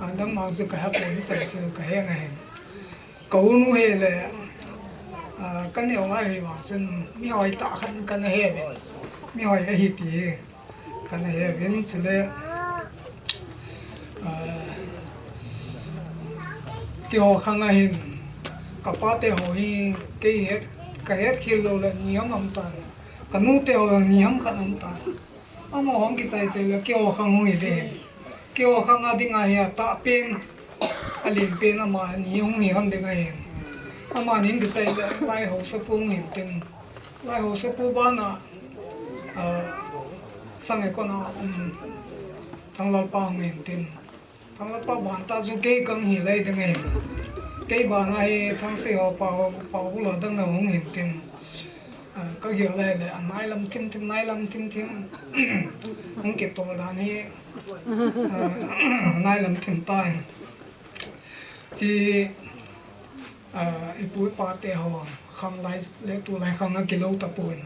Adam ma chu ka hepon, sai chu ka he ahi. Ka u nu hi le, ah, ka neo lai hi vang chun mihoi tah khat kana he uvin. Mihoi ahi ti hi kana he uvin, chule, ah, keiho khang a hin ka pate ho hi kei het, ka het khel lou le ni ham um tan. Ka nute ho ni ham khat um tan. Amaho hung kichai chai le keiho khang hung hi le. Keiho khang a dinga hi atahpen. Alen pen amani hung hi hon ding ahin. Amani hung kisai le Lai Haosapu hung hin tin. Lai Haosapu bana, ah, Sangei kona um, Thanglalpa hung hin tin. Thanglalpa ban ta chu kei kang hi lai ding ahin. Kei bana hi Thangsei ho pa, pa bula dang na hung hin tin. Ah, ka gel lai le, a nailam thim thim, nailam thim thim. Hung kitol dan hi, ah, nailam thim ta hin. Chi, ah, ipu ipa te ho, khang lai le tulai khang a kilou tapon.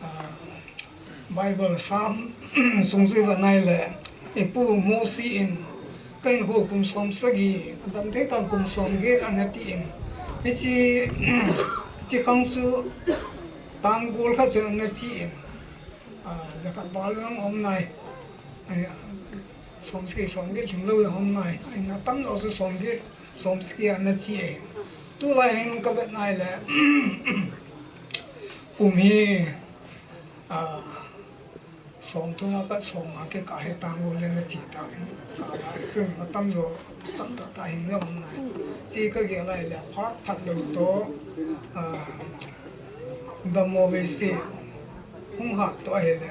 Ah, Bible Psalm sung jui va nai le, ipu Mosi in, ka hinkho kum som sagi, adam thei tang kum som get ana tin. Hichi, chi khang chu, tang gol khat chu ana chi in. Ah, jakhat val jong um nai. Ai, som sagi som get lhing lou jong um nai. Ai, na tam lou chu som get, som sagi ana chi e. Tulai hin ka vet nai le, kum hi, ah, som thum a pat som nga kikah hi tang gol le ana chi ta in. Ah, chun na tam jo, tam ta ta hin jong um nai. Chi ka gel lai le, phat phat lou to, ah, damo ve si. Hung hat to ahile,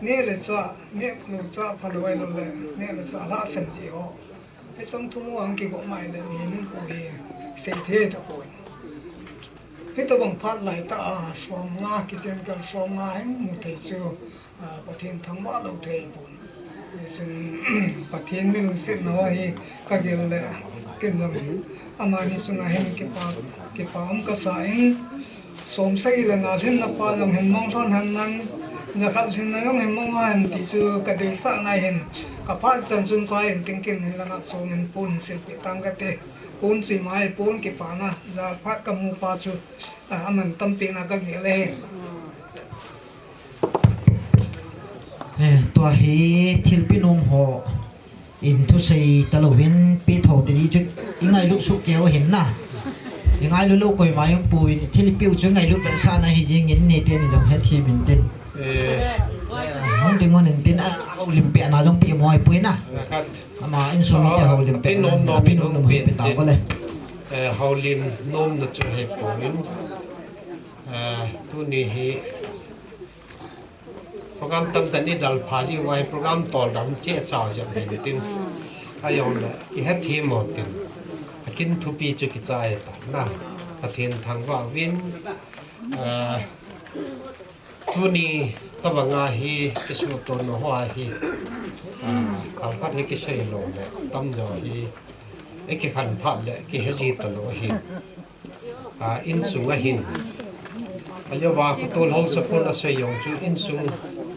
neh le chah, neh phalou chah phalou ahilou le, neh le chah lhahsam ji ho. Hicheng thu hung kigo mai le, mihem hinkho hi seithei tapon. Hitobang phat lai tah a, som nga kichen kal som nga hin mu thei chu, ah, Pathen thangvah lou thei pon. Hichun, Pathen mi lungsetna ho hi ka gel le, ken jong amani chunga hin kipa, kipa um kasa in, som sagi le nga lhinna pa jong hin mong lhon hen lang, jakhat lhinna jong hin mong hen ti chu ka deisah nai hin, ka phat chan chun chai in tingkin hin langa chom in pon silpeh tang kate, pon sui mai, pon kipana, jal phat ka mu pa chu, ah, aman tampi na ka gel e. Eh, tua hi thilpi nom ho in thusei talouvin pe tho teni chu i ngailut soh keu ahin na. I ngailut lou koima jong pouvin, thilpi u chu i ngailut vetsahna hi jing in, nei teni jong hethem in tin. Eh. Hung ding un in tin, a, houlim pehna jong pe mo ahipoi na. Khat. Ama insung mite houlim pehna, nom nom, api nom nom pe ta ko le. Eh, houlim nomna chu hei pouvin. Eh, tuni hi Program tamtah in i dal pha ji uva hi program tol dam cheh chau jep hin tin. Ajongle, i hethem mo tin. Akin thupi chu kichai ta na. Pathen thangvah uvin, ah, tuni tabanga hi kisuhto na ho hi, ah, kal khat hi kisei lou le, tamjo hi, i kikhen phat le, kihe ji talou hi. Ah, insung ahin. Ajeh chu Khotol Haosapun asei jong chu insung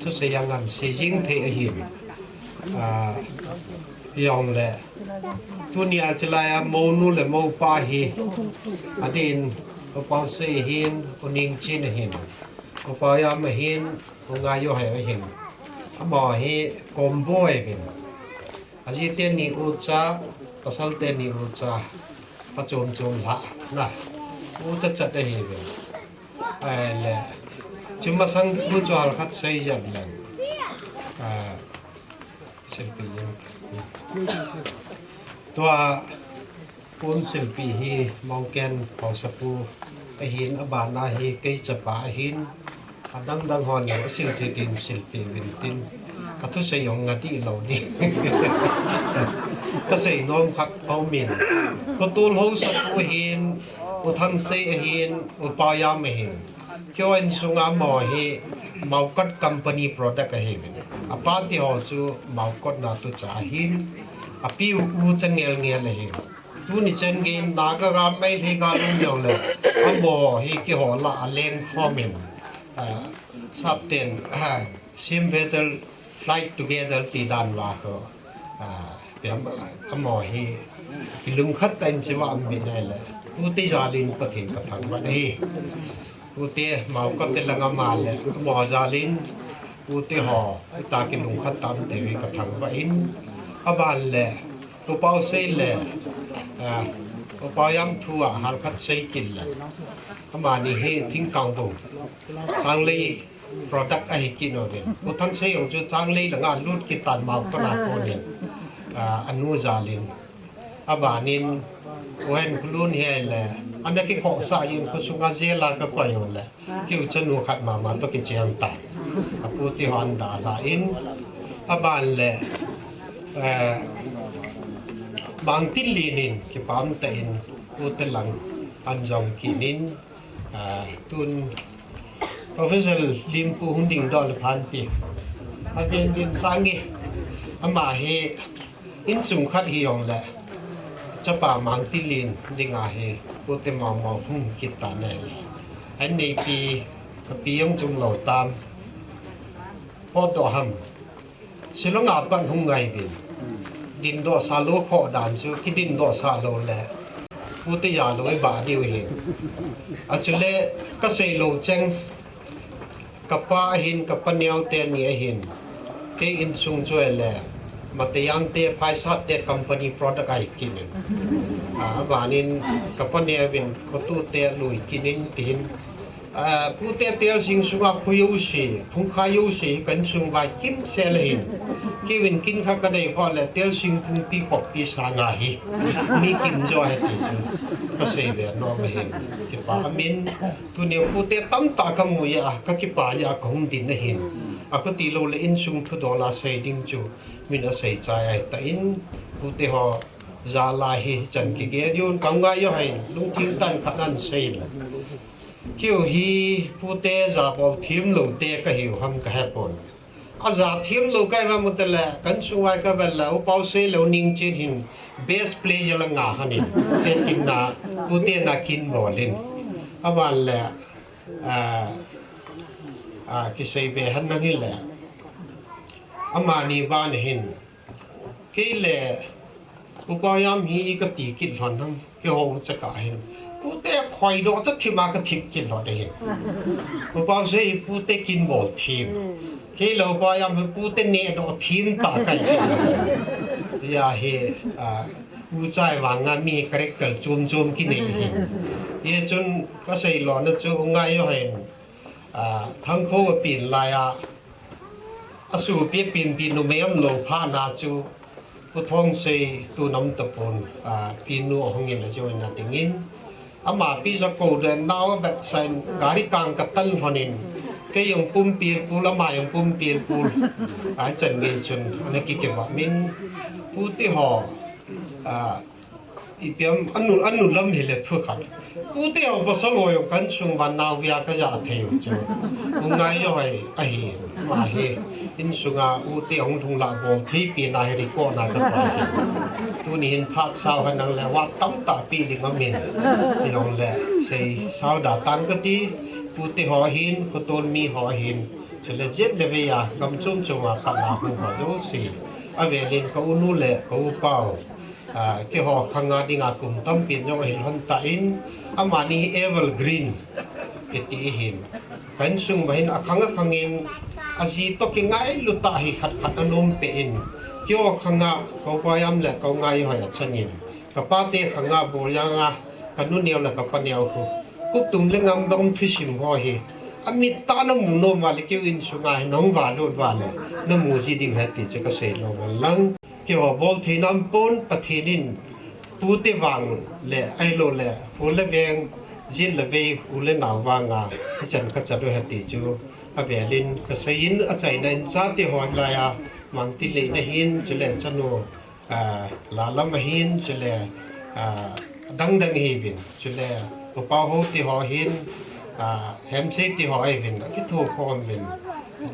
thusei a ngan sei jing thei ahin. Ah, jongle. Tunia chilai a mounu le moupa hi. Adin, U Paosei ahin, U Ningchin ahin. U Paoyam ahin, U Ngaiyuhai ahin. Amaho hi combo ahin. Aji teni ucha, pasal teni ucha, pachom chom lhah na. Ucha chat ahi ve. Ahile, chu masang thu chu hal khat sei jep leng. Ah, silpi jeng. Tua, Pon silpi hi Mongken Haosapu ahin, abana hi kei chapa ahin, adang dang hon jong asil thei thei in silpi uvin tin, ka thusei jong nga dih lou ding. Ka seinom khat aumin. Khotol Haosapu ahin, U Thangsei ahin, U Paoyam ahin. Keiho insunga amaho hi Maokot company product ahiuvin. Apa ti ho chu Maokot na tucha ahin. Api u, ucha ngel ngel ahin. Tuni chan gei in Naga gam Meitei gam um jongle, amaho hi keiho lah a lengkhom in, ah, sapten, ah, same feather flight together ti dan uva ho, ah, piam, ah, amaho hi kilungkhat tah in chiva um bin ahile, ute jal in Pathen ka thangvah e. Ute Maokot te langa ama le, amaho jal in, ute ho, ute kilungkhat tah um teu hi ka thangvah in, aban le, U Paosei le, ah, U Paoyam thu a hal khat sei kit le, amani hi Thingkangbung, Changlei product ahi kit uvin. U Thangsei jong chu Changlei langa lut kit tan Maokot a kon in, ah, anu jal in, Abanin, U Henkholun hi le, ana kikhohsah in khosunga jail a kakoi u le, keu chanu khat mama toh kicheng ta. Apu te hon dalha in, aban le, eh, Mangtinlen in kipah tah in, Pu te lang ana jong kit in, ah, tun Professor Limpu hung dingdoh le phan ti. Aven din sang e, ama hi insung khat hi jong le, chapa Mangtinlen dinga hi, Pu te mama hung kit ta ne. An neipi, kapi jong chung lou tam. Potdoh ham. Shillong a pat hung ngai uvin. Dingdoh sa lou khoh dan chu, kidingdoh sa lou le. Pu te ja lou i ba diu hi. Achule, kasei lou cheng. Kapa ahin, kapa neo te ni ahin. Kei insung chu le. Mateyang te, Phaisat te company product ahi kit in. Ah, abanin kapa neo vin, khotu te lui kit in tin. Ah, Pu te tel sing sunga khu jouse, phungkha jouse, kan sung vai kimsel ahin. Kei vin kin kha kanei ho le, tel sing phungpi khoppi sanga hi. Mi kim jo ahi ti chu. Kasei ve nom ahin. Kipah min, tuni Pu te tamtah kamu a, kakipah a, kahung din ahin. Akhuti lou le insung thudol a sei ding chu. Min asei chai ahi tan, Pu te ho jal a hi chan kigel un, ka ngai u ahin, lungthim tah in khat nan sei le. Keu hi Pu te jabol thim lou te kahiu ham kahe pon. Aja thim lou kahi va mu te le, kan sung vai kavel le, U Pausei le U Ningchen hin best player la nga hanin. Te kin na, Pu te na kin bol in. Aban le, ah, ah, kisei ve han nang hi le. Amani van hin. Kei le, U Pauyam hi kati kit lhon ham, keiho chaka hin. Pu te khoidoh cha thim a kathim kit lhon ahin. U Pausei hi Pu te kin bol thim. Kei le U Pauyam hi Pu te nehdoh thim ta kahi. Hia hi, ah, U Chai vanga mi character chom chom kinei hin. Hichun kasei lona chu ngai u ahin. Ah, Thangkhou apen lai a, asopi apenpi numei aum lou phat na chu, Pu Thongsei tu nam tapon, ah, pinu ahung in ajoin a dingin. Ama pi ja ko den nau a bet sain gari kang katan lhonin. Kei jong pumpil pul, ama jong pumpil pul. Ai chan ngei chun, ana kikivah min. Pu te ho, ah, Ipi ham, anu, anu lam hi le thu khat. Pu te ho pasal ho jong kan sung van nau via kaja thei u chu. U Ngaijo hi, ahi, ama hi. Insunga U te hung lhung lah bol thei pi na hi record na kapa hi. Tuni hin phat sao hanang le, va tamtah pi ding amin. Hijong le, sei sao da tang kati, Pu te ho hin, khotol mi ho hin. Chule jet le vei a, gam chom chom a, pat na hung ho jouse. Avelin ka u nu le, ka u pau. Ah, keiho khanga dinga kum tampi jong ahin hon tan, amani hi evergreen kiti hin. Ka insung ma hin akhang akhangin, aji toh kingailu tah hi khat khat anom peh in. Keiho khanga, ka u Payam le ka u Ngaihoi achanin. Ka pate khanga Bolyang a, ka nu neo le ka pa neo khu. Kutum le ngam dong thusim ho hi. Amit tah namu nom uva le keiho insunga hi nahung valut uva le, namu ji ding ahi ti chu kasei nom lang. Keiho bol theina aumpon, Pathen in pute vang le, ahilou le, u le veng, jin le vei, u le nao vanga, hichan kachat u ahi ti chu, avelin kaseiyin, achaina in chate ho lai a, Mangtinlei na hin, chule chanu, ah, Lalam ahin, chule, ah, dang dang hiuvin, chule, U Pau ho te ho hin, ah, Hemsei te ho ahiuvin, akithokhom uvin,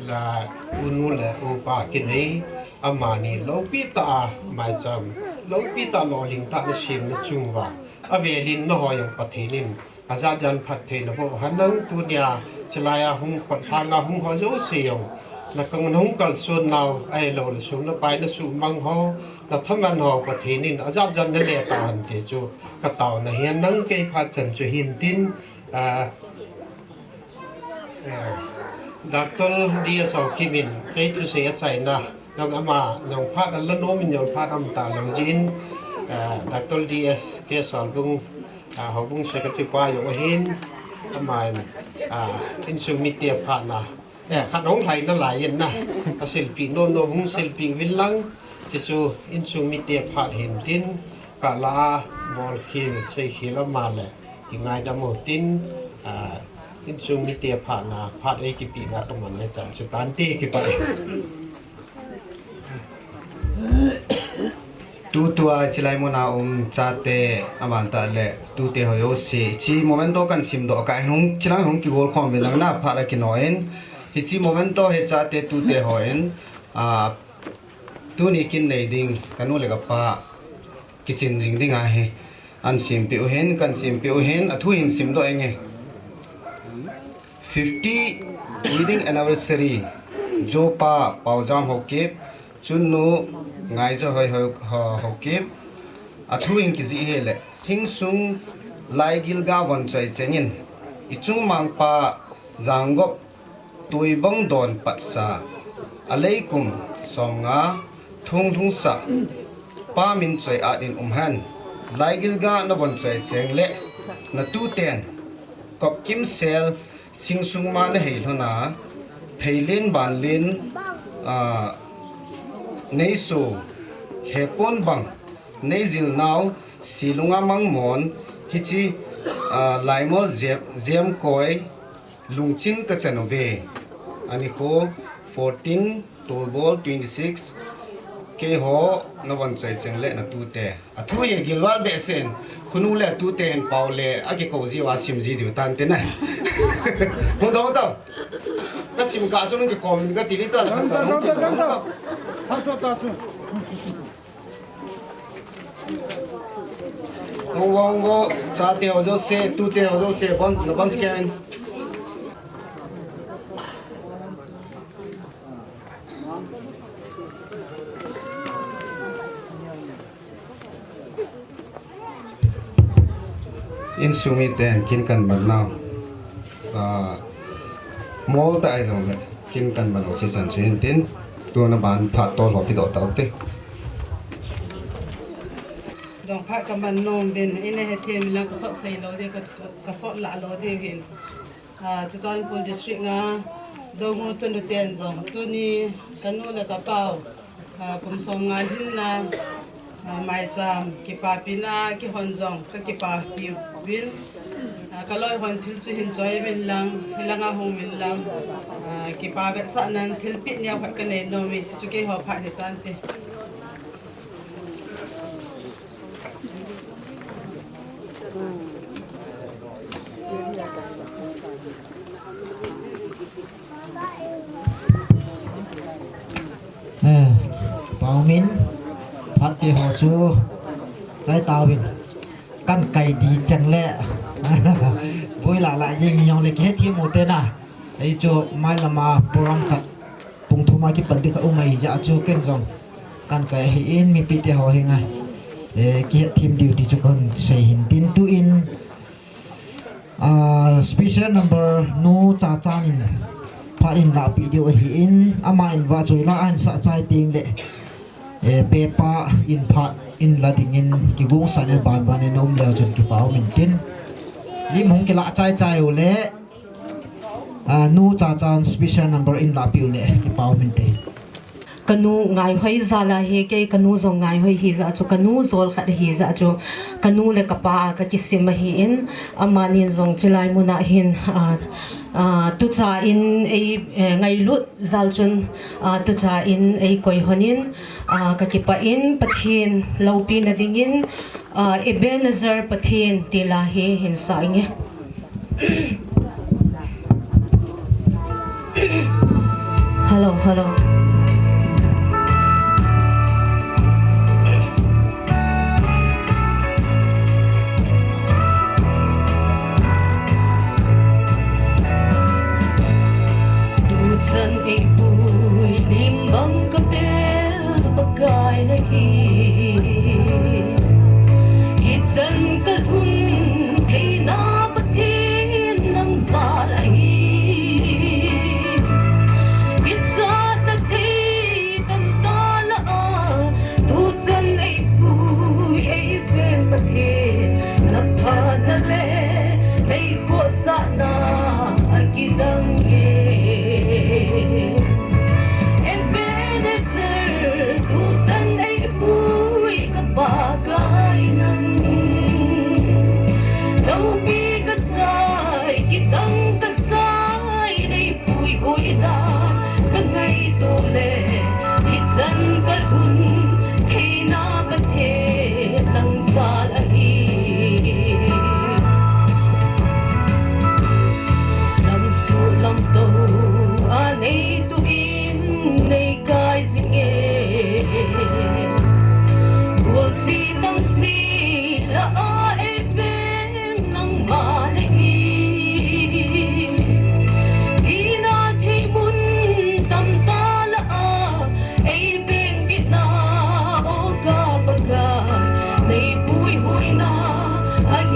la, u nu le u pa kinei, Amani loupi tah a maicham, loupi tah lolhing tah nasem nachung uva. Avelin nangho jong Pathen in ajat jan phatthei naboh henlang, tunia chilai a hung khut lhanga hung ho jouse jong. Nakang nahung kalson nau, ahilou le sum le pai nasuhmang ho, nathaman ho Pathen in ajat jan nale tahen ti chu kataona ahi, nang kei phat chan chu hintin, ah, Eh, Doctor D S Haokip in kei thusei achaina, jong ama, jong phat ala nom in jong phat aum talou jin, eh, Doctor D S K Salbung, ah, Houbung Secretary pa jong ahin, ama in, ah, insung mite phat na, eh, khat hung lhai nalai in na, asilpeh nom nom hung silpeh uvin lang, chuchu insung mite phat hintin, Kala bol khel, sei khel ama le, kingaidam u tin, ah, insung mite phatna, phat ei kipehna kaman le chan chu tante kipah e. Tutua chilai muna um chate, aman tah le, tute ho jouse, hiche memento kan simdoh kah in hung, chilai hung kigol khom uvin lang na phat a kinoh in, hiche memento hi chate tute hon, ah, tuni kin nei ding, kanu le kapa, kichen jing ding ahi. An simpeh u hin, kan simpeh u hin, athu hin simdoh inge. Fifty wedding anniversary, jopa Paojang Haokip, chun nu Ngaijahoi Hao-, Hao-, Haokip, athu hin kijih hile, Singsung Laigilga von choi chengin, ichung mangpa Janggop Tuibong don patsa, aleikum somnga thung lhungsa, pa min choi at in um hen, Laigilga navon choi cheng le, natuten, Kopkimsel, Singsung ma nahei lhona, pheilen banlen, ah, neiso, hepon bang, neijil nau, silunga mangmon, hiche, ah, Laimol Jem-, Jemkoi, lungchin kachan uve. Anikho, fourteen, Tolbol, twenty-six, keiho, navon choi cheng le natute. Athu hi gilval behseh in, khonung le atute hin pao le, akikou jiuva sim ji diu tante na. Hudong tao. Kasim kah chun kikom in kati ding tao. Hung vo, hung vo, chate ho jouse, tute ho jouse, bon, nabon scan. Insung miten kin kan ban nau. Ah, mol tah ahi jongle, kin kan ban u se chan chu hin tin, tuna ban phat tol ho kidoh tau te. Jong phat kaman nom uvin, ina hethem lang kasot sei lou diu, ka, ka, kasot lah lou diu hin. Ah, Churachandpur District a, Doungel Chanute in jong, tuni, kanu le kapau, ah, kum somnga lhinna, ah, maicham, kipapina, keihon jong, kakipah uvin, ah, kaloi hon thil chu hin choi uvin lang, hilanga hung uvin lang, ah, kipa vetsahnan thilpeh neo khat kanei nom in, chuchu keiho phat hitante. Eh, pao min, phat te ho chu, chai tauvin, kan kai di cheng le, boi la la jing jong le kihethem u te na, ei chu mai lama program khat, pung thum a kipat ding khat um ahi jeh a chu ken jong kan kai ahi in, mipi te ho henga, eh, kihethem diu ti chu kan sei hin tin tu in, ah, special number Nu Chachan in phat in lahpeh diu ahi in, ama in vachoi la ahin sah chai teng le, eh, pepa in phat in la ding in kigong sah in ban ban in um leu chun kipa um in tin. Lim hung kilah chai chai u le, Ah, Nu Chachan special number in lahpeh u le, kipa um inte. Kanu Ngaihoi jal ahi, kei kanu jong Ngaihoi ahi jeh a chu, kanu jol khat ahi jeh a chu, kanu le kapa a kakisim ahi in, amanin jong chilai mun a hin, ah, ah, tucha in ei, eh, ngailut jal chun, ah, tucha in eikoi hon in, ah, kakipah in, Pathen loupina ding in, ah, Ebenezer Pathen ti la hi hin sa inge. Hello, hello. Tuchan eipui lim bang kapel Pakai nahi. Hichan kalhun theina Pathen nang jal ahi. Kichat na thei tamtah lah a, tuchan eipui eiven Pathen, na phatna le neikhohsahna akidang e. Ebenezer, tuchan eipui ka Pakai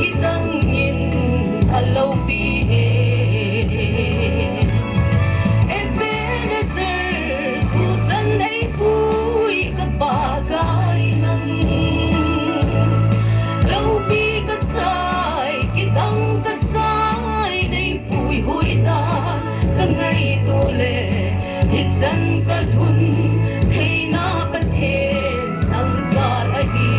Kidang in a loupi e. Ebenezer, tuchan eipui ka Pa Kainang. Loupi kasai, kidang kasai, neipui huida kangaito le, hichan kalhun theina Pathen nang jal ahi.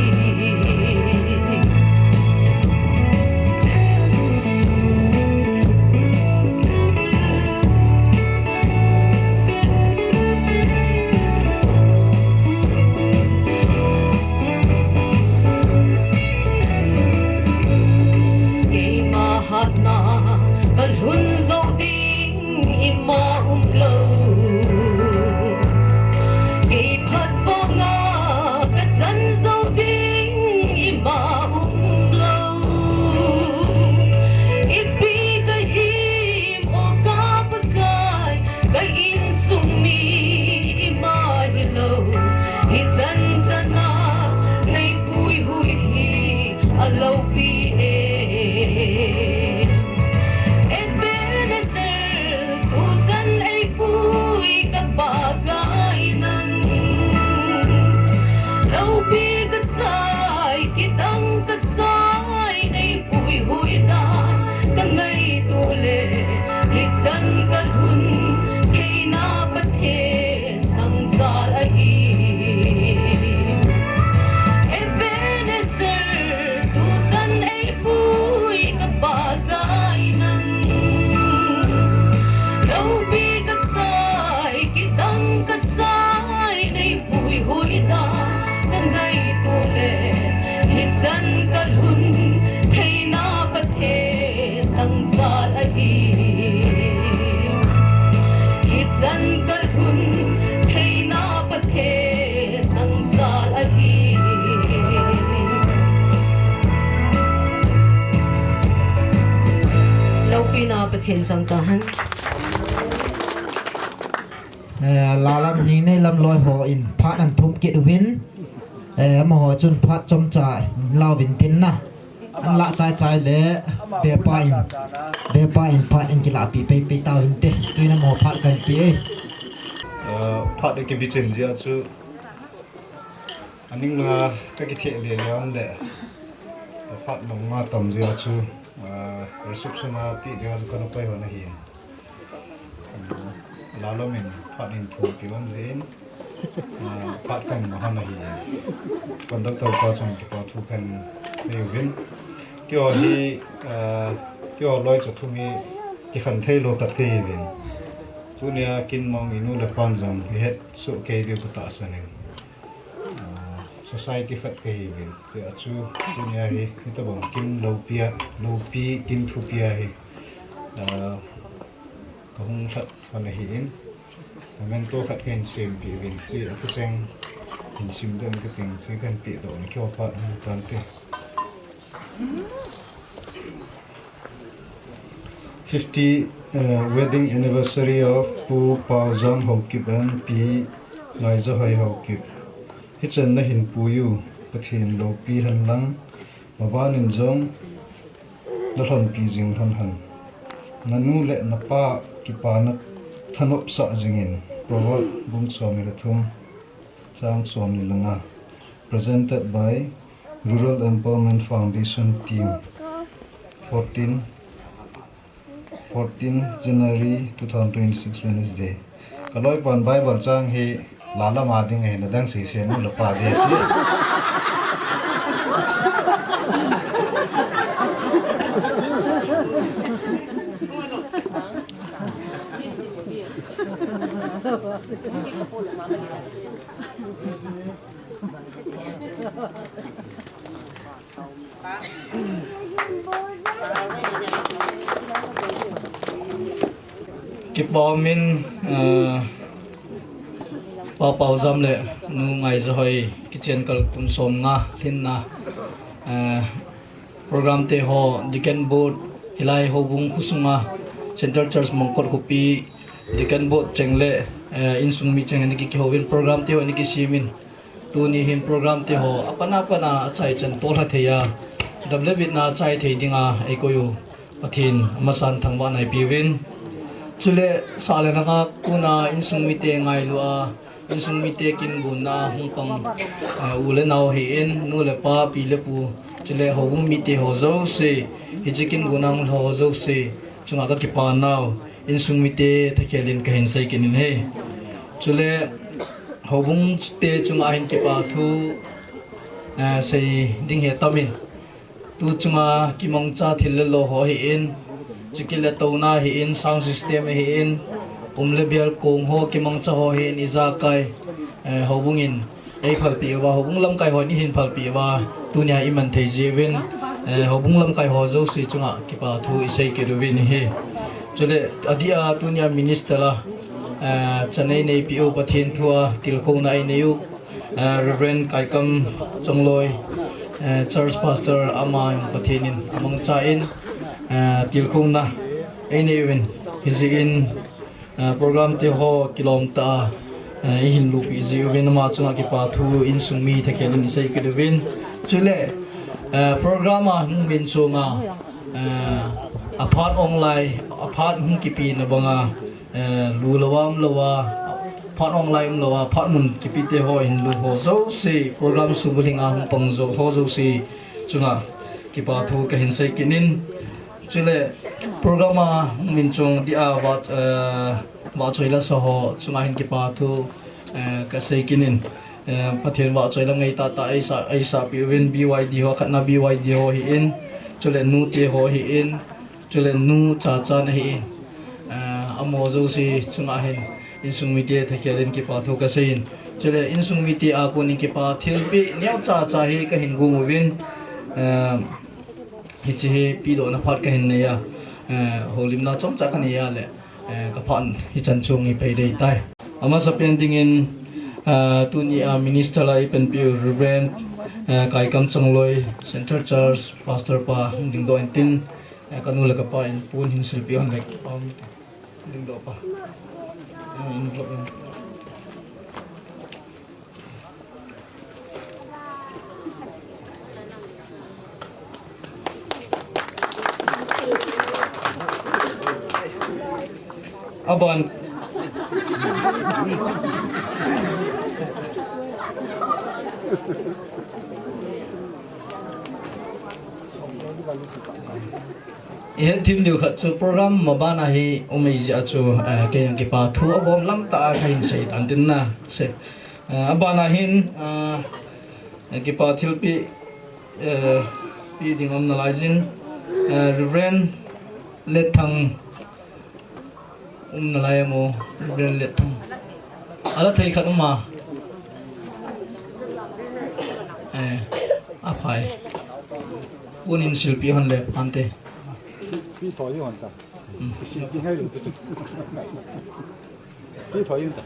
Keima hatna kalhun jou ding ima umlou. Kei phatvangnga kachan jou ding ima umlou. Ipi kahim o ka Pakai, ka insung mi ima hilou. Hichan chana neipui hui hi a loupi e. Ebenezer, tuchan eipui ka Pa Kainang. Loupi kasai, kidang kasai, neipui huida kangaito le, hichan kalhun theina Pathen nang jal ahi. Ebenezer, tuchan eipui ka Pa Kainang. Loupi kasai, kidang kasai, neipui huida kangaito le, hichan kalhun theina Pathen nang jal ahi. Hichan kalhun theina Pathen nang jal ahi. Loupina Pathen chang tahen. Eh, lalam ning nei lam loi hon phat ahin thum kit uvin. Eh, amaho chun phat chomcha la uvin tin na. Ahin lah chai chai le, bepa in, bepa in phat ahin kilahpi pei pei tau hinte. Tuin amaho phat kahin pe e. Eh, phat akibichin jeh a chu, aning langa kakithe le le ahin le. Phat nung nga tam jeh a chu, eh, reception a pe dia chu kana pai hon ahi. Lalam in phat ahin thum pe uvin jeh in, ah, phat kahin mu hon ahi. Conductor pa chun kipa thu kahin sei uvin. Keiho hi, ah, keiho loi chu thum hi kikhen thei lou khat kahi uvin. Tunia kin mong inu le pan jong ihet soh kei diu katahsan in. Ah, society khat kahi uvin. Chua chu, tunia hi, hitobang kin loupi a, loupi kin thupi a hi. Ah, kahung lhat hon ahi in. Memento khat kahin sempeh uvin. Chua thucheng hin simdoh in kating, chua kahin pehdoh in keiho phat hung tante. Fifty, uh, wedding anniversary of Pu Paujam Haokip and Pi Ngaijahoi Haokip. Hichan nahin pui u, Pathen loupi hen lang, maban in jong nalhonpi jing lhon hen. Nanu le napa kipana thanopsah jingin, Proverb bung somni le thum, chang somni le nga. Presented by Rural Empowerment Foundation Team, fourteen, fourteen January two thousand twenty-six, Wednesday. Kaloipan Bible chang hi lalam a ding ahi, nadang sese nu le pa ding ati. Kipah umin, eh, Pa Paujam le Nu Ngaijahoi kichen kal kum som nga lhinna, eh, program te ho, Deacon Board, hilai houbung khosunga, Central Church Mongkot khopi, Deacon Board cheng le, eh, insung mi cheng ana ki, kihouvin program te ho ana kisemin. Tuni hin program te ho, apan apan a achaichan tolha thei a, dam le bitna chai thei dinga eikoi u Pathen amasan thangvahna eipeuvin. Chule sah le lhanga kona insung mite ngailu a, insung mite kingonna hung pang, eh, u le nao hi in, nu le pa, pi le pu, chule houbung mite ho jouse, hiche kingonna hung ho jouse chunga ka kipanau insung mite thakhel in kahin sei kit in ahi. Chule houbung te chunga hin kipa thu, eh, sei ding hi atamin. Tu chunga kimangcha thil le lo ho hi in, chikit le touna hi in, sound system hi in, um le bial kong ho kimangcha ho hi in, ijakai, eh, houbung in eiphalpeh uva, houbung lamkai hon eihin phalpeh uva, tunia iman thei jeh uvin, eh, houbung lamkai ho jouse chunga kipa thu isei kit uvin ahi. Chule adeh a tunia minister a, eh, chan eineipeh u Pathen thua tilkhouna einei u, eh, Reverend Kaikam Chongloi, eh, Church Pastor ama in Pathen in amangcha in, eh, tilkhouna einei uvin, hijeh in, eh, program te ho kilom tah a, eh, eihin lupeh jeh uvin ama chunga kipa thu insung mi thakhel in isei kit uvin. Chule, eh, program a hung min chunga, eh, aphat ong lai, aphat hung kipina banga, eh, lu louva um louva, phat ong lai um louva, phat mun kipite ho hin lu ho jouse, program subulhing a hung pang jo ho jouse chunga kipa thu kahin sei kit in. Chule program a hung min chung dia vah, eh, vahchoi lasa ho chunga hin kipa thu, eh, kasei kit in. Eh, Pathen vahchoi la ngai tahtah eisa, eisapeh uvin B Y D ho, khatna B Y D ho hi in, chule nute ho hi in, chule nu Chachan ahi in, eh, amaho jouse chunga hin insung mite thakhel in kipa thu kasei in. Chule insung mite a kon in kipa thilpeh neocha cha hi kahin gong uvin, eh, hiche hi pedohna phat kahin nei a, eh, houlimna chomcha kanei a le, eh, kaphat hichan chu ngei pai dei tai. Amasapen dingin, eh, tunia minister a eipanpeh u Reverend, eh, Kaikam Chongloi, Central Church Pastor pa dingdoh intin, eh, kanu le kapa in pon hin silpeh hon le kipah inte. Dingdoh pa. Eh, in vlog in. Aban. Ihet thim diu khat chu program mabana hi um eijeh a chu, eh, kei jong kipa thu agom lam tah a kahin sei tan tin na se. Eh, abana hin, eh, kipa thilpeh, eh, peh ding um nalai jin, eh, Reverend Letthang um nalai mo, Reverend Letthang. Ala thei khat um a. Eh, aphai. Pon in silpeh hon le phante. Pi, pi thoi hon ta. Hmm. Pi si pi hai lo tu. Pi thoi hon ta.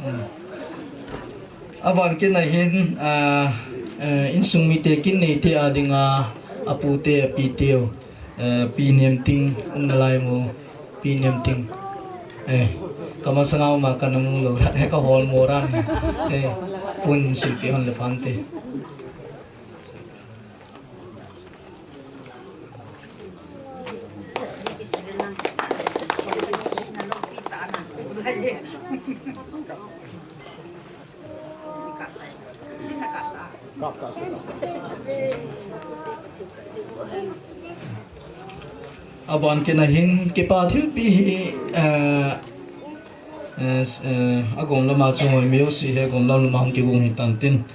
Hmm. Aban kit na hin, ah, eh, insung mite kin neite a dinga, apute, apiteu, eh, Pi Nemting, um nalai mo, Pi Nemting. Eh, kamasanga uma kana mu lou, he kahol mo ran, eh, pon silpeh hon le phante. Aban kit na hin kipa thilpeh hi, eh, eh, s-, eh, agom lama chu hoi meu si he gom lam lama hung kigong hi tan tin.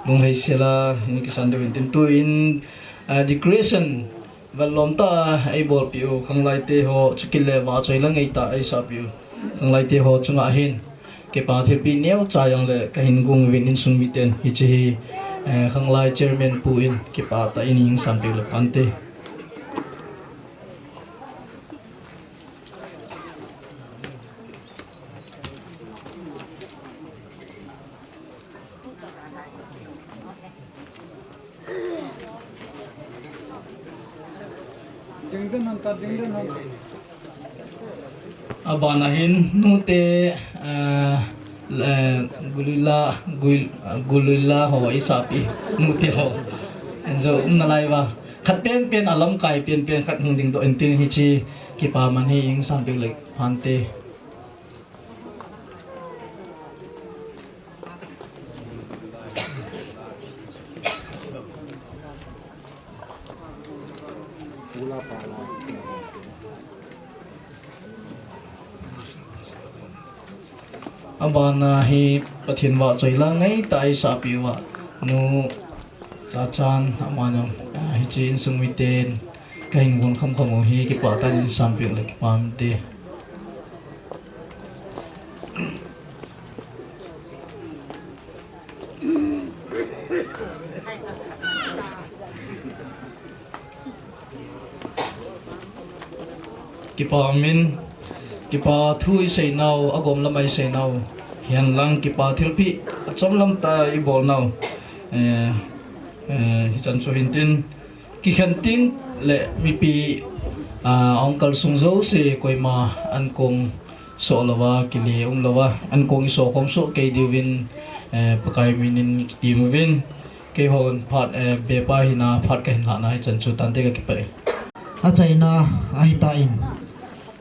Lunglhai sela hin kisan deu in tin tuin, eh, decoration Vanlom tah a eibolpeh u, khanglai te ho, chukit le vahchoi la ngai tah a eisapeh u, khanglai te ho chunga hin kipa thilpeh neocha jong le kahin gong uvin insung miten, hiche hi, eh, khanglai chairman pu in kipa tah in eihin sanpeh u le phante. Ding den hon ta, ding den hon. Abana hin nute, eh, Eh, gulila, gul-, gulila ho, isapi, mute ho. Enzo, um nalai va. Khat penpen, alamkai penpen, khat hung dingdoh intin hiche, kipaman hi ing sampiu le phante. Abana hi Pathen vahchoi la ngai ta isahpi uva. Nu Chachan, ama jong, ah, hiche insung miten, kahin gon khamkham u hi kipah tah in sampi u le kipah inte. Kipa min, kipa thu isei nau, agom lama isei nau. Hihen lang kipa thilpeh, achom lam ta ibol nau. Eh, eh, hichan chu hintin, kikhen ting le mipi, ah, uncle sung jouse koima ankong soh louva, kile um louva, ankong isoh khom soh kei diuvin, eh, Pakai minin kitim uvin. Keihon phat, eh, bepa hina phat kahin lahna hichan chu tante kakipah e. Achaina ahitan,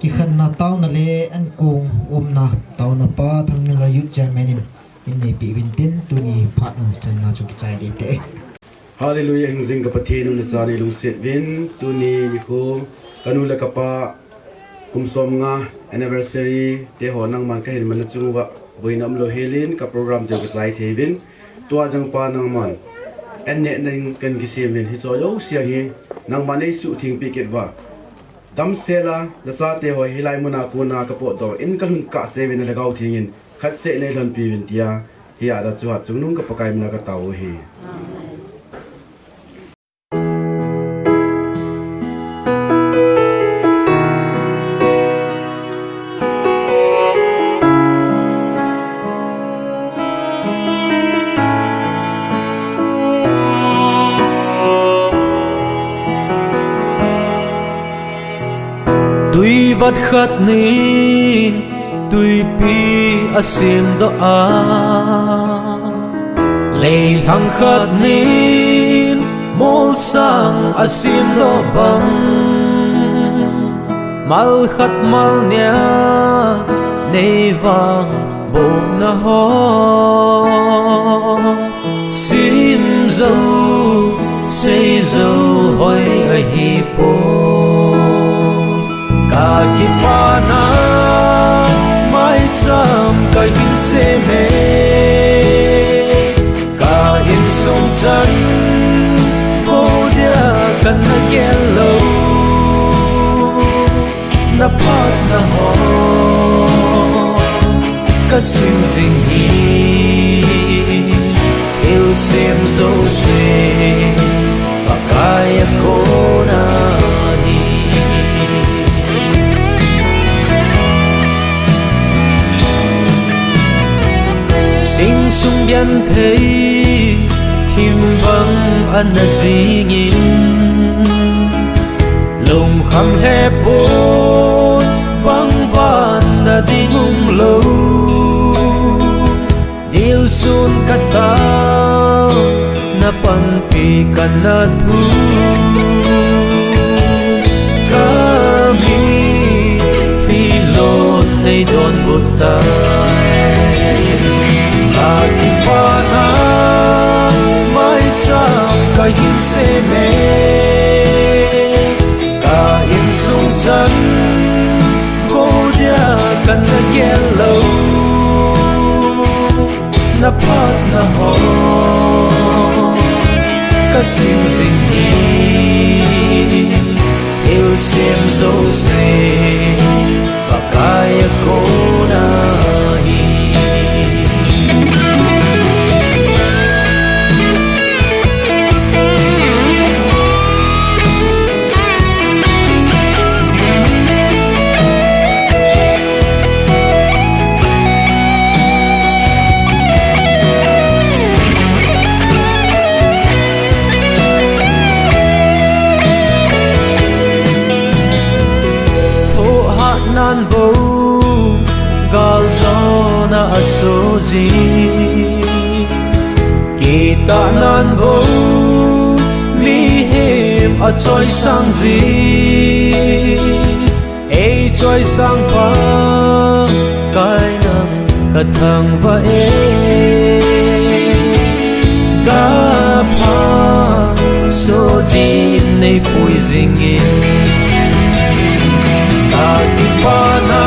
kikhenna taona le ankong umna taona pa Thangminlal Youth Chairman in, in neipeh uvin tin, tuni phat u channa chu kichai ding te. Hallelujah, hingjing ka Pathen u nachate lungset uvin, tuni nikho, kanu le kapa, kum somnga anniversary te ho nangman kahin manna chung uva, boina umlou helin ka program te u kachai thei uvin, tua jong pa nangman, an neh nang kan kisem uvin, hicho jouse hi, nangman neisuhtheng peh kit uva. Damsel a, nachate ho hilai muna kona kapotdoh in kalhun kahse uvin nalhagao theng in, khat cheh neilhonpi uvin tia, hiya da chu hatchungnung ka Pakai mina katao u ahi. Tui vat khat nin twipi asemdoh a, leilhang khat nin molsang asemdoh bang, mal khat mal nia neivangbohna ho, sim jou, sei jou hoi ahipoi. Kakipana maicham kahin sem e, ka insung chan vo dia kana gel lou. Na phatna ho kasim jing hi, thilsem jouse Pakai a kona hi. Sing sung genthei thim bang ana jingin, lungkham lheh pon, bang ban na ding umlou. Dilsun katao, na panpi kana thu, ka mitlhi lon nei donbut tai. Kakipana maicham kahin sem e, ka insung chan vo dia kana gel lou. Na phatna ho kasim jing hi, thilsem jouse Pakai a kona hi. Soji, kitahnan bou mihem achoisang ji, eichoisang Pakai nang kathangvah e. Kaphang so din neipui jingin, kakipana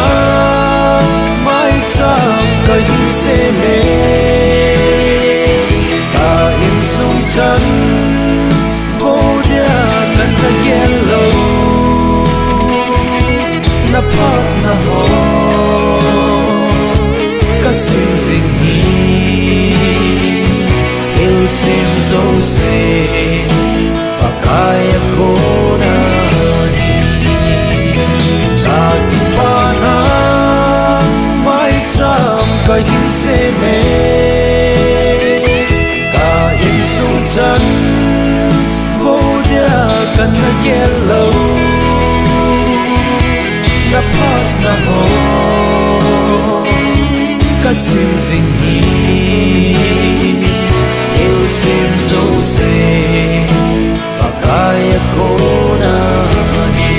maicham kahin sem e. Ka insung chan vo dia kana gel lou, naphatna ho kasim jing hi. Thilsem jouse Pakai a kona hi. Kakipana maicham kahin sem e. Ka insung chan vo dia kana gel lou, naphatna ho kasim jing hi. Thilsem jouse Pakai a kona hi.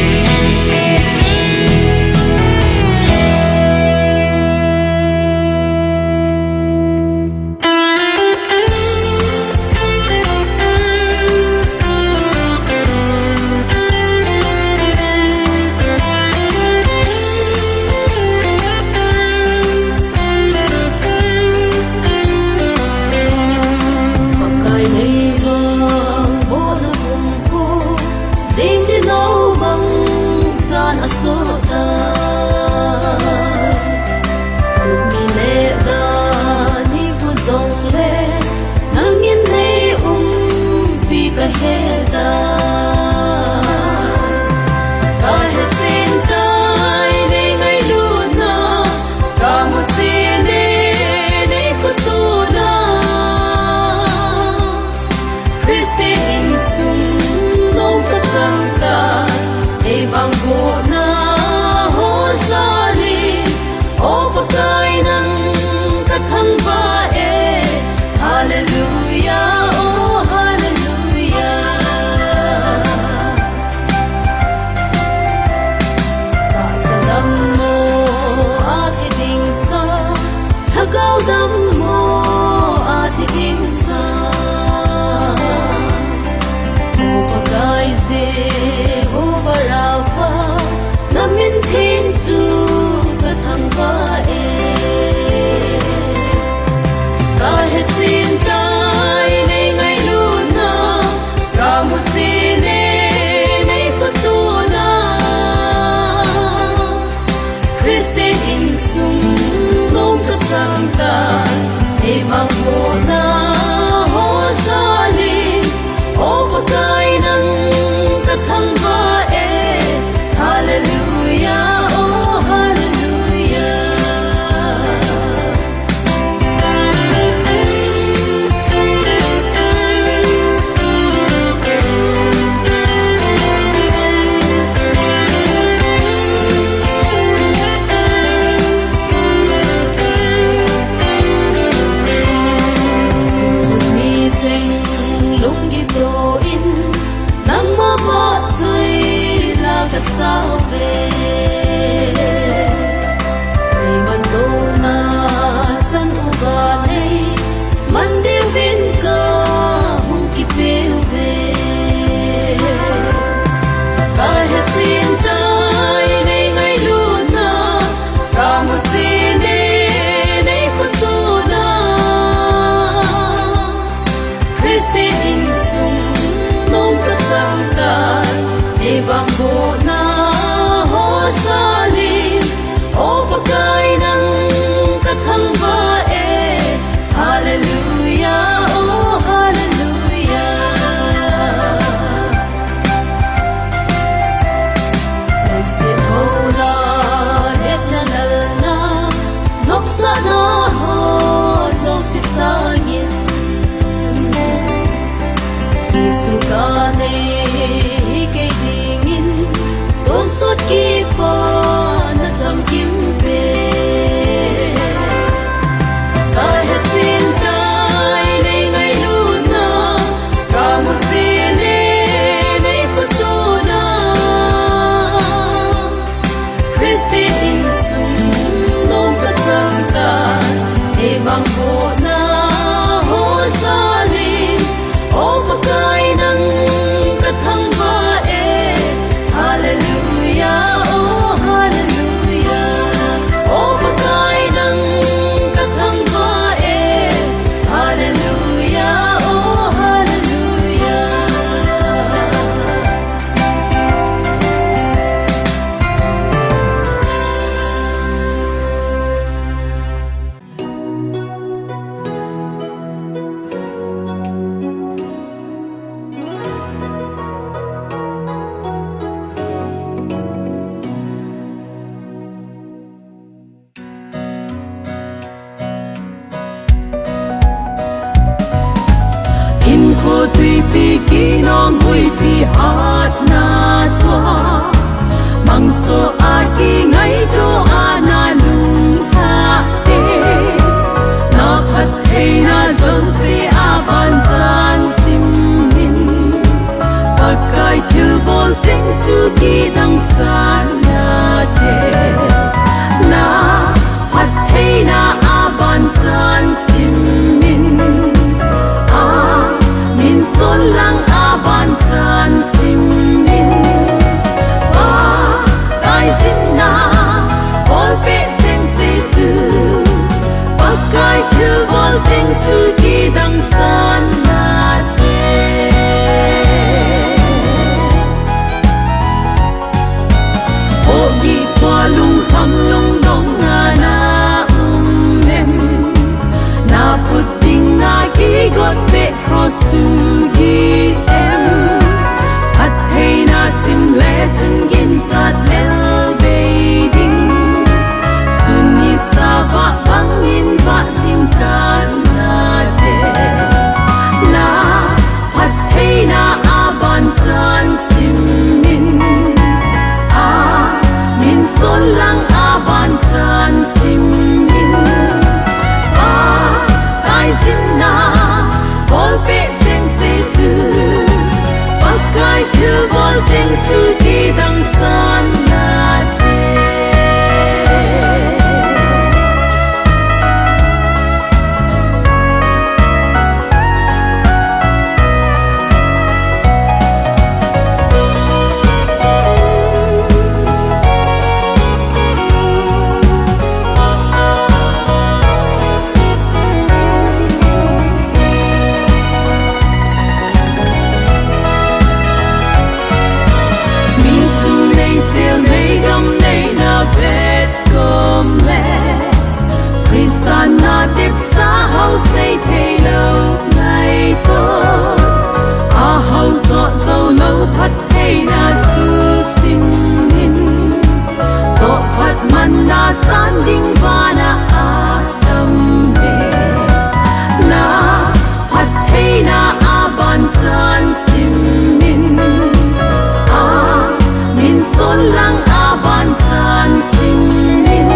Pakai neivang bohna hung ko, jing ni no bang chan asota. Kum ni le dan ni ko jongle, nangin nei umpi kahe da. Kahe chin tai nei ngailutna, kamu chin e nei khotona. Christian insung nom kachang tai, eivang bohna ho jal in, O Pakai nang kathangvah e. Hallelujah, oh hallelujah. Tahsa dammo a thi ding sa, lhagao dammo a thi ding sa. O Pakai Jehovah Rapha, na min theng chu kathangvah e. Kahe chin tai nei ngailutna, kamu chin e nei khotona. Christian insung nom kachang tai, eivang bohna ho jal in, O Pakai nang kathangvah e. Hallelujah, oh hallelujah. Hinkho tuipi kinong huipi hatna tua, mangso a kingaito a na lungthah te, na phattheina jouse a ban chan simin, Pakai thilbol cheng chu kidang san nate. Na phattheina a ban chan simin, a min son lang a ban chan simin, Pakai jinna bolpeh cheng se chu, Pakai thilbol cheng chu kidang san nate. Hogi tua lungkham lungdong a na um em? Na put ding na kigot peh cross sugi em? Phattheina sim le chun ginchat lel bei ding, sun nisa vah bangin vah jing tan nate. Na phattheina a ban chan simin, a min son lang a ban chan simin, Pakai jinna bolpeh cheng se chu, Pakai thilbol cheng chu kidang san nate. Mi sum nei, sel nei, gam nei na vet kom le, Christa na tepsa hou sei thei lou nai to. A hou jo jou lou phattheina chu simin, toh phat man na san ding vana a tam e. Na phattheina a ban chan simin, a min son lang a ban chan simin,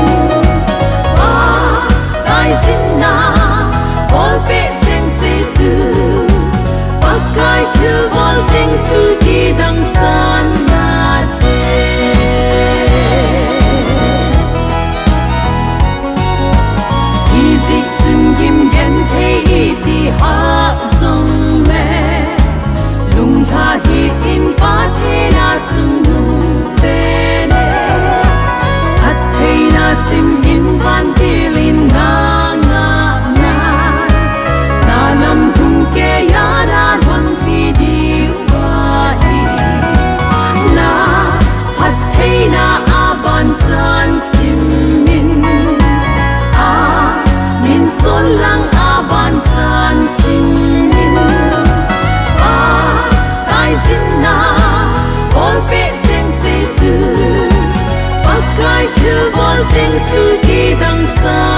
Pakai jinna bolpeh cheng se chu, Pakai thilbol cheng chu kidang san nate. Kijih chun gim genthei iti hah jongle, lunglha hih in Pathen a chungnung pen e. Phattheina sim in vantil in na ngah na, na lam lhung keiya na lhonpi diu ahi. Na phattheina a ban chan simin, a min son lang a ban chan simin, Pakai jinna bolpeh cheng se chu, Pakai thilbol cheng chu kidang san